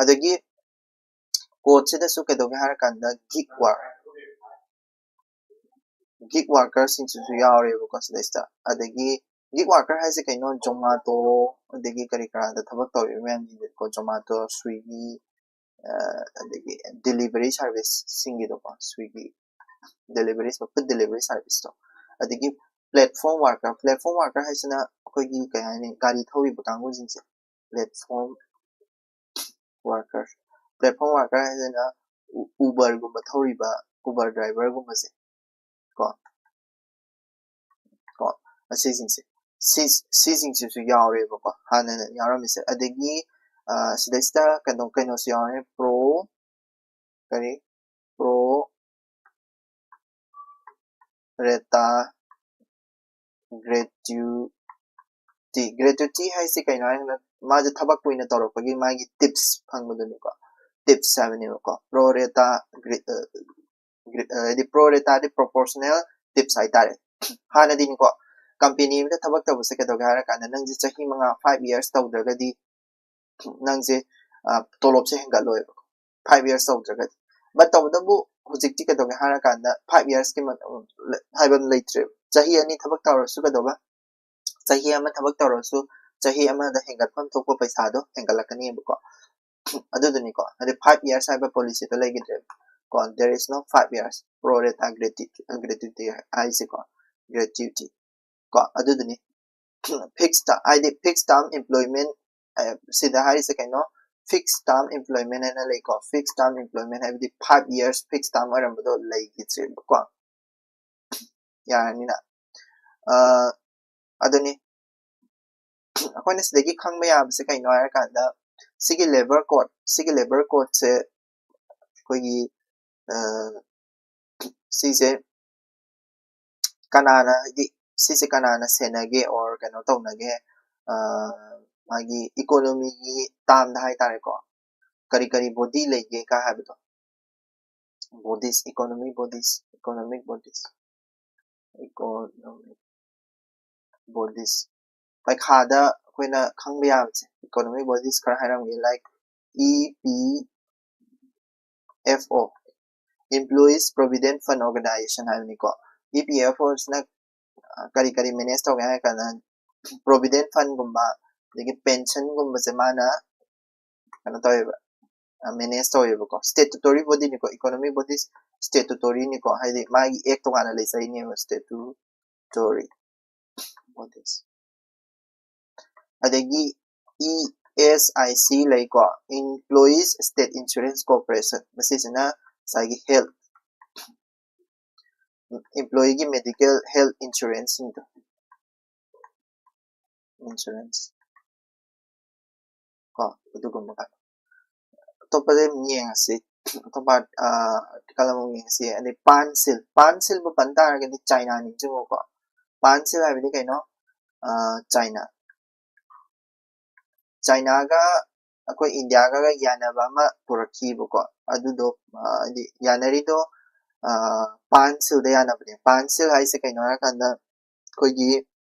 ꯑꯗꯒꯤ ꯀꯣꯠꯁꯤꯗꯁꯨ ꯀꯩꯗꯧꯒꯦ ꯍꯥꯏꯔꯀꯥꯟꯗ gig work, gig worker ꯁꯤꯡꯁꯤꯁꯨ ꯌꯥꯎꯔꯦꯕꯀꯣ ꯁꯤꯗꯩꯁꯤꯗ꯫ ꯑꯗꯒꯤ gig worker ꯍꯥꯏꯁꯦ ꯀꯩꯅꯣ? Zomato, ꯑꯗꯒꯤ ꯀꯔꯤ ꯀꯔꯥꯗ ꯊꯕꯛ ꯇꯧꯔꯤꯕ ꯃꯌꯥꯝꯁꯤꯡꯁꯦꯀꯣ, Zomato, Swiggy, ꯑꯗꯒꯤ delivery service ꯁꯤꯡꯒꯤꯗꯣꯀꯣ, Swiggy delivery, food delivery service ꯇꯣ꯫ ꯑꯗꯒꯤ platform worker, platform worker ꯍꯥꯏꯁꯤꯅ ꯑꯩꯈꯣꯏꯒꯤ ꯀꯩ ꯍꯥꯏꯅꯤ, ꯒꯥꯔꯤ ꯊꯧꯔꯤꯕ ꯀꯥꯡꯕꯨꯁꯤꯡꯁꯦ, platform worker, platform worker ꯍꯥꯏꯁꯤꯅ Uber ꯒꯨꯝꯕ ꯊꯧꯔꯤꯕ Uber driver ꯒꯨꯝꯕꯁꯦ ꯀꯣ, ꯀꯣ, ꯑꯁꯤꯁꯤꯡꯁꯦ, ꯁꯤ ꯁꯤꯁꯤꯡꯁꯤꯁꯨ ꯌꯥꯎꯔꯦꯕꯀꯣ꯫ ꯍꯥꯟꯅ ꯌꯥꯎꯔꯝꯃꯤꯁꯦ꯫ ꯑꯗꯒꯤ ꯁꯤꯗꯩꯁꯤꯗ ꯀꯩꯅꯣ ꯀꯩꯅꯣꯁꯨ ꯌꯥꯎꯔꯦ, pro ꯀꯔꯤ pro rata gratuity꯫ Gratuity ꯍꯥꯏꯁꯤ ꯀꯩꯅꯣ ꯍꯥꯏꯔꯀꯥꯟꯗ ꯃꯥꯁꯦ ꯊꯕꯛ ꯀꯨꯏꯅ ꯇꯧꯔꯛꯄꯒꯤ ꯃꯥꯒꯤ tips ꯐꯪꯕꯗꯨꯅꯤꯀꯣ, tips ꯍꯥꯏꯕꯅꯦꯕꯀꯣ꯫ Pro rata, ꯍꯥꯏꯗꯤ pro rata ꯗꯤ proportional tips ꯍꯥꯏꯇꯥꯔꯦ꯫ ꯍꯥꯟꯅꯗꯤꯅꯤꯀꯣ, company ꯑꯃꯗ ꯊꯕꯛ ꯇꯧꯕꯁꯦ ꯀꯩꯗꯧꯒꯦ ꯍꯥꯏꯔꯀꯥꯟꯗ ꯅꯪꯁꯦ ꯆꯍꯤ ꯃꯉꯥ, five years ꯇꯧꯗ꯭ꯔꯒꯗꯤ ꯅꯪꯁꯦ ꯇꯣꯂꯣꯞꯁꯦ ꯍꯦꯟꯒꯠꯂꯣꯏꯕ, five years ꯇꯧꯗ꯭ꯔꯒꯗꯤ꯫ But ꯇꯧꯕꯇꯕꯨ ꯍꯧꯖꯤꯛꯇꯤ ꯀꯩꯗꯧꯒꯦ ꯍꯥꯏꯔꯀꯥꯟꯗ five years ꯀꯤ ꯍꯥꯏꯕ ꯑꯃ ꯂꯩꯇ꯭ꯔꯦꯕ꯫ ꯆꯍꯤ ꯑꯅꯤ ꯊꯕꯛ ꯇꯧꯔꯁꯨ ꯀꯩꯗꯧꯕ, ꯆꯍꯤ ꯑꯃ ꯊꯕꯛ ꯇꯧꯔꯁꯨ ꯆꯍꯤ ꯑꯃꯗ ꯍꯦꯟꯒꯠꯐꯝ ꯊꯣꯛꯄ ꯄꯩꯁꯥꯗꯣ ꯍꯦꯟꯒꯠꯂꯛꯀꯅꯦꯕꯀꯣ꯫ ꯑꯗꯨꯗꯨꯅꯤꯀꯣ꯫ ꯍꯥꯏꯗꯤ five years ꯍꯥꯏꯕ policyꯗꯣ ꯂꯩꯈꯤꯗ꯭ꯔꯦꯕ ꯀꯣ꯫ There is no five years pro rata gratuity, gratuity ꯍꯥꯏꯁꯦꯀꯣ꯫ Gratuity ꯀꯣ, ꯑꯗꯨꯗꯨꯅꯤ꯫ Fixed term, ꯍꯥꯏꯗꯤ fixed term employment, ꯑ, ꯁꯤꯗ ꯍꯥꯏꯔꯤꯁꯦ ꯀꯩꯅꯣ? Fixed term employment ꯍꯥꯏꯅ ꯂꯩꯀꯣ꯫ Fixed term employment ꯍꯥꯏꯕꯗꯤ five years fixed term ꯑꯣꯏꯔꯝꯕꯗꯣ ꯂꯩꯈꯤꯗ꯭ꯔꯦꯕꯀꯣ꯫ ꯌꯥꯔꯅꯤꯅ꯫ ꯑ, ꯑꯗꯨꯅꯤ꯫ ꯑꯩꯈꯣꯏꯅ ꯁꯤꯗꯒꯤ ꯈꯪꯕ ꯌꯥꯕꯁꯦ ꯀꯩꯅꯣ ꯍꯥꯏꯔꯀꯥꯟꯗ, ꯁꯤꯒꯤ labour code, ꯁꯤꯒꯤ labour codeꯁꯦ ꯑꯩꯈꯣꯏꯒꯤ, ꯑ, ꯁꯤꯁꯦ ꯀꯅꯥꯅ, ꯍꯥꯏꯗꯤ ꯁꯤꯁꯦ ꯀꯅꯥꯅ ꯁꯦꯟꯅꯒꯦ or ꯀꯩꯅꯣ ꯇꯧꯅꯒꯦ, ꯑ, ꯃꯥꯒꯤ economyꯒꯤ termꯗ ꯍꯥꯏꯇꯥꯔꯦꯀꯣ, ꯀꯔꯤ ꯀꯔꯤ body ꯂꯩꯒꯦ ꯀ ꯍꯥꯏꯕꯗꯣ꯫ Bodies, economic bodies, economic bodies, economic bodies꯫ ꯄꯩꯈꯥꯗ ꯑꯩꯈꯣꯏꯅ ꯈꯪꯕ ꯌꯥꯕꯁꯦ, economic bodies ꯈꯔ ꯍꯥꯏꯔꯝꯒꯦ, like E P F O, Employees Provident Fund Organization ꯍꯥꯏꯕꯅꯤꯀꯣ꯫ E P F O ꯁꯤꯅ, ꯑ, ꯀꯔꯤ ꯀꯔꯤ manage ꯇꯧꯒꯦ ꯍꯥꯏꯔ ꯀꯥꯟꯗ, provident fundꯒꯨꯝꯕ, ꯑꯗꯒꯤ pensionꯒꯨꯝꯕꯁꯦ ꯃꯥꯅ ꯀꯩꯅꯣ ꯇꯧꯋꯦꯕ, ꯑ, manage ꯇꯧꯋꯦꯕꯀꯣ꯫ Statutory bodyꯅꯤꯀꯣ, economic bodies statutoryꯅꯤꯀꯣ, ꯍꯥꯏꯗꯤ ꯃꯥꯒꯤ act ꯇꯣꯉꯥꯟꯅ ꯂꯩꯖꯩꯅꯦꯕ, statutory bodies꯫ ꯑꯗꯒꯤ E S I C ꯂꯩꯀꯣ, Employees State Insurance Corporation, ꯃꯁꯤꯁꯤꯅ ꯉꯁꯥꯏꯒꯤ health, employeeꯒꯤ medical health insuranceꯁꯤꯡꯗꯣ, insurance ꯀꯣ, ꯑꯗꯨꯒꯨꯝꯕ ꯈꯔ꯫ ꯑꯇꯣꯞꯄꯗ ꯑꯃꯨꯛ ꯌꯦꯡꯉꯁꯤ, ꯑꯇꯣꯞꯄ, ꯑ, article ꯑꯃꯨꯛ ꯌꯦꯡꯉꯁꯤ꯫ ꯑꯗꯩ PANSIL, PANSILꯕꯨ ꯄꯟ ꯇꯥꯔꯒꯗꯤ ꯆꯥꯏꯅꯥ ꯅꯤꯡꯁꯤꯡꯉꯨꯀꯣ꯫ PANSIL ꯍꯥꯏꯕꯗꯤ ꯀꯩꯅꯣ? ꯑ, ꯆꯥꯏꯅꯥ, ꯆꯥꯏꯅꯥꯒ ꯑꯩꯈꯣꯏ ꯏꯟꯗꯤꯌꯥꯒ ꯌꯥꯅꯕ ꯑꯃ ꯄꯨꯔꯛꯈꯤꯕꯀꯣ꯫ ꯑꯗꯨꯗꯣ, ꯑ, ꯍꯥꯏꯗꯤ ꯌꯥꯅꯔꯤꯗꯣ, ꯑ, PANSILꯗ ꯌꯥꯅꯕꯅꯦ꯫ PANSIL ꯍꯥꯏꯁꯦ ꯀꯩꯅꯣ ꯍꯥꯏꯔꯀꯥꯟꯗ, ꯑꯩꯈꯣꯏꯒꯤ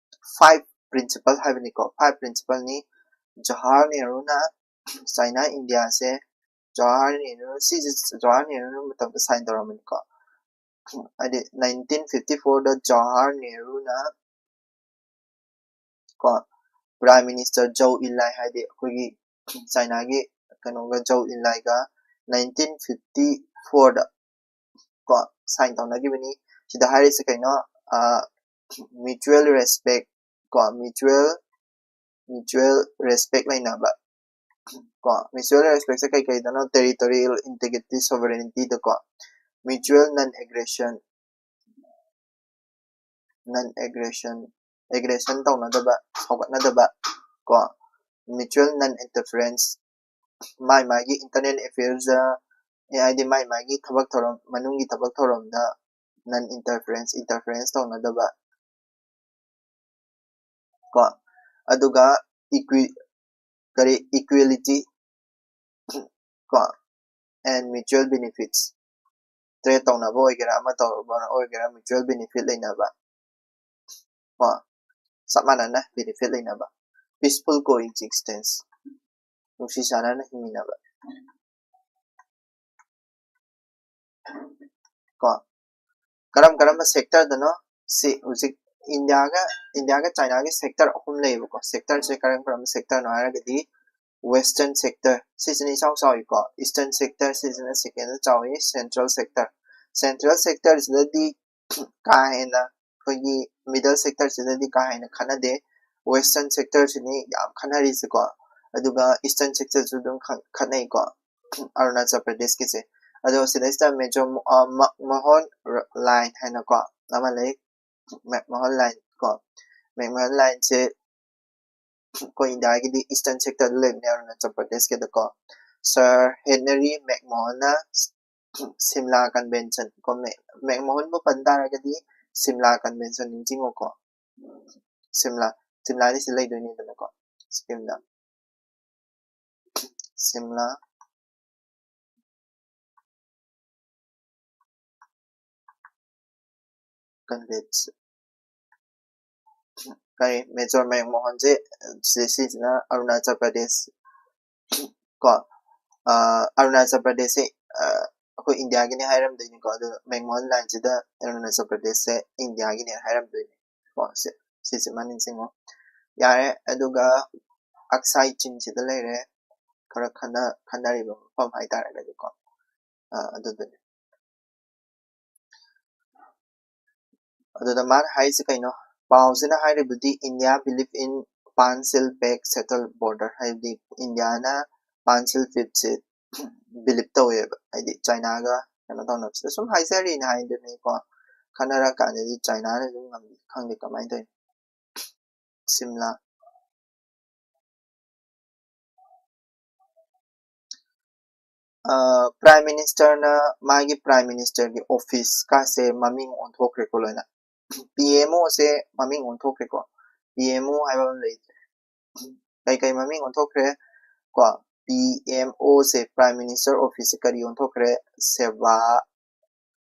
five principle ꯍꯥꯏꯕꯅꯤꯀꯣ, five principleꯅꯤ꯫ ꯖꯋꯥꯍꯔ ꯅꯦꯍꯔꯨꯅ ꯆꯥꯏꯅꯥ ꯏꯟꯗꯤꯌꯥꯁꯦ, ꯖꯋꯥꯍꯔ ꯅꯦꯍꯔꯨ, ꯁꯤꯁꯦ ꯖꯋꯥꯍꯔ ꯅꯦꯍꯔꯨꯅ ꯃꯇꯝꯗ sign ꯇꯧꯔꯝꯕꯅꯤꯀꯣ꯫ ꯍꯥꯏꯗꯤ nineteen fifty fourꯗ ꯖꯋꯥꯍꯔ ꯅꯦꯍꯔꯨꯅ ꯀꯣ, Prime Minister ꯖꯧ ꯏꯟꯂꯥꯏ, ꯍꯥꯏꯗꯤ ꯑꯩꯈꯣꯏꯒꯤ ꯆꯥꯏꯅꯥꯒꯤ ꯀꯩꯅꯣꯒ, ꯖꯧ ꯏꯟꯂꯥꯏꯒ ꯅꯥꯏꯟꯇꯤꯟ ꯐꯤꯐꯇꯤ ꯐꯣꯔꯗ ꯀꯣ ꯁꯥꯏꯟ ꯇꯧꯅꯈꯤꯕꯅꯤ꯫ ꯁꯤꯗ ꯍꯥꯏꯔꯤꯁꯦ ꯀꯩꯅꯣ? ꯃ꯭ꯌꯨꯆꯨꯋꯦꯜ ꯔꯦꯁꯄꯦꯛ ꯀꯣ, ꯃ꯭ꯌꯨꯆꯨꯋꯦꯜ ꯃ꯭ꯌꯨꯆꯨꯋꯦꯜ ꯔꯦꯁꯄꯦꯛ ꯂꯩꯅꯕ ꯀꯣ꯫ ꯃ꯭ꯌꯨꯆꯨꯋꯦꯜ ꯔꯦꯁꯄꯦꯛꯁꯦ ꯀꯩ ꯀꯩꯗꯅꯣ? ꯇꯦꯔꯤꯇꯣꯔꯤꯌꯦꯜ ꯏꯟꯇꯤꯒ꯭ꯔꯤꯇꯤ, ꯁꯣꯚꯔꯦꯅꯤꯇꯤꯗꯀꯣ, ꯃ꯭ꯌꯨꯆꯨꯋꯦꯜ ꯅꯟ ꯑꯦꯒ꯭ꯔꯦꯁꯟ, ꯅꯟ ꯑꯦꯒ꯭ꯔꯦꯁꯟ ꯑꯦꯒ꯭ꯔꯦꯁꯟ ꯇꯧꯅꯗꯕ, ꯁꯧꯒꯠꯅꯗꯕ ꯀꯣ, ꯃ꯭ꯌꯨꯆꯨꯋꯦꯜ ꯅꯟ ꯏꯟꯇꯔꯐꯤꯌꯔꯦꯟꯁ, ꯃꯥꯏ ꯃꯥꯒꯤ ꯏꯟꯇꯔꯅꯦꯜ ꯑꯦꯐꯤꯌꯔꯁꯇ, ꯍꯥꯏꯗꯤ ꯃꯥꯏ ꯃꯥꯒꯤ ꯊꯕꯛ ꯊꯧꯔꯝ, ꯃꯅꯨꯡꯒꯤ ꯊꯕꯛ ꯊꯧꯔꯝꯗ ꯅꯟ ꯏꯟꯇꯔꯐꯤꯌꯔꯦꯟꯁ, ꯏꯟꯇꯔꯐꯤꯌꯔꯦꯟꯁ ꯇꯧꯅꯗꯕ ꯀꯣ꯫ ꯑꯗꯨꯒ ꯏꯀ꯭ꯋꯤ ꯀꯔꯤ, ꯏꯀ꯭ꯋꯦꯂꯤꯇꯤ ꯀꯣ, and mutual benefits, ꯇ꯭ꯔꯦꯠ ꯇꯧꯅꯕ ꯑꯣꯏꯒꯦꯔꯥ, ꯑꯃ ꯇꯧꯕ ꯑꯣꯏꯒꯦꯔꯥ, ꯃ꯭ꯌꯨꯆꯨꯋꯦꯜ ꯕꯦꯅꯤꯐꯤꯠ ꯂꯩꯅꯕ ꯀꯣ, ꯆꯞ ꯃꯥꯟꯅꯅ ꯕꯦꯅꯤꯐꯤꯠ ꯂꯩꯅꯕ, ꯄꯤꯁꯐꯨꯜ ꯀꯣ ꯑꯦꯛꯖꯤꯁꯇꯦꯟꯁ, ꯅꯨꯡꯁꯤ ꯆꯥꯟꯅꯅ ꯍꯤꯡꯃꯤꯟꯅꯕ ꯀꯣ꯫ ꯀꯔꯝ ꯀꯔꯝꯕ ꯁꯦꯛꯇꯔꯗꯅꯣ? ꯁꯤ ꯍꯧꯖꯤꯛ ꯏꯟꯗꯤꯌꯥꯒ ꯏꯟꯗꯤꯌꯥꯒ ꯆꯥꯏꯅꯥꯒꯤ ꯁꯦꯛꯇꯔ ꯑꯍꯨꯝ ꯂꯩꯌꯦꯕꯀꯣ꯫ ꯁꯦꯛꯇꯔꯁꯦ ꯀꯔꯝ ꯀꯔꯝꯕ ꯁꯦꯛꯇꯔꯅꯣ ꯍꯥꯏꯔꯒꯗꯤ, ꯋꯦꯁꯇꯔꯟ ꯁꯦꯛꯇꯔ, ꯁꯤꯁꯤꯅ ꯏꯆꯥꯎ ꯆꯥꯎꯏꯀꯣ, ꯏꯁꯇꯔꯟ ꯁꯦꯛꯇꯔ, ꯁꯤꯁꯤꯅ ꯁꯦꯀꯦꯟꯗ ꯆꯥꯎꯏ, ꯁꯦꯟꯇ꯭ꯔꯦꯜ ꯁꯦꯛꯇꯔ꯫ ꯁꯦꯟꯇ꯭ꯔꯦꯜ ꯁꯦꯛꯇꯔꯁꯤꯗꯗꯤ ꯀꯥ ꯍꯦꯟꯅ, ꯑꯩꯈꯣꯏꯒꯤ ꯃꯤꯗꯜ ꯁꯦꯛꯇꯔꯁꯤꯗꯗꯤ ꯀꯥ ꯍꯦꯟꯅ ꯈꯠꯅꯗꯦ꯫ ꯋꯦꯁꯇꯔꯟ ꯁꯦꯛꯇꯔꯁꯤꯅꯤ ꯌꯥꯝ ꯈꯠꯅꯔꯤꯁꯤꯀꯣ, ꯑꯗꯨꯒ ꯏꯁꯇꯔꯟ ꯁꯦꯛꯇꯔꯁꯨ ꯑꯗꯨꯝ ꯈꯠꯅꯩꯀꯣ, ꯑꯔꯨꯅꯥꯆꯜ ꯄ꯭ꯔꯗꯦꯁꯀꯤꯁꯦ꯫ ꯑꯗꯣ ꯁꯤꯗꯩꯁꯤꯗ ꯃꯦꯖꯣ ꯃꯣꯍꯣꯟ ꯂꯥꯏꯟ ꯍꯥꯏꯅꯀꯣ ꯑꯃ ꯂꯩ, ꯃꯦꯛꯃꯣꯍꯟ ꯂꯥꯏꯟ ꯀꯣ꯫ ꯃꯦꯛꯃꯣꯍꯟ ꯂꯥꯏꯟꯁꯦ ꯑꯩꯈꯣꯏ ꯏꯟꯗꯤꯌꯥꯒꯤꯗꯤ ꯏꯁꯇꯔꯟ ꯁꯦꯛꯇꯔꯗ ꯂꯩꯕꯅꯦ, ꯑꯔꯨꯅꯥꯆꯜ ꯄ꯭ꯔꯗꯦꯁꯀꯤꯗꯀꯣ꯫ ꯁꯔ ꯍꯦꯅꯔꯤ ꯃꯦꯛꯃꯣꯍꯟꯅ ꯁꯤꯝꯂꯥ ꯀꯟꯚꯦꯟꯁꯟ ꯀꯣ, ꯃꯦꯛꯃꯣꯍꯟꯕꯨ ꯄꯟ ꯇꯥꯔꯒꯗꯤ ꯁꯤꯝꯂꯥ ꯀꯟꯚꯦꯟꯁꯟ ꯅꯤꯡꯁꯤꯡꯉꯣꯀꯣ꯫ ꯁꯤꯝꯂꯥ, ꯁꯤꯝꯂꯥꯗꯤ ꯁꯤ ꯂꯩꯗꯣꯏꯅꯤꯗꯅꯀꯣ, ꯁꯤꯀꯤꯝꯗ꯫ ꯁꯤꯝꯂꯥ ꯀꯟꯚꯦꯟꯁꯟ, ꯀꯔꯤ, ꯃꯦꯖꯣꯔ ꯃꯦꯛꯃꯣꯍꯟꯁꯦ, ꯁꯤ-, ꯁꯤꯁꯤꯅ ꯑꯔꯨꯅꯥꯆꯜ ꯄ꯭ꯔꯗꯦꯁ ꯀꯣ, ꯑꯔꯨꯅꯥꯆꯜ ꯄ꯭ꯔꯗꯦꯁꯁꯦ ꯑꯩꯈꯣꯏ ꯏꯟꯗꯤꯌꯥꯒꯤꯅꯤ ꯍꯥꯏꯔꯝꯗꯣꯏꯅꯤꯀꯣ, ꯑꯗꯨ ꯃꯦꯛꯃꯣꯍꯟ ꯂꯥꯏꯟꯁꯤꯗ ꯑꯔꯨꯅꯥꯆꯜ ꯄ꯭ꯔꯗꯦꯁꯁꯦ ꯏꯟꯗꯤꯌꯥꯒꯤꯅꯤ ꯍꯥꯏꯔꯝꯗꯣꯏꯅꯤ ꯀꯣ꯫ ꯁꯤ-, ꯁꯤꯁꯤꯃ ꯅꯤꯡꯁꯤꯡꯉꯣ꯫ ꯌꯥꯔꯦ, ꯑꯗꯨꯒ ꯑꯛꯁꯥꯏ ꯆꯤꯟꯁꯤꯗ ꯂꯩꯔꯦ꯫ ꯈꯔ ꯈꯟꯅ ꯈꯟꯅꯔꯤꯕ ꯃꯐꯝ ꯍꯥꯏꯇꯥꯔꯒꯗꯤꯀꯣ꯫ ꯑ, ꯑꯗꯨꯗꯨꯅꯤ꯫ ꯑꯗꯨꯗ ꯃꯥꯅ ꯍꯥꯏꯔꯤꯁꯦ ꯀꯩꯅꯣ? ꯄꯥꯎꯁꯤꯅ ꯍꯥꯏꯔꯤꯕꯗꯤ India believe in Panchsheel Pact Settle Border, ꯍꯥꯏꯕꯗꯤ ꯏꯟꯗꯤꯌꯥꯅ ꯄꯥꯟꯁꯤꯜ ꯄꯦꯛꯁꯦ ꯕꯤꯂꯤꯞ ꯇꯧꯋꯦꯕ, ꯍꯥꯏꯗꯤ ꯆꯥꯏꯅꯥꯒ ꯀꯩꯅꯣ ꯇꯧꯅꯕꯁꯤꯗ ꯁꯨꯝ ꯍꯥꯏꯖꯔꯤꯅꯦ ꯍꯥꯏꯗꯨꯅꯤꯀꯣ꯫ ꯈꯟꯅꯔꯀꯥꯟꯗꯗꯤ ꯆꯥꯏꯅꯥꯅ ꯑꯗꯨꯝ ꯉꯝꯃꯤ, ꯈꯪꯗꯦ ꯀꯃꯥꯏꯅ ꯇꯧꯔꯤꯅꯣ꯫ ꯁꯤꯝꯂꯥ꯫ ꯄ꯭ꯔꯥꯏꯝ ꯃꯤꯅꯤꯁꯇꯔꯅ ꯃꯥꯒꯤ ꯄ꯭ꯔꯥꯏꯝ ꯃꯤꯅꯤꯁꯇꯔꯒꯤ ꯑꯣꯐꯤꯁꯀꯥꯁꯦ ꯃꯃꯤꯡ ꯑꯣꯟꯊꯣꯛꯈ꯭ꯔꯦꯀꯣ ꯂꯣꯏꯅ꯫ ꯄꯤ ꯑꯦꯝ ꯑꯣꯁꯦ ꯃꯃꯤꯡ ꯑꯣꯟꯊꯣꯛꯈ꯭ꯔꯦꯀꯣ꯫ ꯄꯤ ꯑꯦꯝ ꯑꯣ ꯍꯥꯏꯕ ꯑꯃ ꯂꯩ꯫ ꯀꯩꯀꯩ ꯃꯃꯤꯡ ꯑꯣꯟꯊꯣꯛꯈ꯭ꯔꯦ ꯀꯣ? ꯄꯤ ꯑꯦꯝ ꯑꯣꯁꯦ, ꯄ꯭ꯔꯥꯏꯝ ꯃꯤꯅꯤꯁꯇꯔ ꯑꯣꯐꯤꯁꯁꯦ ꯀꯔꯤ ꯑꯣꯟꯊꯣꯛꯈ꯭ꯔꯦ? ꯁꯦꯕꯥ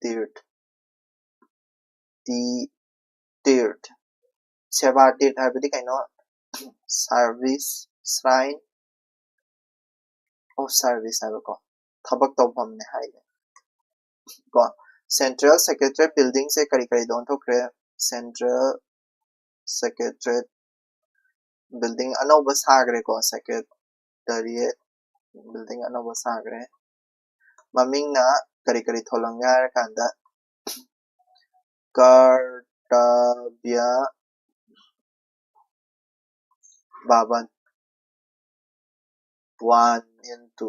ꯇꯤꯔꯊ꯫ ꯇꯤ ꯇꯤꯔꯊ꯫ ꯁꯦꯕꯥ ꯇꯤꯔꯊ ꯍꯥꯏꯕꯗꯤ ꯀꯩꯅꯣ? ꯁꯥꯔꯚꯤꯁ, ꯁ꯭ꯔꯥꯏꯟ ꯑꯣꯐ ꯁꯥꯔꯚꯤꯁ ꯍꯥꯏꯕꯀꯣ, ꯊꯕꯛ ꯇꯧꯐꯝꯅꯦ ꯍꯥꯏꯅꯦ ꯀꯣ꯫ ꯁꯦꯟꯇ꯭ꯔꯦꯜ ꯁꯦꯀ꯭ꯔꯦꯇꯔꯤ ꯕꯤꯜꯗꯤꯡꯁꯦ ꯀꯔꯤ ꯀꯔꯤꯗ ꯑꯣꯟꯊꯣꯛꯈ꯭ꯔꯦ? ꯁꯦꯟꯇ꯭ꯔꯦꯜ ꯁꯦꯀ꯭ꯔꯦꯇꯔꯤ ꯕꯤꯜꯗꯤꯡ ꯑꯅꯧꯕ ꯁꯥꯈ꯭ꯔꯦꯀꯣ, ꯁꯦꯀ꯭ꯔꯦꯇꯔꯤꯌꯦꯠ ꯕꯤꯜꯗꯤꯡ ꯑꯅꯧꯕ ꯁꯥꯈ꯭ꯔꯦ꯫ ꯃꯃꯤꯡꯅ ꯀꯔꯤ ꯀꯔꯤ ꯊꯣꯜꯂꯝꯒꯦ ꯍꯥꯏꯔ ꯀꯥꯟꯗ, ꯀꯔꯇꯕ꯭ꯌ ꯚꯕꯟ ꯋꯥꯟ ꯑꯦꯟ ꯇꯨ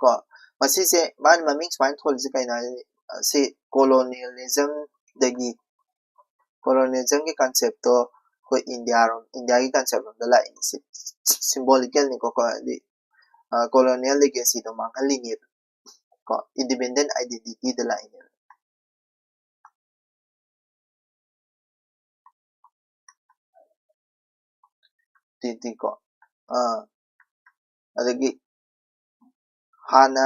ꯀꯣ꯫ ꯃꯁꯤꯁꯦ ꯃꯥꯅ ꯃꯃꯤꯡ ꯁꯨꯃꯥꯏꯅ ꯊꯣꯜꯂꯤꯁꯦ ꯀꯩꯅꯣ ꯍꯥꯏꯗꯤ, ꯁꯤ ꯀꯣꯂꯣꯅꯤꯌꯦꯂꯤꯖꯝꯗꯒꯤ, ꯀꯣꯂꯣꯅꯤꯌꯦꯂꯤꯖꯝꯒꯤ ꯀꯟꯁꯦꯞꯇꯣ ꯑꯩꯈꯣꯏ ꯏꯟꯗꯤꯌꯥꯔꯣꯝ, ꯏꯟꯗꯤꯌꯥꯒꯤ ꯀꯟꯁꯦꯞ ꯂꯣꯝꯗ ꯂꯥꯛꯏꯅꯦ꯫ ꯁꯤ ꯁꯤꯝꯕꯣꯂꯤꯀꯦꯜꯅꯤꯀꯣ, ꯀꯣ, ꯍꯥꯏꯗꯤ ꯀꯣꯂꯣꯅꯤꯌꯦꯜ ꯂꯤꯒꯦꯁꯤꯗꯣ ꯃꯥꯡꯍꯜꯂꯤꯅꯦꯕ ꯀꯣ, ꯏꯟꯗꯤꯄꯦꯟꯗꯦꯟ ꯑꯥꯏꯗꯦꯟꯇꯤꯇꯤꯗ ꯂꯥꯛꯏꯅꯦꯕ꯫ ꯇꯤ ꯇꯤ ꯀꯣ꯫ ꯑꯥ, ꯑꯗꯒꯤ ꯍꯥꯟꯅ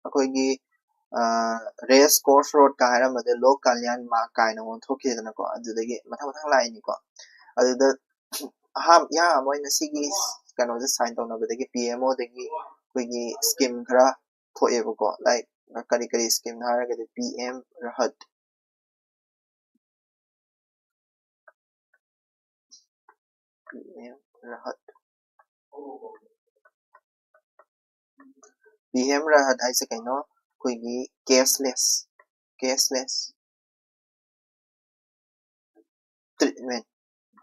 ꯑꯩꯈꯣꯏꯒꯤ, ꯑꯥ, ꯔꯦꯁ ꯀꯣꯔꯁ ꯔꯣꯗꯀ ꯍꯥꯏꯔꯝꯕꯗꯣ ꯂꯣꯛ ꯀꯜꯌꯥꯟ ꯃꯥꯔꯒ ꯀꯥꯏꯅ ꯑꯣꯟꯊꯣꯛꯈꯤꯗꯅꯀꯣ, ꯑꯗꯨꯗꯒꯤ ꯃꯊꯪ ꯃꯊꯪ ꯂꯥꯛꯏꯅꯤꯀꯣ꯫ ꯑꯗꯨꯗ ꯑꯍꯥꯟ-, ꯏꯍꯥꯟ ꯍꯥꯟꯕ ꯑꯣꯏꯅ ꯁꯤꯒꯤ ꯀꯩꯅꯣꯁꯦ ꯁꯥꯏꯟ ꯇꯧꯅꯕꯗꯒꯤ ꯄꯤ ꯑꯦꯝ ꯑꯣꯗꯒꯤ ꯑꯩꯈꯣꯏꯒꯤ ꯁ꯭ꯀꯤꯝ ꯈꯔ ꯊꯣꯛꯑꯦꯕꯀꯣ꯫ ꯂꯥꯏꯛ ꯀꯔꯤ ꯀꯔꯤ ꯁ꯭ꯀꯤꯝꯅꯣ ꯍꯥꯏꯔꯒꯗꯤ P M Rahat, P M Rahat. P M Rahat ꯍꯥꯏꯁꯦ ꯀꯩꯅꯣ? ꯑꯩꯈꯣꯏꯒꯤ cashless cashless treatment,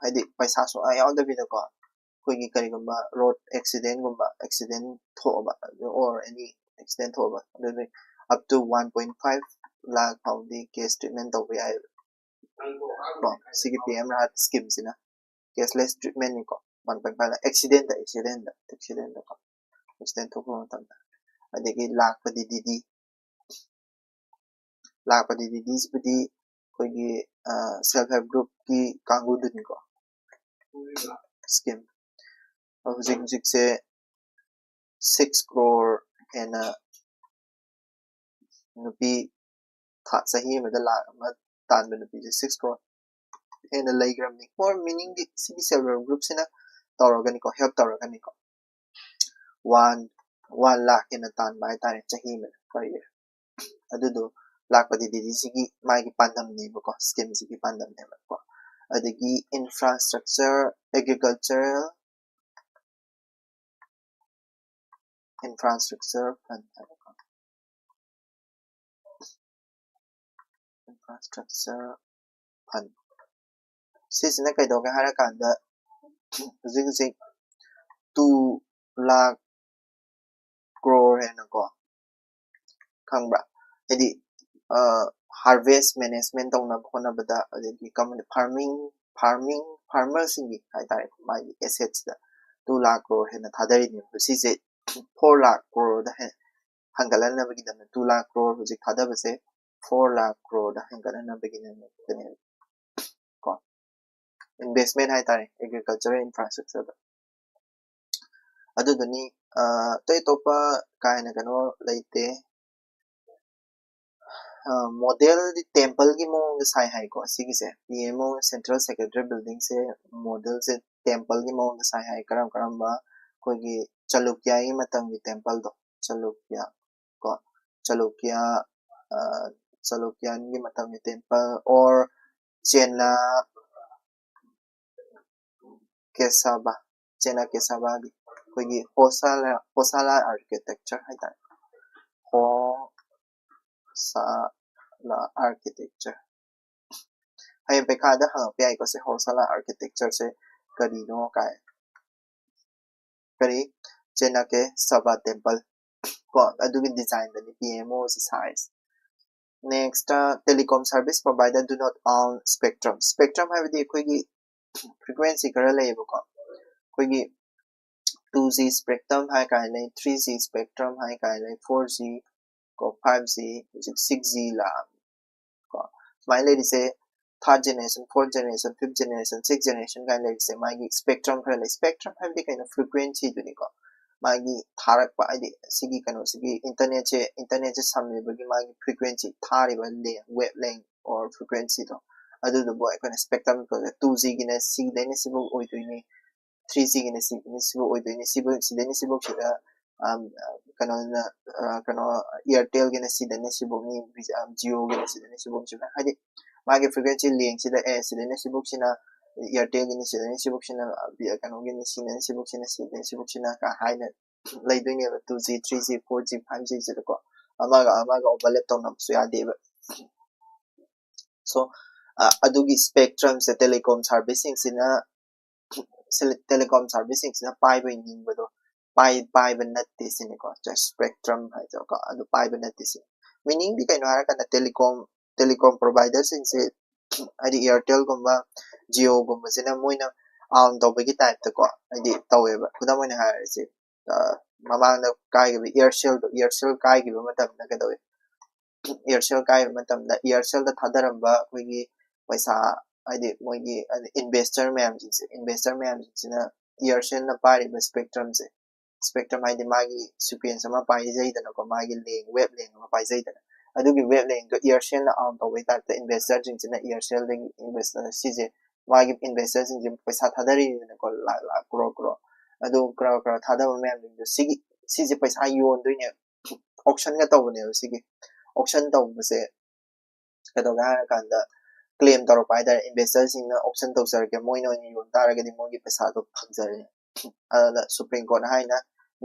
ꯍꯥꯏꯗꯤ ꯄꯩꯁꯥ ꯁꯨꯡꯌꯥ ꯌꯥꯎꯗꯕꯤꯗꯀꯣ, ꯑꯩꯈꯣꯏꯒꯤ ꯀꯔꯤꯒꯨꯝꯕ road accident ꯒꯨꯝꯕ, accident ꯊꯣꯛꯑꯕ, or any accident ꯊꯣꯛꯑꯕ, ꯑꯗꯨꯗꯤ up to one point five lakh ꯐꯥꯎꯗꯤ cash treatment ꯇꯧꯕ ꯌꯥꯏꯑꯕ꯫ ꯀꯣ, ꯁꯤꯒꯤ ꯄꯤ ꯑꯦꯝ ꯔꯥꯍꯠ scheme ꯁꯤꯅ cashless treatment ꯅꯤꯀꯣ꯫ One point five accident, accident, accident ꯀꯣ, accident ꯊꯣꯛꯄ ꯃꯇꯝꯗ꯫ ꯑꯗꯒꯤ ꯂꯥꯛꯄ ꯗꯤ ꯗꯤ ꯗꯤ, ꯂꯥꯛꯄ ꯗꯤ ꯗꯤ ꯗꯤꯁꯤꯕꯨꯗꯤ ꯑꯩꯈꯣꯏꯒꯤ self help group ꯀꯤ ꯀꯥꯡꯕꯨꯗꯨꯅꯤꯀꯣ꯫ Scheme ꯍꯧꯖꯤꯛ ꯍꯧꯖꯤꯛꯁꯦ six crore ꯍꯦꯟꯅ, ꯅꯨꯄꯤ ꯊꯥ, ꯆꯍꯤ ꯑꯃꯗ ꯂꯥꯛ ꯑꯃ ꯇꯥꯟꯕ ꯅꯨꯄꯤꯁꯦ six crore ꯍꯦꯟꯅ ꯂꯩꯈ꯭ꯔꯕꯅꯤ꯫ For meaning ꯗꯤ ꯁꯤꯒꯤ self help group ꯁꯤꯅ ꯇꯧꯔꯒꯅꯤꯀꯣ, help ꯇꯧꯔꯒꯅꯤꯀꯣ, one one lakh ꯍꯦꯟꯅ ꯇꯥꯟꯕ ꯍꯥꯏꯇꯥꯔꯦ ꯆꯍꯤ ꯑꯃꯗ per year꯫ ꯑꯗꯨꯗꯣ ꯂꯥꯛꯄ ꯗꯤ ꯗꯤ ꯗꯤ ꯁꯤꯒꯤ ꯃꯥꯒꯤ ꯄꯥꯟꯗꯝꯅꯦꯕꯀꯣ, scheme ꯁꯤꯒꯤ ꯄꯥꯟꯗꯝꯅꯦꯕꯀꯣ꯫ ꯑꯗꯒꯤ infrastructure, agricultural infrastructure fund ꯍꯥꯏꯕꯀꯣ, infrastructure fund ꯁꯤꯁꯤꯅ ꯀꯩꯗꯧꯒꯦ ꯍꯥꯏꯔꯀꯥꯟꯗ, ꯍꯧꯖꯤꯛ ꯍꯧꯖꯤꯛ two lakh crore ꯍꯦꯟꯅꯀꯣ, ꯈꯪꯕ꯭ꯔꯥ? ꯍꯥꯏꯗꯤ harvest management ꯇꯧꯅꯕ ꯍꯣꯠꯅꯕꯗ, ꯑꯗꯒꯤ farming farming farmer ꯁꯤꯡꯒꯤ ꯍꯥꯏꯇꯥꯔꯦ, ꯃꯥꯒꯤ assets ꯇ two lakh crore ꯍꯦꯟꯅ ꯊꯥꯗꯔꯤꯅꯦꯕ꯫ ꯁꯤꯁꯦ four lakh crore ꯗ ꯍꯦꯟ-, ꯍꯦꯟꯒꯠꯍꯟꯅꯕꯒꯤꯗꯃꯛ, two lakh crore ꯍꯧꯖꯤꯛ ꯊꯥꯗꯕꯁꯦ four lakh crore ꯗ ꯍꯦꯟꯒꯠꯍꯟꯅꯕꯒꯤꯗꯃꯛꯇꯅꯦꯕ ꯀꯣ, investment ꯍꯥꯏꯇꯥꯔꯦ agricultural infrastructure ꯗ꯫ ꯑꯗꯨꯗꯨꯅꯤ, ꯑꯇꯩ ꯑꯇꯣꯞꯄ ꯀꯥ ꯍꯦꯟꯅ ꯀꯩꯅꯣ ꯂꯩꯇꯦ꯫ Model ꯗꯤ temple ꯒꯤ ꯃꯑꯣꯡꯗ ꯁꯥꯏ ꯍꯥꯏꯀꯣ꯫ ꯁꯤꯒꯤꯁꯦ P M O Central Secretary Building ꯁꯦ model ꯁꯦ temple ꯒꯤ ꯃꯑꯣꯡꯗ ꯁꯥꯏ ꯍꯥꯏ꯫ ꯀꯔꯝ ꯀꯔꯝꯕ? ꯑꯩꯈꯣꯏꯒꯤ ꯆꯥꯂꯨꯀ꯭ꯌꯥꯒꯤ ꯃꯇꯝꯒꯤ temple ꯗꯣ, ꯆꯥꯂꯨꯀ꯭ꯌꯥ ꯀꯣ, ꯆꯥꯂꯨꯀ꯭ꯌꯥ, ꯆꯥꯂꯨꯀ꯭ꯌꯥꯟꯒꯤ ꯃꯇꯝꯒꯤ temple or ꯆꯦꯅꯥ ꯀꯦꯁꯥꯕꯥ, ꯆꯦꯅꯥ ꯀꯦꯁꯥꯕꯥꯒꯤ ꯑꯩꯈꯣꯏꯒꯤ ꯍꯣꯁꯥꯂꯥ ꯍꯣꯁꯥꯂꯥ ꯑꯥꯔꯀꯤꯇꯦꯛꯆꯔ ꯍꯥꯏꯇꯥꯔꯦ꯫ ꯍꯣꯁꯥꯂꯥ ꯑꯥꯔꯀꯤꯇꯦꯛꯆꯔ꯫ ꯍꯌꯦꯡ ꯄꯩꯈꯥꯗ ꯍꯪꯉꯛꯄ ꯌꯥꯏꯀꯣ ꯁꯦ, ꯍꯣꯁꯥꯂꯥ ꯑꯥꯔꯀꯤꯇꯦꯛꯆꯔꯁꯦ ꯀꯔꯤꯅꯣ ꯀꯥꯏ꯫ ꯀꯔꯤ? ꯆꯦꯅꯀꯦ ꯁꯕꯥ ꯇꯦꯝꯄꯜ ꯀꯣ, ꯑꯗꯨꯒꯤ ꯗꯤꯖꯥꯏꯟꯗꯅꯤ ꯄꯤ ꯑꯦꯝ ꯑꯣꯁꯤ ꯁꯥꯔꯤꯁꯦ꯫ Next, telecom service provider do not own spectrum. Spectrum ꯍꯥꯏꯕꯗꯤ ꯑꯩꯈꯣꯏꯒꯤ ꯐ꯭ꯔꯤꯀ꯭ꯋꯦꯟꯁꯤ ꯈꯔ ꯂꯩꯌꯦꯕꯀꯣ꯫ ꯑꯩꯈꯣꯏꯒꯤ two G spectrum ꯍꯥꯏ ꯀꯥꯏꯅ ꯂꯩ, three G spectrum ꯍꯥꯏ ꯀꯥꯏꯅ ꯂꯩ, four G ꯀꯣ, five G, ꯍꯧꯖꯤꯛ six G ꯂꯥꯛꯑꯕꯅꯤ ꯀꯣ꯫ ꯁꯨꯃꯥꯏꯅ ꯂꯩꯔꯤꯁꯦ third generation, fourth generation, fifth generation, sixth generation ꯀꯥꯏꯅ ꯂꯩꯔꯤꯁꯦ ꯃꯥꯒꯤ spectrum ꯈꯔ ꯂꯩ꯫ Spectrum ꯍꯥꯏꯕꯗꯤ ꯀꯩꯅꯣ? ꯐ꯭ꯔꯤꯀ꯭ꯋꯦꯟꯁꯤꯗꯨꯅꯤꯀꯣ꯫ ꯃꯥꯒꯤ ꯊꯥꯔꯛꯄ, ꯍꯥꯏꯗꯤ ꯁꯤꯒꯤ ꯀꯩꯅꯣꯁꯤꯒꯤ internetꯁꯦ, internetꯁꯦ ꯁꯝꯃꯤꯕꯒꯤ ꯃꯥꯒꯤ ꯐ꯭ꯔꯤꯀ꯭ꯋꯦꯟꯁꯤ, ꯊꯥꯔꯤꯕ length, wavelength or ꯐ꯭ꯔꯤꯀ꯭ꯋꯦꯟꯁꯤꯗꯣ, ꯑꯗꯨꯗꯨꯕꯨ ꯑꯩꯈꯣꯏꯅ spectrum ꯀꯧꯋꯦ꯫ Two Gꯒꯤꯅ ꯁꯤꯗꯩꯅ ꯁꯤꯐꯧ ꯑꯣꯏꯗꯣꯏꯅꯤ, three Gꯒꯤꯅ ꯁꯤꯒꯤꯅ ꯁꯤꯐꯧ ꯑꯣꯏꯗꯣꯏꯅꯤ, ꯁꯤꯐꯧ, ꯁꯤꯗꯩꯅ ꯁꯤꯐꯧꯁꯤꯗ, ꯑꯝ, ꯀꯩꯅꯣꯅ, ꯑ, ꯀꯩꯅꯣ, Airtelꯒꯤꯅ ꯁꯤꯗꯩꯅ ꯁꯤꯐꯧꯅꯤ, ꯕꯤ-, ꯑ, Jioꯒꯤꯅ ꯁꯤꯗꯩꯅ ꯁꯤꯐꯧꯅꯤ, ꯁꯨꯃꯥꯏꯅ, ꯍꯥꯏꯗꯤ ꯃꯥꯒꯤ frequency lengthꯁꯤꯗ, ꯑꯦ, ꯁꯤꯗꯩꯅ ꯁꯤꯐꯧꯁꯤꯅ Airtelꯒꯤꯅꯤ, ꯁꯤꯗꯩꯅ ꯁꯤꯐꯧꯁꯤꯅ, ꯑ, ꯕꯤ-, ꯀꯩꯅꯣꯒꯤꯅꯤ, ꯁꯤꯗꯩꯅ ꯁꯤꯐꯧꯁꯤꯅ, ꯁꯤꯗꯩꯅ ꯁꯤꯐꯧꯁꯤꯅ ꯀ ꯍꯥꯏꯅ ꯂꯩꯗꯣꯏꯅꯦꯕ, two G, three G, four G, five Gꯁꯤꯗꯀꯣ꯫ ꯑꯃꯒ ꯑꯃꯒ overlap ꯇꯧꯅꯕꯁꯨ ꯌꯥꯗꯦꯕ꯫ So, ꯑ, ꯑꯗꯨꯒꯤ spectrumꯁꯦ telecom serviceꯁꯤꯡꯁꯤꯅ, telecom serviceꯁꯤꯡꯁꯤꯅ ꯄꯥꯏꯕ ꯅꯤꯡꯕꯗꯣ, ꯄꯥꯏ-, ꯄꯥꯏꯕ ꯅꯠꯇꯦ ꯁꯤꯅꯤꯀꯣ꯫ Just spectrum ꯍꯥꯏꯗꯣꯀꯣ, ꯑꯗꯨ ꯄꯥꯏꯕ ꯅꯠꯇꯦ ꯁꯤꯅꯤ꯫ Meaningꯗꯤ ꯀꯩꯅꯣ ꯍꯥꯏꯔꯀꯥꯟꯗ telecom, telecom providerꯁꯤꯡꯁꯦ, ꯍꯥꯏꯗꯤ Airtelꯒꯨꯝꯕ, Jioꯒꯨꯝꯕꯁꯤꯅ ꯃꯣꯏꯅ own ꯇꯧꯕꯒꯤ typeꯇꯀꯣ, ꯍꯥꯏꯗꯤ ꯇꯧꯋꯦꯕ꯫ ꯈꯨꯗꯝ ꯑꯣꯏꯅ ꯍꯥꯏꯔꯁꯤ, ꯑ, ꯃꯃꯥꯡꯗ ꯀꯥꯏꯈꯤꯕ Aircelꯗꯣ, Aircel ꯀꯥꯏꯈꯤꯕ ꯃꯇꯝꯗ ꯀꯩꯗꯧꯋꯤ? Aircel ꯀꯥꯏꯕ ꯃꯇꯝꯗ Aircelꯗ ꯊꯥꯗꯔꯝꯕ ꯑꯩꯈꯣꯏꯒꯤ ꯄꯩꯁꯥ, ꯍꯥꯏꯗꯤ ꯃꯣꯏꯒꯤ, ꯍꯥꯏꯗꯤ investor ꯃꯌꯥꯝꯁꯤꯡꯁꯦ, investor ꯃꯌꯥꯝꯁꯤꯡꯁꯤꯅ Aircelꯅ ꯄꯥꯏꯔꯤꯕ spectrumꯁꯦ, spectrum ꯍꯥꯏꯗꯤ ꯃꯥꯒꯤ sequence ꯑꯃ ꯄꯥꯏꯖꯩꯗꯅꯀꯣ, ꯃꯥꯒꯤ length, wavelength ꯑꯃ ꯄꯥꯏꯖꯩꯗꯅ, ꯑꯗꯨꯒꯤ wavelengthꯗꯣ Aircelꯅ own ꯇꯧꯕꯩ typeꯇ investorꯁꯤꯡꯁꯤꯅ Aircelꯗꯒꯤ invest-, ꯁꯤꯁꯦ ꯃꯥꯒꯤ investorꯁꯤꯡꯁꯦ ꯄꯩꯁꯥ ꯊꯥꯗꯔꯤꯅꯤꯗꯅꯀꯣ, ꯂꯥꯛ ꯂꯥꯛ, crore crore, ꯑꯗꯨ crore crore ꯊꯥꯗꯕ ꯃꯌꯥꯝꯁꯤꯡꯗꯣ ꯁꯤꯒꯤ, ꯁꯤꯁꯦ ꯄꯩꯁꯥ ꯌꯣꯟꯗꯣꯏꯅꯦꯕ, auctionꯒ ꯇꯧꯕꯅꯦꯕ ꯁꯤꯒꯤ꯫ Auction ꯇꯧꯕꯁꯦ ꯀꯩꯗꯧꯒꯦ ꯍꯥꯏꯔꯀꯥꯟꯗ claim ꯇꯧꯔꯛꯄ ꯍꯥꯏꯇꯥꯔꯦ, investorꯁꯤꯡꯅ auction ꯇꯧꯖꯔꯒꯦ, ꯃꯣꯏꯅ ꯑꯣꯏꯅ ꯌꯣꯟ ꯇꯥꯔꯒꯗꯤ ꯃꯣꯏꯒꯤ ꯄꯩꯁꯥꯗꯣ ꯐꯪꯖꯔꯦ꯫ ꯑꯗꯨꯗ ꯁꯨꯄ꯭ꯔꯤꯝ ꯀꯣꯔꯠꯅ ꯍꯥꯏꯅ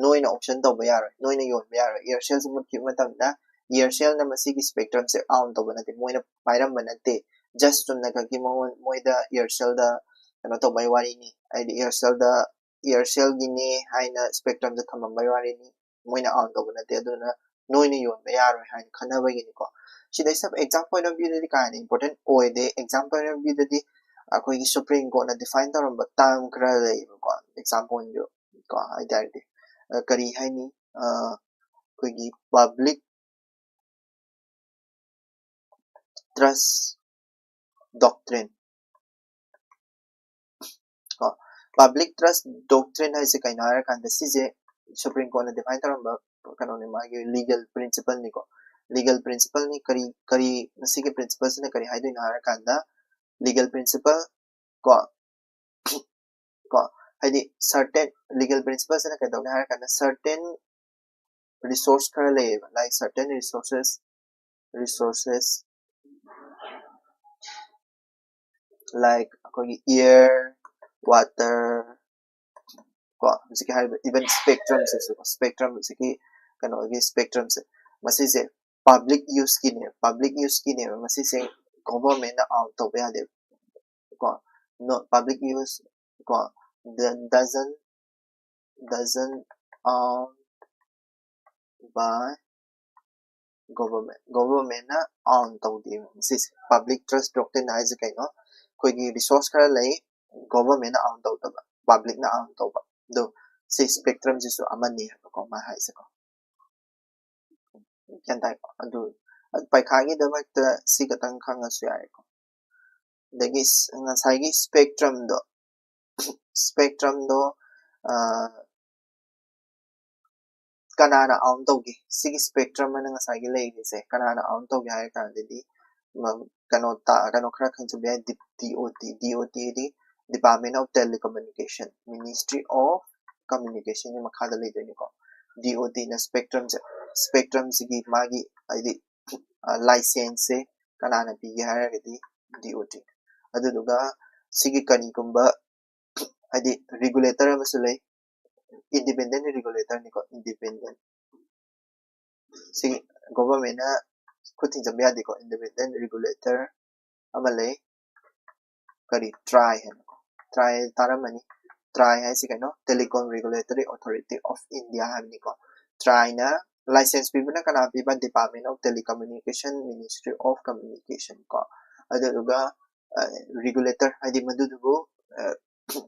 ꯅꯣꯏꯅ ꯑꯣꯞꯁꯟ ꯇꯧꯕ ꯌꯥꯔꯣꯏ, ꯅꯣꯏꯅ ꯌꯣꯟꯕ ꯌꯥꯔꯣꯏ꯫ ꯏꯌꯥꯔꯁꯦꯜꯁꯤ ꯃꯨꯠꯈꯤꯕ ꯃꯇꯝꯗ ꯏꯌꯥꯔꯁꯦꯜꯅ ꯃꯁꯤꯒꯤ ꯁ꯭ꯄꯦꯛꯇ꯭ꯔꯝꯁꯦ ꯑꯥꯎꯟ ꯇꯧꯕ ꯅꯠꯇꯦ, ꯃꯣꯏꯅ ꯄꯥꯏꯔꯝꯕ ꯅꯠꯇꯦ, ꯖꯁ ꯆꯨꯝꯅ ꯈꯛꯀꯤ ꯃꯉꯣꯟ ꯃꯣꯏꯗ ꯏꯌꯥꯔꯁꯦꯜꯗ ꯀꯩꯅꯣ ꯇꯧꯕꯩ ꯋꯥꯔꯤꯅꯤ, ꯍꯥꯏꯗꯤ ꯏꯌꯥꯔꯁꯦꯜꯗ ꯏꯌꯥꯔꯁꯦꯜꯒꯤꯅꯤ ꯍꯥꯏꯅ ꯁ꯭ꯄꯦꯛꯇ꯭ꯔꯝꯗ ꯊꯝꯃꯝꯕꯩ ꯋꯥꯔꯤꯅꯤ, ꯃꯣꯏꯅ ꯑꯥꯎꯟ ꯇꯧꯕ ꯅꯠꯇꯦ꯫ ꯑꯗꯨꯅ ꯅꯣꯏꯅ ꯌꯣꯟꯕ ꯌꯥꯔꯣꯏ ꯍꯥꯏꯅ ꯈꯟꯅꯕꯒꯤꯅꯤꯀꯣ꯫ ꯁꯤꯗꯩꯁꯤꯗ ꯑꯦꯛꯖꯥꯝ ꯄꯣꯏꯟ ꯑꯣꯐ ꯚ꯭ꯌꯨꯗꯗꯤ ꯀꯥ ꯍꯦꯟꯅ ꯏꯝꯄꯣꯔꯇꯦꯟ ꯑꯣꯏꯗꯦ꯫ ꯑꯦꯛꯖꯥꯝ ꯄꯣꯏꯟ ꯑꯣꯐ ꯚ꯭ꯌꯨꯗꯗꯤ ꯑꯩꯈꯣꯏꯒꯤ ꯁꯨꯄ꯭ꯔꯤꯝ ꯀꯣꯔꯠꯅ ꯗꯤꯐꯥꯏꯟ ꯇꯧꯔꯝꯕ ꯇꯥꯔꯝ ꯈꯔ ꯂꯩꯌꯦꯕꯀꯣ꯫ ꯑꯦꯛꯖꯥꯝ ꯄꯣꯏꯟꯗꯨ ꯀꯣ ꯍꯥꯏꯇꯥꯔꯗꯤ ꯑ, ꯀꯔꯤ ꯍꯥꯏꯅꯤ? ꯑ, ꯑꯩꯈꯣꯏꯒꯤ ꯄꯕ꯭ꯂꯤꯛ ꯇ꯭ꯔꯁ ꯗꯣꯛꯇ꯭ꯔꯤꯟ ꯀꯣ꯫ ꯄꯕ꯭ꯂꯤꯛ ꯇ꯭ꯔꯁ ꯗꯣꯛꯇ꯭ꯔꯤꯟ ꯍꯥꯏꯁꯦ ꯀꯩꯅꯣ ꯍꯥꯏꯔꯀꯥꯟꯗ ꯁꯤꯁꯦ ꯁꯨꯄ꯭ꯔꯤꯝ ꯀꯣꯔꯠꯅ ꯗꯤꯐꯥꯏꯟ ꯇꯧꯔꯝꯕ ꯀꯩꯅꯣꯅꯤ, ꯃꯥꯒꯤ ꯂꯤꯒꯦꯜ ꯄ꯭ꯔꯤꯟꯁꯤꯄꯜꯅꯤꯀꯣ꯫ ꯂꯤꯒꯦꯜ ꯄ꯭ꯔꯤꯟꯁꯤꯄꯜꯅꯤ꯫ ꯀꯔꯤ ꯀꯔꯤ ꯃꯁꯤꯒꯤ ꯄ꯭ꯔꯤꯟꯁꯤꯄꯜꯁꯤꯅ ꯀꯔꯤ ꯍꯥꯏꯗꯣꯏꯅꯣ ꯍꯥꯏꯔꯀꯥꯟꯗ ꯂꯤꯒꯦꯜ ꯄ꯭ꯔꯤꯟꯁꯤꯄꯜ ꯀꯣ ꯀꯣ ꯍꯥꯏꯗꯤ ꯁꯔꯇꯦꯟ ꯂꯤꯒꯦꯜ ꯄ꯭ꯔꯤꯟꯁꯤꯄꯜꯁꯤꯅ ꯀꯩꯗꯧꯅꯤ ꯍꯥꯏꯔꯀꯥꯟꯗ ꯁꯔꯇꯦꯟ ꯔꯤꯁꯣꯔꯁ ꯈꯔ ꯂꯩꯌꯦꯕ, like certain resources resources like ꯑꯩꯈꯣꯏꯒꯤ ꯏꯌꯔ, ꯋꯥꯇꯔ ꯀꯣ ꯍꯧꯖꯤꯛꯀꯤ ꯍꯥꯏꯔꯤꯕ ꯏꯚꯟ ꯁ꯭ꯄꯦꯛꯇ꯭ꯔꯝꯁꯤꯁꯨ ꯁ꯭ꯄꯦꯛꯇ꯭ꯔꯝ ꯍꯧꯖꯤꯛꯀꯤ ꯀꯩꯅꯣꯒꯤ ꯁ꯭ꯄꯦꯛꯇ꯭ꯔꯝꯁꯦ ꯃꯁꯤꯁꯦ ꯄꯕ꯭ꯂꯤꯛ ꯌꯨꯁꯀꯤꯅꯦ ꯄꯕ꯭ꯂꯤꯛ ꯌꯨꯁꯀꯤꯅꯦꯕ ꯃꯁꯤꯁꯦ ꯒꯣꯚꯔꯟꯃꯦꯟꯠꯅ ꯑꯥꯎꯟ ꯇꯧꯕ ꯌꯥꯗꯦꯕ ꯀꯣ ꯅꯣ ꯄꯕ꯭ꯂꯤꯛ ꯌꯨꯁ ꯀꯣ doesn't doesn't own by government ꯒꯣꯚꯔꯟꯃꯦꯟꯠꯅ ꯑꯥꯎꯟ ꯇꯧꯗꯦꯕ ꯃꯁꯤꯁꯦ ꯄꯕ꯭ꯂꯤꯛ ꯇ꯭ꯔꯁ ꯗꯣꯛꯇ꯭ꯔꯤꯟ ꯍꯥꯏꯁꯦ ꯀꯩꯅꯣ ꯑꯩꯈꯣꯏꯒꯤ ꯔꯤꯁꯣꯔꯁ ꯈꯔ ꯂꯩ ꯒꯣꯚꯔꯟꯃꯦꯟꯠꯅ ꯑꯥꯎꯟ ꯇꯧꯗꯕ ꯄꯕ꯭ꯂꯤꯛꯅ ꯑꯥꯎꯟ ꯇꯧꯕ ꯑꯗꯣ ꯁꯤ ꯁ꯭ꯄꯦꯛꯇ꯭ꯔꯝꯁꯤꯁꯨ ꯑꯃꯅꯤ ꯍꯥꯏꯕꯀꯣ ꯃꯥ ꯍꯥꯏꯁꯦꯀꯣ ꯒ꯭ꯌꯥꯟ ꯇꯥꯏꯀꯣ ꯑꯗꯨ ꯄꯩꯈꯥꯒꯤꯗꯃꯛꯇ ꯁꯤ ꯈꯛꯇꯪ ꯈꯪꯉꯁꯨ ꯌꯥꯔꯦꯀꯣ ꯑꯗꯒꯤ ꯉꯁꯥꯏꯒꯤ ꯁ꯭ꯄꯦꯛꯇ꯭ꯔꯝꯗꯣ ꯁ꯭ꯄꯦꯛꯇ꯭ꯔꯝꯗꯣ ꯀꯅꯥꯅ ꯑꯥꯎꯟ ꯇꯧꯒꯦ ꯁꯤꯒꯤ ꯁ꯭ꯄꯦꯛꯇ꯭ꯔꯝ ꯑꯅ ꯉꯁꯥꯏꯒꯤ ꯂꯩꯔꯤꯁꯦ ꯀꯅꯥꯅ ꯑꯥꯎꯟ ꯇꯧꯒꯦ ꯍꯥꯏꯔ ꯀꯥꯟꯗꯗꯤ ꯀꯩꯅꯣ ꯀꯩꯅꯣ ꯈꯔ ꯈꯪꯖꯕ ꯌꯥꯏ ꯗꯤ ꯑꯣ ꯇꯤ ꯗꯤ ꯑꯣ ꯇꯤꯗꯤ Department of Telecommunication Ministry of Communicationꯒꯤ ꯃꯈꯥꯗ ꯂꯩꯗꯣꯏꯅꯤꯀꯣ ꯗꯤ ꯑꯣ ꯇꯤꯅ ꯁ꯭ꯄꯦꯛꯇ꯭ꯔꯝꯁꯦ ꯁ꯭ꯄꯦꯛꯇ꯭ꯔꯝꯁꯤꯒꯤ ꯃꯥꯒꯤ ꯍꯥꯏꯗꯤ ꯂꯥꯏꯁꯦꯟꯁꯁꯦ ꯀꯅꯥꯅ ꯄꯤꯒꯦ ꯍꯥꯏꯔꯒꯗꯤ ꯗꯤ ꯑꯣ ꯇꯤ ꯑꯗꯨꯗꯨꯒ ꯁꯤꯒꯤ ꯀꯔꯤꯒꯨꯝꯕ ꯍꯥꯏꯗꯤ regulator ꯑꯃꯁꯨ ꯂꯩ, independent regulator ꯅꯤꯀꯣ, independent꯫ ꯁꯤ government ꯅ ꯈꯨꯠ ꯊꯤꯡꯖꯤꯟꯕ ꯌꯥꯗꯦꯀꯣ, independent regulator ꯑꯃ ꯂꯩ꯫ ꯀꯔꯤ? TRAI ꯍꯥꯏꯅꯀꯣ꯫ TRAI ꯇꯥꯔꯝꯃꯅꯤ꯫ TRAI ꯍꯥꯏꯁꯤ ꯀꯩꯅꯣ? Telecom Regulatory Authority of India ꯍꯥꯏꯕꯅꯤꯀꯣ꯫ TRAI ꯅ license ꯄꯤꯕꯅ ꯀꯅꯥ ꯄꯤꯕ? Department of Telecommunication, Ministry of Communication ꯀꯣ꯫ ꯑꯗꯨꯗꯨꯒ regulator ꯍꯥꯏꯗꯤ ꯃꯗꯨꯗꯨꯕꯨ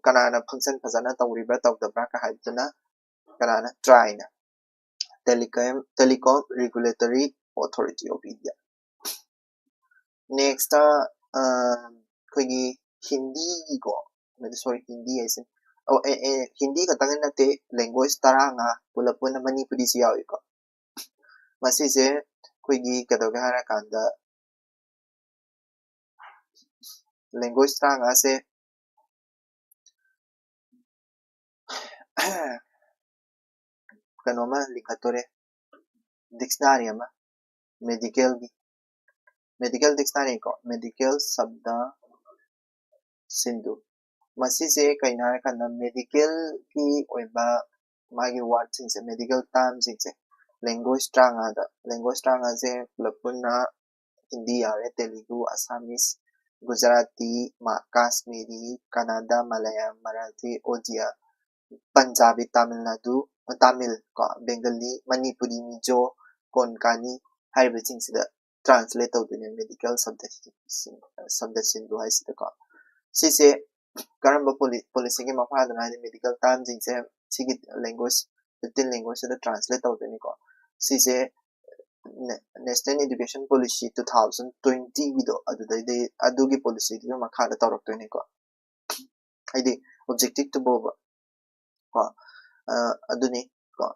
ꯀꯅꯥꯅ function ꯐꯖꯅ ꯇꯧꯔꯤꯕ꯭ꯔꯥ ꯇꯧꯗꯕ꯭ꯔꯥ ꯀ ꯍꯥꯏꯕꯗꯨꯅ ꯀꯅꯥꯅ? TRAI ꯅ, Telecom Telecom Regulatory Authority of India꯫ Next ꯑꯩꯈꯣꯏꯒꯤ ꯍꯤꯟꯗꯤꯒꯤꯀꯣ, sorry, ꯍꯤꯟꯗꯤ ꯍꯥꯏꯁꯦ, ꯑꯣ ꯑꯦ ꯑꯦ ꯍꯤꯟꯗꯤ ꯈꯛꯇꯪ ꯅꯠꯇꯦ, language ꯇꯔꯥꯃꯉꯥ ꯄꯨꯂꯞ ꯄꯨꯟꯅ ꯃꯅꯤꯄꯨꯔꯤꯁꯨ ꯌꯥꯎꯏꯀꯣ꯫ ꯃꯁꯤꯁꯦ ꯑꯩꯈꯣꯏꯒꯤ ꯀꯩꯗꯧꯒꯦ ꯍꯥꯏꯔꯀꯥꯟꯗ language ꯇꯔꯥꯃꯉꯥꯁꯦ ꯀꯩꯅꯣꯃ ꯂꯤꯡꯈꯠꯇꯣꯔꯦ, dictionary ꯑꯃ, medical ꯒꯤ medical dictionary ꯀꯣ, medical ꯁꯕꯗ ꯁꯤꯟꯙꯨ꯫ ꯃꯁꯤꯁꯦ ꯀꯩꯅꯣ ꯍꯥꯏꯔꯀꯥꯟꯗ medical ꯒꯤ ꯑꯣꯏꯕ ꯃꯥꯒꯤ word ꯁꯤꯡꯁꯦ, medical term ꯁꯤꯡꯁꯦ language ꯇꯔꯥꯃꯉꯥꯗ, language ꯇꯔꯥꯃꯉꯥꯁꯦ ꯄꯨꯂꯞ ꯄꯨꯟꯅ ꯍꯤꯟꯗꯤ ꯌꯥꯎꯔꯦ, ꯇꯦꯂꯨꯒꯨ, ꯑꯁꯥꯃꯤꯁ, ꯒꯨꯖꯔꯥꯇꯤ, ꯃꯥ-, ꯀꯥꯁꯃꯤꯔꯤ, ꯀꯟꯅꯗ, ꯃꯂꯌꯥꯂꯝ, ꯃꯔꯥꯊꯤ, ꯑꯣꯗꯤꯌꯥ, ꯄꯟꯖꯥꯕꯤ, ꯇꯥꯃꯤꯜ ꯅꯥꯗꯨ, ꯇꯥꯃꯤꯜ ꯀꯣ, ꯕꯦꯡꯒꯂꯤ, ꯃꯅꯤꯄꯨꯔꯤ, ꯃꯤꯖꯣ, ꯀꯣꯟꯀꯥꯅꯤ ꯍꯥꯏꯔꯤꯕꯁꯤꯡꯁꯤꯗ translate ꯇꯧꯗꯣꯏꯅꯦ medical ꯁꯕꯗ ꯁꯤꯟꯙꯨ ꯍꯥꯏꯁꯤꯗꯀꯣ꯫ ꯁꯤꯁꯦ ꯀꯔꯝꯕ ꯄꯣꯂꯤ-, ꯄꯣꯂꯤꯁꯤꯒꯤ ꯃꯈꯥꯗꯅꯣ ꯍꯥꯏꯗꯤ medical term ꯁꯤꯡꯁꯦ ꯁꯤꯒꯤ language, fifteen language ꯁꯤꯗ translate ꯇꯧꯗꯣꯏꯅꯤꯀꯣ꯫ ꯁꯤꯁꯦ ꯅꯦ-, National Education Policy two thousand twenty ꯒꯤꯗꯣ ꯑꯗꯨꯗꯩꯗꯤ, ꯑꯗꯨꯒꯤ ꯄꯣꯂꯤꯁꯤꯗꯨꯒꯤ ꯃꯈꯥꯗ ꯇꯧꯔꯛꯇꯣꯏꯅꯤꯀꯣ꯫ ꯍꯥꯏꯗꯤ objective ꯇꯨ ꯕꯣꯕ ꯀꯣ꯫ ꯑ, ꯑꯗꯨꯅꯤ ꯀꯣ꯫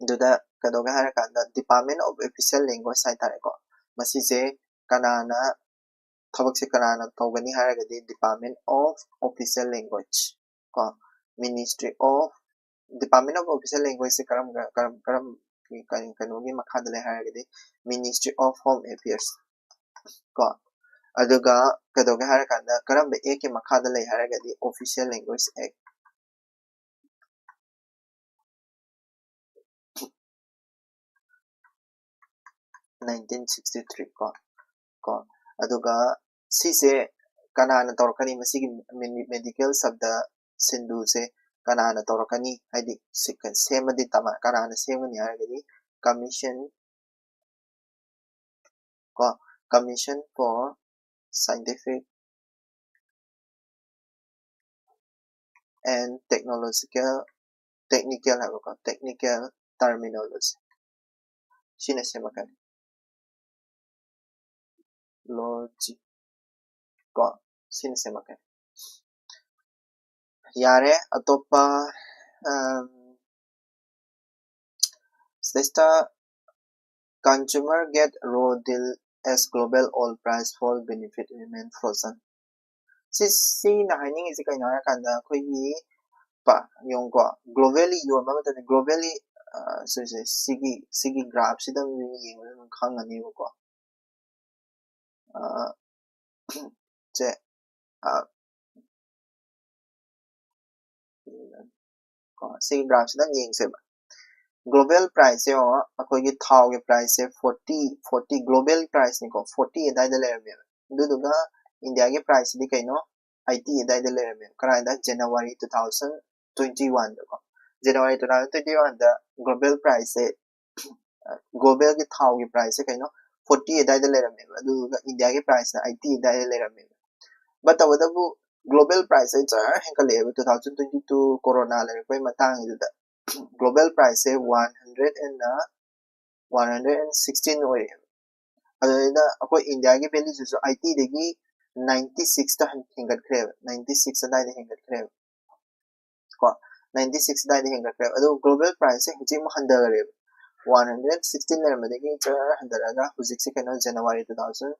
ꯑꯗꯨꯗ ꯀꯩꯗꯧꯒꯦ ꯍꯥꯏꯔꯀꯥꯟꯗ Department of Official Language ꯍꯥꯏꯇꯥꯔꯦꯀꯣ꯫ ꯃꯁꯤꯁꯦ ꯀꯅꯥꯅ, ꯊꯕꯛꯁꯦ ꯀꯅꯥꯅ ꯇꯧꯒꯅꯤ ꯍꯥꯏꯔꯒꯗꯤ Department of Official Language ꯀꯣ, Ministry of, Department of Official Language ꯁꯦ ꯀꯔꯝ, ꯀꯔꯝ, ꯀꯔꯝ, ꯀꯩ-, ꯀꯩꯅꯣꯒꯤ ꯃꯈꯥꯗ ꯂꯩ ꯍꯥꯏꯔꯒꯗꯤ Ministry of Home Affairs ꯀꯣ꯫ ꯑꯗꯨꯒ ꯀꯩꯗꯧꯒꯦ ꯍꯥꯏꯔꯀꯥꯟꯗ ꯀꯔꯝꯕ act ꯀꯤ ꯃꯈꯥꯗ ꯂꯩ ꯍꯥꯏꯔꯒꯗꯤ Official Language Act nineteen sixty three ꯀꯣ꯫ ꯀꯣ ꯑꯗꯨꯒ ꯁꯤꯁꯦ ꯀꯅꯥꯅ ꯇꯧꯔꯛꯀꯅꯤ? ꯃꯁꯤꯒꯤ medical ꯁꯕꯗ ꯁꯤꯟꯗꯨꯁꯦ ꯀꯅꯥꯅ ꯇꯧꯔꯛꯀꯅꯤ? ꯍꯥꯏꯗꯤ ꯁꯦꯝꯃꯗꯤ ꯀꯅꯥꯅ ꯁꯦꯝꯒꯅꯤ ꯍꯥꯏꯔꯒꯗꯤ Commission ꯀꯣ Commission for Scientific and Technological, Technical ꯍꯥꯏꯕꯀꯣ, Technical Terminology ꯁꯤꯅ ꯁꯦꯝꯃꯛꯀꯅꯤ꯫ Logic ꯀꯣ ꯁꯤꯅ ꯁꯦꯝꯃꯛꯀꯅꯤ꯫ ꯌꯥꯔꯦ꯫ ꯑꯇꯣꯞꯄ ꯁꯤꯗꯩꯁꯤꯗ Consumer Get Raw Deal as Global Oil Price Fall Benefit Remain Frozen꯫ ꯁꯤ ꯁꯤꯅ ꯍꯥꯏꯅꯤꯡꯉꯤꯁꯤ ꯀꯩꯅꯣ ꯍꯥꯏꯔꯀꯥꯟꯗ ꯑꯩꯈꯣꯏꯒꯤ ꯌꯦꯡꯉꯨꯀꯣ, globally ꯌꯣꯟꯕ ꯃꯇꯝꯗ globally ꯁꯤꯁꯦ ꯁꯤꯒꯤ ꯁꯤꯒꯤ graphꯁꯤꯗ ꯌꯦꯡꯕꯗ ꯑꯗꯨꯝ ꯈꯪꯉꯅꯦꯕꯀꯣ꯫ ꯁꯦ ꯀꯣ ꯁꯤꯒꯤ graphꯁꯤꯗ ꯌꯦꯡꯁꯦꯕ꯫ Global priceꯁꯦ ꯌꯦꯡꯉꯣ, ꯑꯩꯈꯣꯏꯒꯤ ꯊꯥꯎꯒꯤ priceꯁꯦ forty forty global priceꯅꯤꯀꯣ, forty ꯑꯗꯥꯏꯗ ꯂꯩꯔꯝꯃꯦꯕ꯫ ꯑꯗꯨꯗꯨꯒ Indiaꯒꯤ priceꯁꯤꯗꯤ ꯀꯩꯅꯣ, eighty ꯑꯗꯥꯏꯗ ꯂꯩꯔꯝꯃꯦꯕ꯫ ꯀꯗꯥꯏꯗ? January two thousand twenty oneꯗꯀꯣ꯫ January two thousand twenty oneꯗ global priceꯁꯦ globalꯒꯤ ꯊꯥꯎꯒꯤ priceꯁꯦ ꯀꯩꯅꯣ, forty ꯑꯗꯥꯏꯗ ꯂꯩꯔꯝꯃꯦꯕ꯫ ꯑꯗꯨꯗꯨꯒ Indiaꯒꯤ priceꯅ eighty ꯑꯗꯥꯏꯗ ꯂꯩꯔꯝꯃꯦꯕ꯫ But ꯇꯧꯕꯇꯕꯨ global priceꯁꯦ ꯖꯔ ꯍꯦꯟꯒꯠꯂꯛꯑꯦꯕ꯫ Two thousand twenty two corona ꯂꯩꯔꯛꯄꯩ ꯃꯇꯥꯡꯒꯤꯗꯨꯗ global priceꯁꯦ one hundred and one hundred and sixteen ꯑꯣꯏꯔꯛꯑꯦꯕ꯫ ꯑꯗꯨꯗꯩꯗ ꯑꯩꯈꯣꯏ Indiaꯒꯤ valueꯁꯤꯁꯨ eightyꯗꯒꯤ ninety sixꯇ ꯍꯦꯟꯒꯠꯈ꯭ꯔꯦꯕ꯫ Ninety six ꯑꯗꯥꯏꯗ ꯍꯦꯟꯒꯠꯈ꯭ꯔꯦꯕ꯫ ꯀꯣ ninety six ꯑꯗꯥꯏꯗ ꯍꯦꯟꯒꯠꯈ꯭ꯔꯦꯕ꯫ ꯑꯗꯨꯒ global priceꯁꯦ ꯍꯧꯖꯤꯛ ꯑꯃꯨꯛ ꯍꯟꯊꯈ꯭ꯔꯦꯕ꯫ One hundred sixteen ꯂꯩꯔꯝꯕꯗꯒꯤ ꯖꯔ ꯍꯟꯊꯔꯛꯑꯒ ꯍꯧꯖꯤꯛꯁꯦ ꯀꯩꯅꯣ, January two thousand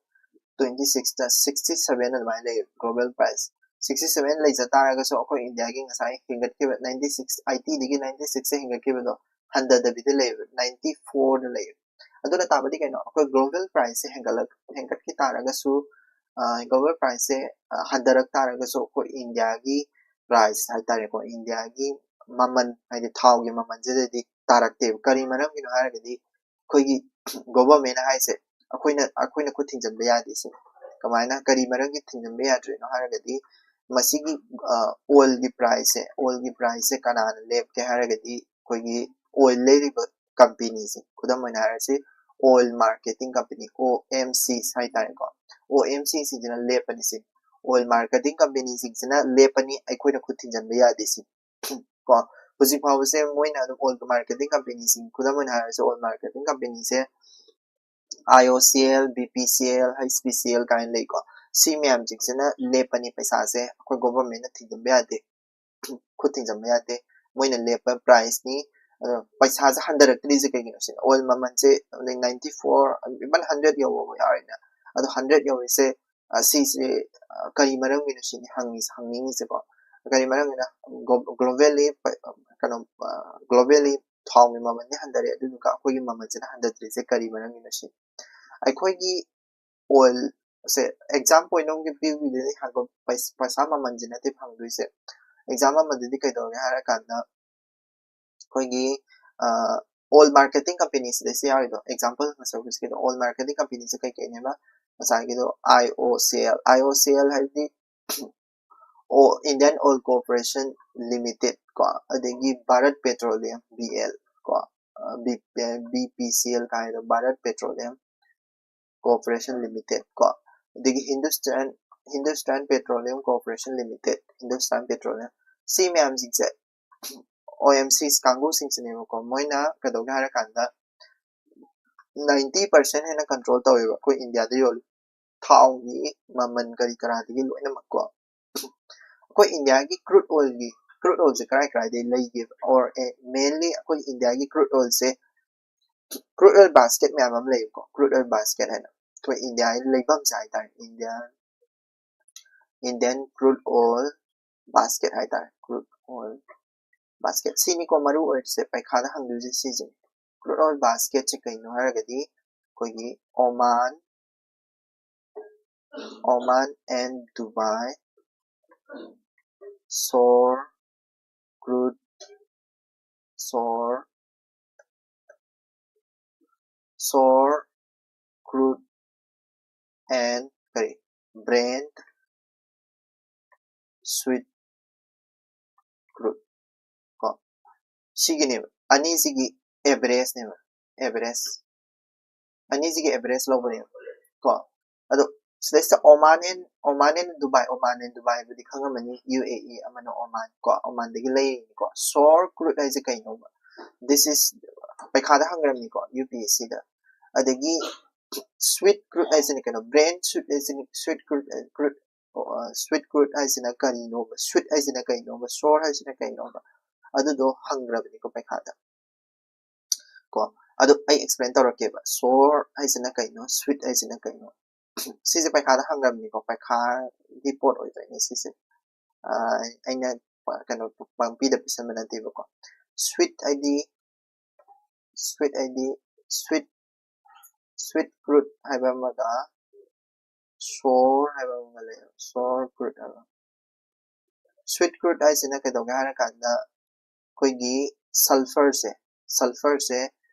twenty sixꯇ sixty seven ꯑꯗꯨꯃꯥꯏꯅ ꯂꯩꯌꯦꯕ global price꯫ Sixty seven ꯂꯩꯖ ꯇꯥꯔꯒꯁꯨ ꯑꯩꯈꯣꯏ Indiaꯒꯤ ꯉꯁꯥꯏ ꯍꯦꯟꯒꯠꯈꯤꯕ ninety six, eightyꯗꯒꯤ ninety sixꯇ ꯍꯦꯟꯒꯠꯈꯤꯕꯗꯣ ꯍꯟꯊꯗꯕꯤꯗ ꯂꯩꯌꯦꯕ, ninety fourꯗ ꯂꯩꯌꯦꯕ꯫ ꯑꯗꯨꯅ ꯇꯥꯛꯄꯗꯤ ꯀꯩꯅꯣ? ꯑꯩꯈꯣꯏ global priceꯁꯦ ꯍꯦꯟꯒꯠꯂꯛ ꯍꯦꯟꯒꯠꯈꯤ ꯇꯥꯔꯒꯁꯨ global price ꯁꯦ ꯍꯟꯊꯔꯛ ꯇꯥꯔꯒꯁꯨ ꯑꯩꯈꯣꯏ ꯏꯟꯗꯤꯌꯥꯒꯤ price ꯍꯥꯏꯇꯥꯔꯦꯀꯣ, ꯏꯟꯗꯤꯌꯥꯒꯤ ꯃꯃꯜ, ꯍꯥꯏꯗꯤ ꯊꯥꯎꯒꯤ ꯃꯃꯜꯁꯤꯗꯗꯤ ꯇꯥꯔꯛꯇꯦꯕ꯫ ꯀꯔꯤ ꯃꯔꯝꯒꯤꯅꯣ ꯍꯥꯏꯔꯒꯗꯤ ꯑꯩꯈꯣꯏꯒꯤ government ꯍꯥꯏꯁꯦ ꯑꯩꯈꯣꯏꯅ ꯑꯩꯈꯣꯏꯅ ꯈꯨꯠ ꯊꯤꯡꯖꯤꯟꯕ ꯌꯥꯗꯦ ꯁꯤꯅꯤ꯫ ꯀꯃꯥꯏꯅ, ꯀꯔꯤ ꯃꯔꯝꯒꯤ ꯊꯤꯡꯖꯤꯟꯕ ꯌꯥꯗ꯭ꯔꯤꯅꯣ ꯍꯥꯏꯔꯒꯗꯤ ꯃꯁꯤꯒꯤ oil ꯒꯤ price ꯁꯦ oil ꯒꯤ price ꯁꯦ ꯀꯅꯥꯅ ꯂꯦꯞꯀꯦ ꯍꯥꯏꯔꯒꯗꯤ ꯑꯩꯈꯣꯏꯒꯤ oil ꯂꯩꯔꯤꯕ company ꯁꯤꯡ, ꯈꯨꯗꯝ ꯑꯣꯏꯅ ꯍꯥꯏꯔꯁꯤ oil marketing company, O M Cs ꯍꯥꯏꯇꯥꯔꯦꯀꯣ꯫ O M C ꯁꯤꯡꯁꯤꯅ ꯂꯦꯞꯄꯅꯤ ꯁꯤꯅꯤ꯫ Oil marketing company ꯁꯤꯡꯁꯤꯅ ꯂꯦꯞꯄꯅꯤ, ꯑꯩꯈꯣꯏꯅ ꯈꯨꯠ ꯊꯤꯡꯖꯤꯟꯕ ꯌꯥꯗꯦ ꯁꯤꯅꯤ꯫ ꯀꯣ, ꯍꯧꯖꯤꯛ ꯐꯥꯎꯕꯁꯦ ꯃꯣꯏꯅ ꯑꯗꯨꯝ oil marketing company ꯁꯤꯡ, ꯈꯨꯗꯝ ꯑꯣꯏꯅ ꯍꯥꯏꯔꯁꯤ oil marketing company say I O C L, B P C L, H P C L ꯀꯥꯏꯅ ꯂꯩꯀꯣ꯫ ꯁꯤ ꯃꯌꯥꯝꯁꯤꯡꯁꯤꯅ ꯂꯦꯞꯄꯅꯤ ꯄꯩꯁꯥꯁꯦ, ꯑꯩꯈꯣꯏ government ꯅ ꯊꯤꯡꯖꯤꯟꯕ ꯌꯥꯗꯦ, ꯈꯨꯠ ꯊꯤꯡꯖꯤꯟꯕ ꯌꯥꯗꯦ꯫ ꯃꯣꯏꯅ ꯂꯦꯞꯄ price ꯅꯤ꯫ ꯑꯗꯣ ꯄꯩꯁꯥꯁꯦ ꯍꯟꯊꯔꯛꯇ꯭ꯔꯤꯁꯦ ꯀꯩꯒꯤꯅꯣ ꯁꯤꯅꯤ? Oil ꯃꯃꯜꯁꯦ ninety four, even hundred ꯌꯧꯕ ꯌꯥꯎꯔꯤꯅꯦ꯫ ꯑꯗꯣ hundred ꯌꯧꯔꯤꯁꯦ, ꯑ, ꯁꯤꯁꯦ, ꯑ, ꯀꯔꯤ ꯃꯔꯝꯒꯤꯅꯣ ꯁꯤꯅꯤ ꯍꯪꯉꯤꯁꯦ, ꯍꯪꯅꯤꯡꯉꯤꯁꯦꯀꯣ꯫ ꯀꯔꯤ ꯃꯔꯝꯒꯤꯅꯣ? Glo-, globally ꯄ-, ꯀꯩꯅꯣ, ꯑ, globally ꯊꯥꯎꯒꯤ ꯃꯃꯜꯗꯤ ꯍꯟꯊꯔꯦ, ꯑꯗꯨꯗꯨꯒ ꯑꯩꯈꯣꯏꯒꯤ ꯃꯃꯜꯁꯤꯅ ꯍꯟꯊꯗ꯭ꯔꯤꯁꯦ ꯀꯔꯤ ꯃꯔꯝꯒꯤꯅꯣ ꯁꯤꯅꯤ? ꯑꯩꯈꯣꯏꯒꯤ oil ꯁꯦ exam point ꯑꯃꯒꯤ ꯄꯤꯕꯤꯗꯣꯏꯅꯤ ꯍꯥꯏꯕ ꯄꯩ-, ꯄꯩꯁꯥ ꯃꯃꯜꯁꯤ ꯅꯠꯇꯦ ꯐꯪꯗꯣꯏꯁꯦ꯫ Exam ꯑꯃꯗꯗꯤ ꯀꯩꯗꯧꯒꯦ ꯍꯥꯏꯔꯀꯥꯟꯗ ꯑꯩꯈꯣꯏꯒꯤ, ꯑ, oil marketing company ꯁꯤꯗꯩꯁꯤ ꯌꯥꯎꯔꯤꯗꯣ, example ꯉꯁꯥꯏꯒꯤꯗꯣ oil marketing company say ꯀꯩꯀꯩꯅꯦꯕ? ꯉꯁꯥꯏꯒꯤꯗꯣ I O C L, I O C L ꯍꯥꯏꯕꯗꯤ ꯑꯣ, Indian Oil Corporation Limited ꯀꯣ, ꯑꯗꯒꯤ Bharat Petroleum, B L ꯀꯣ, ꯑ, B-, ꯑ, B P C L ꯀꯥꯏꯗꯣ, Bharat Petroleum Corporation Limited ꯀꯣ, ꯑꯗꯒꯤ Hindustan, Hindustan Petroleum Corporation Limited, Hindustan Petroleum, ꯁꯤ ꯃꯌꯥꯝꯁꯤꯡꯁꯦ O M Cs ꯀꯥꯡꯕꯨꯁꯤꯡꯁꯤꯅꯦꯕꯀꯣ꯫ ꯃꯣꯏꯅ ꯀꯩꯗꯧꯒꯦ ꯍꯥꯏꯔꯀꯥꯟꯗ ninety percent ꯍꯦꯟꯅ control ꯇꯧꯋꯦꯕ ꯑꯩꯈꯣꯏ ꯏꯟꯗꯤꯌꯥꯗ ꯌꯣꯜꯂꯤ ꯊꯥꯎꯒꯤ ꯃꯃꯜ ꯀꯔꯤ ꯀꯔꯥꯗꯒꯤ ꯂꯣꯏꯅꯃꯛꯀꯣ꯫ ꯑꯩꯈꯣꯏ ꯏꯟꯗꯤꯌꯥꯒꯤ crude oil ꯒꯤ, crude oil ꯁꯦ ꯀꯔꯥꯏ ꯀꯔꯥꯏꯗꯒꯤ ꯂꯩꯒꯦꯕ? Or, ꯑꯦ, mainly ꯑꯩꯈꯣꯏ ꯏꯟꯗꯤꯌꯥꯒꯤ crude oil ꯁꯦ, crude oil basket ꯃꯌꯥꯝ ꯑꯃ ꯂꯩꯌꯦꯕꯀꯣ, crude oil basket ꯍꯥꯏꯅ꯫ ꯑꯩꯈꯣꯏ ꯏꯟꯗꯤꯌꯥꯒꯤ ꯂꯩꯐꯝꯁꯦ ꯍꯥꯏꯇꯥꯔꯦ, India, Indian crude oil basket ꯍꯥꯏꯇꯥꯔꯦ, crude oil basket꯫ ꯁꯤꯅꯤꯀꯣ ꯃꯔꯨ ꯑꯣꯏꯔꯤꯁꯦ, ꯄꯩꯈꯥꯗ ꯍꯪꯗꯣꯏꯁꯦ ꯁꯤꯁꯦ꯫ Crude oil basket ꯁꯦ ꯀꯩꯅꯣ ꯍꯥꯏꯔꯒꯗꯤ ꯑꯩꯈꯣꯏꯒꯤ Oman, Oman and Dubai, sour crude, sour, sour crude and, ꯀꯔꯤ, Brent sweet crude ꯀꯣ꯫ ꯁꯤꯒꯤꯅꯦꯕ, ꯑꯅꯤꯁꯤꯒꯤ average ꯅꯦꯕ, average, ꯑꯅꯤꯁꯤꯒꯤ average ꯂꯧꯕꯅꯦꯕ ꯀꯣ꯫ ꯑꯗꯣ ꯁꯤꯗꯩꯁꯤꯗ Oman and, Oman and Dubai, Oman and Dubai ꯍꯥꯏꯕꯗꯤ ꯈꯪꯉꯝꯃꯅꯤ, UAE ꯑꯃꯅ Oman ꯀꯣ, Oman ꯗꯒꯤ ꯂꯩꯔꯤꯅꯤꯀꯣ꯫ Sour crude ꯍꯥꯏꯁꯦ ꯀꯩꯅꯣꯕ? This is, ꯄꯩꯈꯥꯗ ꯍꯪꯈ꯭ꯔꯕꯅꯤꯀꯣ UPSC ꯗ꯫ ꯑꯗꯒꯤ sweet crude ꯍꯥꯏꯁꯤꯅ ꯀꯩꯅꯣ? Brent sweet ꯍꯥꯏꯁꯤꯅ, sweet crude, crude, sweet crude ꯍꯥꯏꯁꯤꯅ ꯀꯔꯤꯅꯣꯕ? Sweet ꯍꯥꯏꯁꯤꯅ ꯀꯩꯅꯣꯕ? Sour ꯍꯥꯏꯁꯤꯅ ꯀꯩꯅꯣꯕ? ꯑꯗꯨꯗꯣ ꯍꯪꯈ꯭ꯔꯕꯅꯤꯀꯣ ꯄꯩꯈꯥꯗ ꯀꯣ꯫ ꯑꯗꯨ ꯑꯩ explain ꯇꯧꯔꯛꯀꯦꯕ, sour ꯍꯥꯏꯁꯤꯅ ꯀꯩꯅꯣ, sweet ꯍꯥꯏꯁꯤꯅ ꯀꯩꯅꯣ꯫ ꯁꯤꯁꯦ ꯄꯩꯈꯥꯗ ꯍꯪꯈ꯭ꯔꯕꯅꯤꯀꯣ, ꯄꯩꯈꯥꯒꯤ ꯄꯣꯠ ꯑꯣꯏꯗꯣꯏꯅꯦ ꯁꯤꯁꯦ꯫ ꯑꯩꯅ ꯀꯩꯅꯣ ꯄꯪꯄꯤꯗ ꯄꯤꯁꯟꯕ ꯅꯠꯇꯦꯕꯀꯣ꯫ Sweet ꯍꯥꯏꯗꯤ, sweet ꯍꯥꯏꯗꯤ, sweet, sweet crude ꯍꯥꯏꯕ ꯑꯃꯒ sour ꯍꯥꯏꯕ ꯑꯃꯒ ꯂꯩꯌꯦꯕ, sour crude ꯍꯥꯏꯕ꯫ Sweet crude ꯍꯥꯏꯁꯤꯅ ꯀꯩꯗꯧꯒꯦ ꯍꯥꯏꯔꯀꯥꯟꯗ, ꯑꯩꯈꯣꯏꯒꯤ sulphurꯁꯦ, sulphurꯁꯦ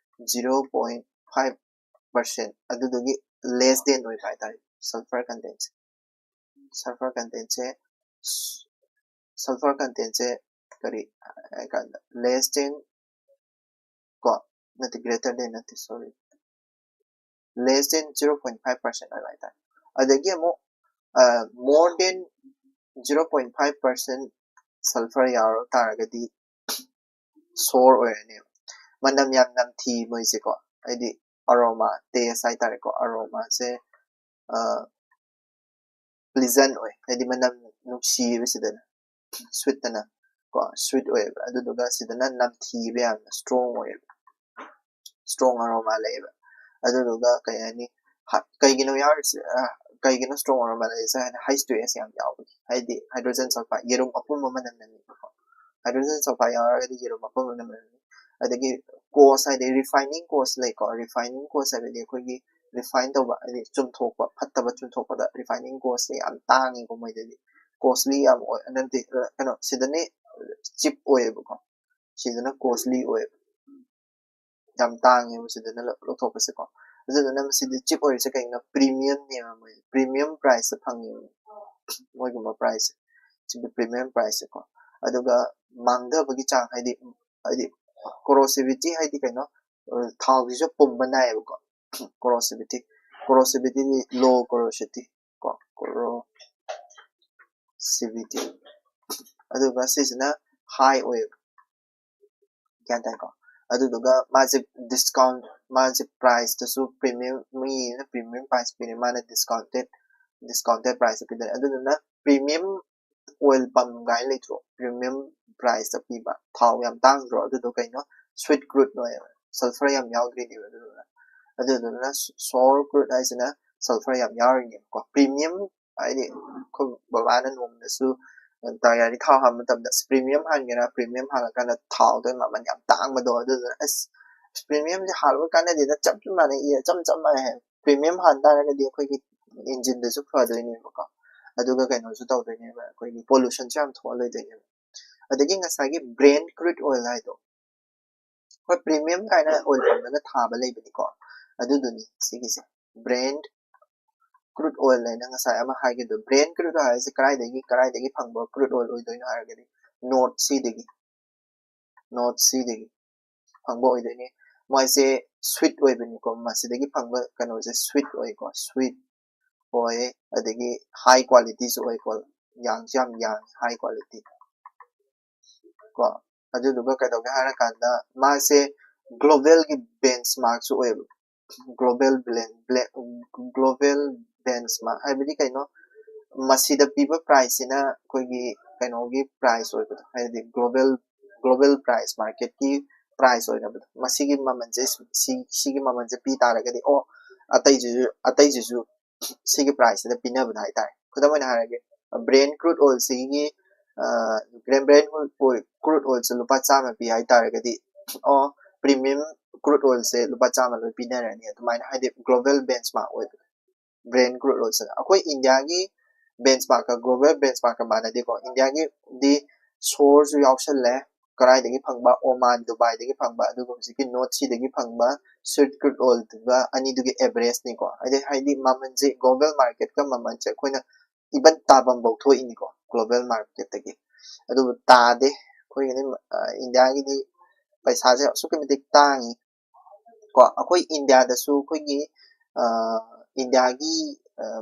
zero point five percent, ꯑꯗꯨꯗꯨꯒꯤ less than ꯑꯣꯏꯕ ꯍꯥꯏꯇꯥꯔꯦ, sulphur contentꯁꯦ꯫ Sulphur contentꯁꯦ, sulphur contentꯁꯦ ꯀꯔꯤ ꯍꯥꯏ ꯀꯥꯟꯗ, less than ꯀꯣ, ꯅꯠꯇꯦ, greater than ꯅꯠꯇꯦ, sorry, less than zero point five percent ꯑꯣꯏꯕ ꯍꯥꯏꯇꯥꯔꯦ꯫ ꯑꯗꯒꯤ ꯑꯃꯨꯛ more than zero point five percent sulphur ꯌꯥꯎꯔ ꯇꯥꯔꯒꯗꯤ sour ꯑꯣꯏꯔꯅꯦꯕ꯫ ꯃꯅꯝ ꯌꯥꯝ ꯅꯝꯊꯤ ꯃꯣꯏꯁꯦꯀꯣ, ꯍꯥꯏꯗꯤ aroma, taste ꯍꯥꯏꯇꯥꯔꯦꯀꯣ, aromaꯁꯦ pleasant ꯑꯣꯏ, ꯍꯥꯏꯗꯤ ꯃꯅꯝ ꯅꯨꯡꯁꯤꯌꯦꯕ ꯁꯤꯗꯅ, sweetꯇꯅ ꯀꯣ, sweet ꯑꯣꯏꯌꯦꯕ꯫ ꯑꯗꯨꯗꯨꯒ ꯁꯤꯗꯅ ꯅꯝꯊꯤꯕ, ꯌꯥꯝꯅ strong ꯑꯣꯏꯌꯦꯕ, strong aroma ꯂꯩꯌꯦꯕ꯫ ꯑꯗꯨꯗꯨꯒ ꯀꯩ ꯍꯥꯏꯅꯤ, ꯀꯩꯒꯤꯅꯣ ꯌꯥꯎꯔꯤꯁꯦ? ꯀꯩꯒꯤꯅꯣ strong aroma ꯂꯩꯔꯤꯁꯦ ꯍꯥꯏꯅ, H two S ꯌꯥꯝ ꯌꯥꯎꯕꯒꯤ, ꯍꯥꯏꯗꯤ hydrogen sulfide, ꯌꯦꯔꯨꯝ ꯑꯄꯨꯝꯕ ꯃꯅꯝ ꯅꯝꯃꯤꯕꯀꯣ, hydrogen sulfide ꯌꯥꯎꯔꯒꯗꯤ ꯌꯦꯔꯨꯝ ꯑꯄꯨꯝꯕ ꯃꯅꯝ ꯅꯝꯃꯤ꯫ ꯑꯗꯒꯤ cause ꯍꯥꯏꯗꯤ refining cause ꯂꯩꯀꯣ, refining cause ꯍꯥꯏꯕꯗꯤ ꯑꯩꯈꯣꯏꯒꯤ refine ꯇꯧꯕ, ꯍꯥꯏꯗꯤ ꯆꯨꯝꯊꯣꯛꯄ, ꯐꯠꯇꯕ ꯆꯨꯝꯊꯣꯛꯄꯗ refining cost ꯁꯦ ꯌꯥꯝ ꯇꯥꯡꯉꯤꯀꯣ ꯃꯣꯏꯗꯗꯤ꯫ Costly ꯌꯥꯝ ꯑꯣꯏ, ꯅꯠꯇꯦ, ꯀꯩꯅꯣ, ꯁꯤꯗꯅ cheap ꯑꯣꯏꯌꯦꯕꯀꯣ, ꯁꯤꯗꯅ costly ꯑꯣꯏꯌꯦꯕ, ꯌꯥꯝ ꯇꯥꯡꯉꯦꯕ ꯁꯤꯗꯅ ꯂꯧ-, ꯂꯧꯊꯣꯛꯄꯁꯦꯀꯣ꯫ ꯑꯗꯨꯗꯨꯅ ꯃꯁꯤꯗꯤ cheap ꯑꯣꯏꯔꯤꯁꯦ ꯀꯩꯒꯤꯅꯣ? Premium ꯅꯦꯕ ꯃꯣꯏ, premium price ꯇ ꯐꯪꯉꯦꯕ ꯃꯣꯏꯒꯨꯝꯕ price ꯁꯦ, ꯁꯤꯒꯤ premium price ꯁꯦꯀꯣ꯫ ꯑꯗꯨꯒ ꯃꯥꯡꯊꯕꯒꯤ ꯆꯥꯡ, ꯍꯥꯏꯗꯤ, ꯍꯥꯏꯗꯤ corrosivity ꯍꯥꯏꯗꯤ ꯀꯩꯅꯣ, ꯑ, ꯊꯥꯎꯁꯤꯁꯨ ꯄꯨꯝꯕ ꯅꯥꯏꯌꯦꯕꯀꯣ, corrosivity, corrosivity ꯗꯤ low corrosivity ꯀꯣ, corrosivity, ꯑꯗꯨꯒ ꯁꯤꯁꯤꯅ high ꯑꯣꯏꯌꯦꯕ, ꯒ꯭ꯌꯥꯟ ꯇꯥꯏꯀꯣ? ꯑꯗꯨꯗꯨꯒ ꯃꯥꯁꯦ discount, ꯃꯥꯁꯦ price ꯇꯁꯨ premium, ꯃꯤꯅ premium price ꯄꯤꯔꯦ, ꯃꯥꯅ discounted, discounted price ꯄꯤꯗꯣꯏꯅꯦ꯫ ꯑꯗꯨꯗꯨꯅ premium oil pump ꯀꯥꯏꯅ ꯂꯩꯇ꯭ꯔꯣ? Premium price ꯇ ꯄꯤꯕ ꯊꯥꯎ ꯌꯥꯝ ꯇꯥꯡꯗ꯭ꯔꯣ? ꯑꯗꯨꯗꯣ ꯀꯩꯅꯣ? Sweet crude oil, sulfur ꯌꯥꯝ ꯌꯥꯎꯗ꯭ꯔꯤꯅꯦꯕ꯫ ꯑꯗꯨꯗꯨꯅ, ꯑꯗꯨꯗꯨꯅ sour crude ꯍꯥꯏꯁꯤꯅ sulfur ꯌꯥꯝ ꯌꯥꯎꯔꯤꯅꯦꯕꯀꯣ꯫ Premium ꯍꯥꯏꯗꯤ ꯑꯩꯈꯣꯏ ꯕꯕꯥꯅ ꯅꯣꯡꯃꯗꯁꯨ ꯇꯌꯥꯔꯤ ꯊꯥꯎ ꯍꯥꯟꯕ ꯃꯇꯝꯗ, ꯑꯁ, premium ꯍꯥꯟꯒꯦꯔꯥ, premium ꯍꯥꯜꯂꯀꯥꯟꯗ ꯊꯥꯎꯗꯣ ꯃꯃꯜ ꯌꯥꯝ ꯇꯥꯡꯕꯗꯣ, ꯑꯗꯨꯗꯨꯅ, "ꯑꯁ, premium ꯁꯦ ꯍꯥꯜꯂꯒ ꯀꯥꯟꯅꯗꯦꯗ, ꯆꯞ ꯆꯞ ꯃꯥꯟꯅꯩ, ꯏ ꯆꯞ ꯆꯞ ꯃꯥꯟꯅꯩ" ꯍꯥꯏ꯫ Premium ꯍꯥꯟ ꯇꯥꯔꯒꯗꯤ ꯑꯩꯈꯣꯏꯒꯤ engine ꯗꯁꯨ ꯐꯗꯣꯏꯅꯦꯕꯀꯣ, ꯑꯗꯨꯒ ꯀꯩꯅꯣꯁꯨ ꯇꯧꯗꯣꯏꯅꯦꯕ, ꯑꯩꯈꯣꯏꯒꯤ pollution ꯁꯨ ꯌꯥꯝ ꯊꯣꯛꯍꯜꯂꯣꯏꯗꯣꯏꯅꯦꯕ꯫ ꯑꯗꯒꯤ ꯉꯁꯥꯏꯒꯤ Brent crude oil ꯍꯥꯏꯗꯣ, ꯍꯣꯏ, premium ꯀꯥꯏꯅ oil ꯄꯝꯗꯒ ꯊꯥꯕ ꯂꯩꯕꯅꯤꯀꯣ, ꯑꯗꯨꯗꯨꯅꯤ ꯁꯤꯒꯤꯁꯦ꯫ Brent crude oil ꯍꯥꯏꯅ ꯉꯁꯥꯏ ꯑꯃ ꯍꯥꯏꯈꯤꯕꯗꯣ, Brent crude oil ꯍꯥꯏꯁꯦ ꯀꯗꯥꯏꯗꯒꯤ, ꯀꯗꯥꯏꯗꯒꯤ ꯐꯪꯕ crude oil ꯑꯣꯏꯗꯣꯏꯅꯣ ꯍꯥꯏꯔꯒꯗꯤ, North Sea ꯗꯒꯤ, North Sea ꯗꯒꯤ ꯐꯪꯕ ꯑꯣꯏꯗꯣꯏꯅꯤ꯫ ꯃꯣꯏꯁꯦ sweet ꯑꯣꯏꯕꯅꯤꯀꯣ, ꯃꯁꯤꯗꯒꯤ ꯐꯪꯕ ꯀꯩꯅꯣꯁꯦ sweet ꯑꯣꯏꯀꯣ, sweet ꯑꯣꯏ, ꯑꯗꯒꯤ high quality ꯁꯨ ꯑꯣꯏꯀꯣ, ꯌꯥꯡꯁꯨ ꯌꯥꯝ ꯌꯥꯡꯉꯤ, high quality ꯀꯣ꯫ ꯑꯗꯨꯗꯨꯒ ꯀꯩꯗꯧꯒꯦ ꯍꯥꯏꯔꯀꯥꯟꯗ, ꯃꯥꯁꯦ global ꯒꯤ benchmark ꯁꯨ ꯑꯣꯏꯌꯦꯕ꯫ Global ꯕ꯭ꯂꯦꯟ-, ꯕ꯭ꯂꯦ-, global benchmark ꯍꯥꯏꯕꯗꯤ ꯀꯩꯅꯣ? ꯃꯁꯤꯗ ꯄꯤꯕ price ꯁꯤꯅ ꯑꯩꯈꯣꯏꯒꯤ ꯀꯩꯅꯣꯒꯤ price ꯑꯣꯏꯕꯗꯣ, ꯍꯥꯏꯗꯤ global, global price, market ꯀꯤ price ꯑꯣꯏꯅꯕꯗꯣ, ꯃꯁꯤꯒꯤ ꯃꯃꯜꯁꯦ, ꯁꯤ, ꯁꯤꯒꯤ ꯃꯃꯜꯁꯦ ꯄꯤ ꯇꯥꯔꯒꯗꯤ, ꯑꯣ, ꯑꯇꯩꯁꯤꯁꯨ, ꯑꯇꯩꯁꯤꯁꯨ ꯁꯤꯒꯤ price ꯁꯤꯗ ꯄꯤꯅꯕꯗ ꯍꯥꯏꯇꯥꯔꯦ꯫ ꯈꯨꯗꯝ ꯑꯣꯏꯅ ꯍꯥꯏꯔꯒꯦ, Brent crude oil ꯁꯤꯒꯤ, ꯑ, Brent, Brent crude oil, crude oil ꯁꯦ ꯂꯨꯄꯥ ꯆꯥꯝꯃ ꯄꯤ ꯍꯥꯏꯇꯥꯔꯒꯗꯤ, ꯑꯣ, premium crude oilꯁꯦ ꯂꯨꯄꯥ ꯆꯥꯝꯃ ꯂꯣꯏ ꯄꯤꯅꯔꯅꯤ꯫ ꯑꯗꯨꯃꯥꯏꯅ ꯍꯥꯏꯗꯤ global benchmark ꯑꯣꯏꯕꯗꯣ꯫ Brent crude oilꯁꯦ ꯑꯩꯈꯣꯏ ꯏꯟꯗꯤꯌꯥꯒꯤ benchmarkꯀ global benchmarkꯀ ꯃꯥꯟꯅꯗꯦꯀꯣ꯫ ꯏꯟꯗꯤꯌꯥꯒꯤꯗꯤ sourceꯁꯨ ꯌꯥꯎꯁꯜꯂꯦ, ꯀꯗꯥꯏꯗꯒꯤ ꯐꯪꯕ, ꯑꯣꯃꯥꯟ, ꯗꯨꯕꯥꯏꯗꯒꯤ ꯐꯪꯕ, ꯑꯗꯨꯒ ꯍꯧꯖꯤꯛꯀꯤ North Seaꯗꯒꯤ ꯐꯪꯕ sweet crude oilꯗꯨꯒ ꯑꯅꯤꯗꯨꯒꯤ averageꯅꯤꯀꯣ꯫ ꯍꯥꯏꯗꯤ ꯍꯥꯏꯗꯤ ꯃꯃꯜꯁꯦ global marketꯀ ꯃꯃꯜꯁꯦ ꯑꯩꯈꯣꯏꯅ even ꯇꯥꯐꯝꯐꯥꯎ ꯊꯣꯛꯏꯅꯤꯀꯣ global marketꯇꯒꯤ꯫ ꯑꯗꯨꯕꯨ ꯇꯥꯗꯦ ꯑꯩꯈꯣꯏꯒꯤꯗꯤ꯫ ꯏꯟꯗꯤꯌꯥꯒꯤꯗꯤ ꯄꯩꯁꯥꯁꯦ ꯑꯁꯨꯛꯀꯤ ꯃꯇꯤꯛ ꯇꯥꯡꯉꯤ꯫ ꯀꯣ ꯑꯩꯈꯣꯏ ꯏꯟꯗꯤꯌꯥꯗꯁꯨ ꯑꯩꯈꯣꯏꯒꯤ ꯏꯟꯗꯤꯌꯥꯒꯤ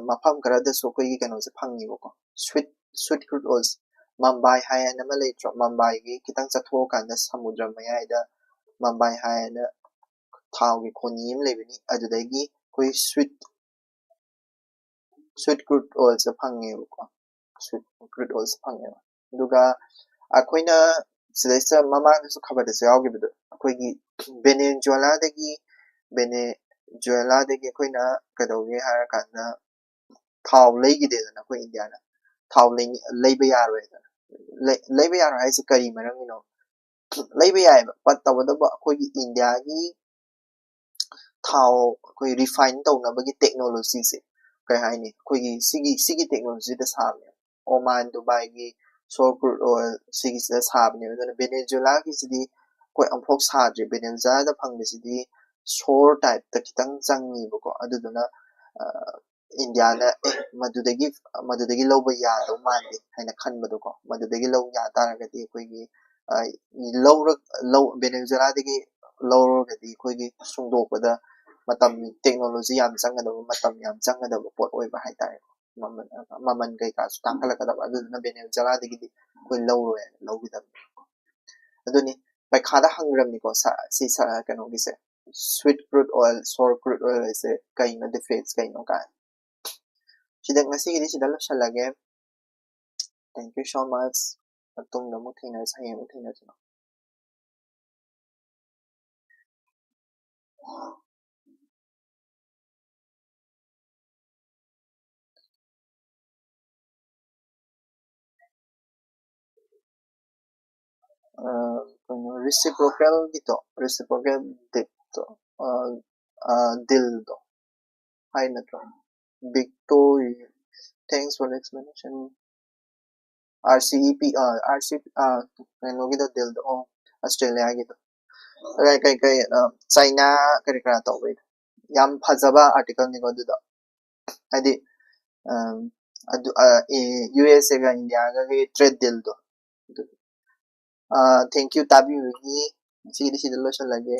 ꯃꯐꯝ ꯈꯔꯗꯁꯨ ꯑꯩꯈꯣꯏꯒꯤ ꯀꯩꯅꯣꯁꯦ ꯐꯪꯉꯦꯕꯀꯣ꯫ Sweet sweet crude oils, Mumbai ꯍꯥꯏꯅ ꯑꯃ ꯂꯩꯇ꯭ꯔꯣ? ꯃꯝꯕꯥꯏꯒꯤ ꯈꯤꯇꯪ ꯆꯠꯊꯣꯛꯑꯀꯥꯟꯗ ꯁꯃꯨꯗ꯭ꯔ ꯃꯌꯥꯏꯗ ꯃꯝꯕꯥꯏ ꯍꯥꯏꯅ ꯊꯥꯎꯒꯤ ꯈꯣꯅꯤ ꯑꯃ ꯂꯩꯕꯅꯤ꯫ ꯑꯗꯨꯗꯒꯤ ꯑꯩꯈꯣꯏ sweet sweet crude oilꯁꯦ ꯐꯪꯉꯦꯕꯀꯣ꯫ Sweet crude oilꯁꯦ ꯐꯪꯉꯦꯕ꯫ ꯑꯗꯨꯒ ꯑꯩꯈꯣꯏꯅ ꯁꯤꯗꯩꯁꯤꯗ ꯃꯃꯥꯡꯗꯁꯨ ꯈꯕꯔꯗꯁꯨ ꯌꯥꯎꯈꯤꯕꯗꯣ, ꯑꯩꯈꯣꯏꯒꯤ ꯚꯦꯅꯦꯖꯨꯋꯦꯂꯥꯗꯒꯤ, ꯚꯦꯅꯦꯖꯨꯋꯦꯂꯥꯗꯒꯤ ꯑꯩꯈꯣꯏꯅ ꯀꯩꯗꯧꯒꯦ ꯍꯥꯏꯔꯀꯥꯟꯗ ꯊꯥꯎ ꯂꯩꯈꯤꯗꯦꯗꯅ ꯑꯩꯈꯣꯏ ꯏꯟꯗꯤꯌꯥꯅ꯫ ꯊꯥꯎ ꯂꯩꯕ ꯌꯥꯔꯣꯏꯗꯅ꯫ ꯂꯩꯕ ꯌꯥꯔꯣꯏ ꯍꯥꯏꯁꯦ ꯀꯔꯤ ꯃꯔꯝꯒꯤꯅꯣ? ꯂꯩꯕ ꯌꯥꯏꯑꯕ, but ꯇꯧꯕꯇꯕꯨ ꯑꯩꯈꯣꯏꯒꯤ ꯏꯟꯗꯤꯌꯥꯒꯤ ꯊꯥꯎ ꯑꯩꯈꯣꯏ refine ꯇꯧꯅꯕꯒꯤ technologyꯁꯦ, ꯀꯩ ꯍꯥꯏꯅꯤ, ꯑꯩꯈꯣꯏꯒꯤ ꯁꯤꯒꯤ ꯁꯤꯒꯤ technologyꯗ ꯁꯥꯕꯅꯦ꯫ ꯑꯣꯃꯥꯟ, ꯗꯨꯕꯥꯏꯒꯤ sour crude oil ꯁꯤꯒꯤꯁꯤꯗ ꯁꯥꯕꯅꯦꯕ꯫ ꯑꯗꯨꯅ ꯚꯦꯅꯦꯖꯨꯋꯦꯂꯥꯒꯤꯁꯤꯗꯤ ꯑꯩꯈꯣꯏ ꯑꯃꯨꯛꯐꯥꯎ ꯁꯥꯗ꯭ꯔꯤ꯫ ꯚꯦꯅꯦꯖꯨꯋꯦꯂꯥꯗ ꯐꯪꯕꯁꯤꯗꯤ sour typeꯇ ꯈꯤꯇꯪ ꯆꯪꯉꯤꯕꯀꯣ꯫ ꯑꯗꯨꯗꯨꯅ ꯏꯟꯗꯤꯌꯥꯅ ꯑꯦ ꯃꯗꯨꯗꯒꯤ ꯃꯗꯨꯗꯒꯤ ꯂꯧꯕ ꯌꯥꯗꯧ ꯃꯥꯟꯗꯦ ꯍꯥꯏꯅ ꯈꯟꯕꯗꯣꯀꯣ꯫ ꯃꯗꯨꯗꯒꯤ ꯂꯧ ꯌꯥ ꯇꯥꯔꯒꯗꯤ ꯑꯩꯈꯣꯏꯒꯤ ꯂꯧꯔ ꯂꯧ ꯚꯦꯅꯦꯖꯨꯋꯦꯂꯥꯗꯒꯤ ꯂꯧꯔꯒꯗꯤ ꯑꯩꯈꯣꯏꯒꯤ ꯁꯨꯡꯗꯣꯛꯄꯗ ꯃꯇꯝ, technology ꯌꯥꯝ ꯆꯪꯒꯗꯕ, ꯃꯇꯝ ꯌꯥꯝ ꯆꯪꯒꯗꯕ ꯄꯣꯠ ꯑꯣꯏꯕ ꯍꯥꯏꯇꯥꯔꯦꯀꯣ꯫ ꯃꯃꯜ ꯃꯃꯜ ꯀꯩꯀꯥꯁꯨ ꯇꯥꯡꯈꯠꯂꯛꯀꯗꯕ꯫ ꯑꯗꯨꯗꯨꯅ ꯚꯦꯅꯦꯖꯨꯋꯦꯂꯥꯗꯒꯤꯗꯤ ꯑꯩꯈꯣꯏ ꯂꯧꯔꯣꯏ, ꯂꯧꯒꯗꯕꯅꯤ꯫ ꯑꯗꯨꯅꯤ ꯄꯩꯈꯥꯗ ꯍꯪꯈ꯭ꯔꯕꯅꯤꯀꯣ꯫ ꯁꯤ ꯀꯩꯅꯣꯒꯤꯁꯦ, sweet crude oil, sour crude oil ꯍꯥꯏꯁꯦ ꯀꯩꯅꯣ, difference ꯀꯩꯅꯣ ꯀꯥꯏꯅ꯫ ꯁꯤꯗ ꯉꯁꯤꯒꯤꯗꯤ ꯁꯤꯗ ꯂꯣꯏꯁꯤꯜꯂꯒꯦ꯫ Thank you so much. ꯃꯇꯨꯡꯗ ꯑꯃꯨꯛ ꯊꯦꯡꯅꯔꯁꯤ, ꯍꯌꯦꯡ ꯑꯃꯨꯛ ꯊꯦꯡꯅꯔꯁꯤ꯫ ꯀꯩꯅꯣ, reciprocalꯒꯤꯗꯣ, reciprocal debtꯇꯣ, dealꯗꯣ ꯍꯥꯏ ꯅꯠꯇ꯭ꯔꯣ? ꯕꯤꯛꯇꯣ, thanks for explanation. RCEP, RC, ꯀꯩꯅꯣꯒꯤꯗꯣ, dealꯗꯣ, ꯑꯣ, Australiaꯒꯤꯗꯣ, ꯀꯩ ꯀꯩ ꯀꯩ, ꯆꯥꯏꯅꯥ ꯀꯔꯤ ꯀꯔꯥ ꯇꯧꯕꯩꯗꯣ, ꯌꯥꯝ ꯐꯖꯕ articleꯅꯤꯀꯣ ꯑꯗꯨꯗꯣ꯫ ꯍꯥꯏꯗꯤ, ꯑꯗꯨ, USAꯒ Indiaꯒꯒꯤ trade dealꯗꯣ꯫ Thank you ꯇꯥꯕꯤꯕꯒꯤ꯫ ꯉꯁꯤꯒꯤꯗꯤ ꯁꯤꯗ ꯂꯣꯏꯁꯤꯜꯂꯒꯦ꯫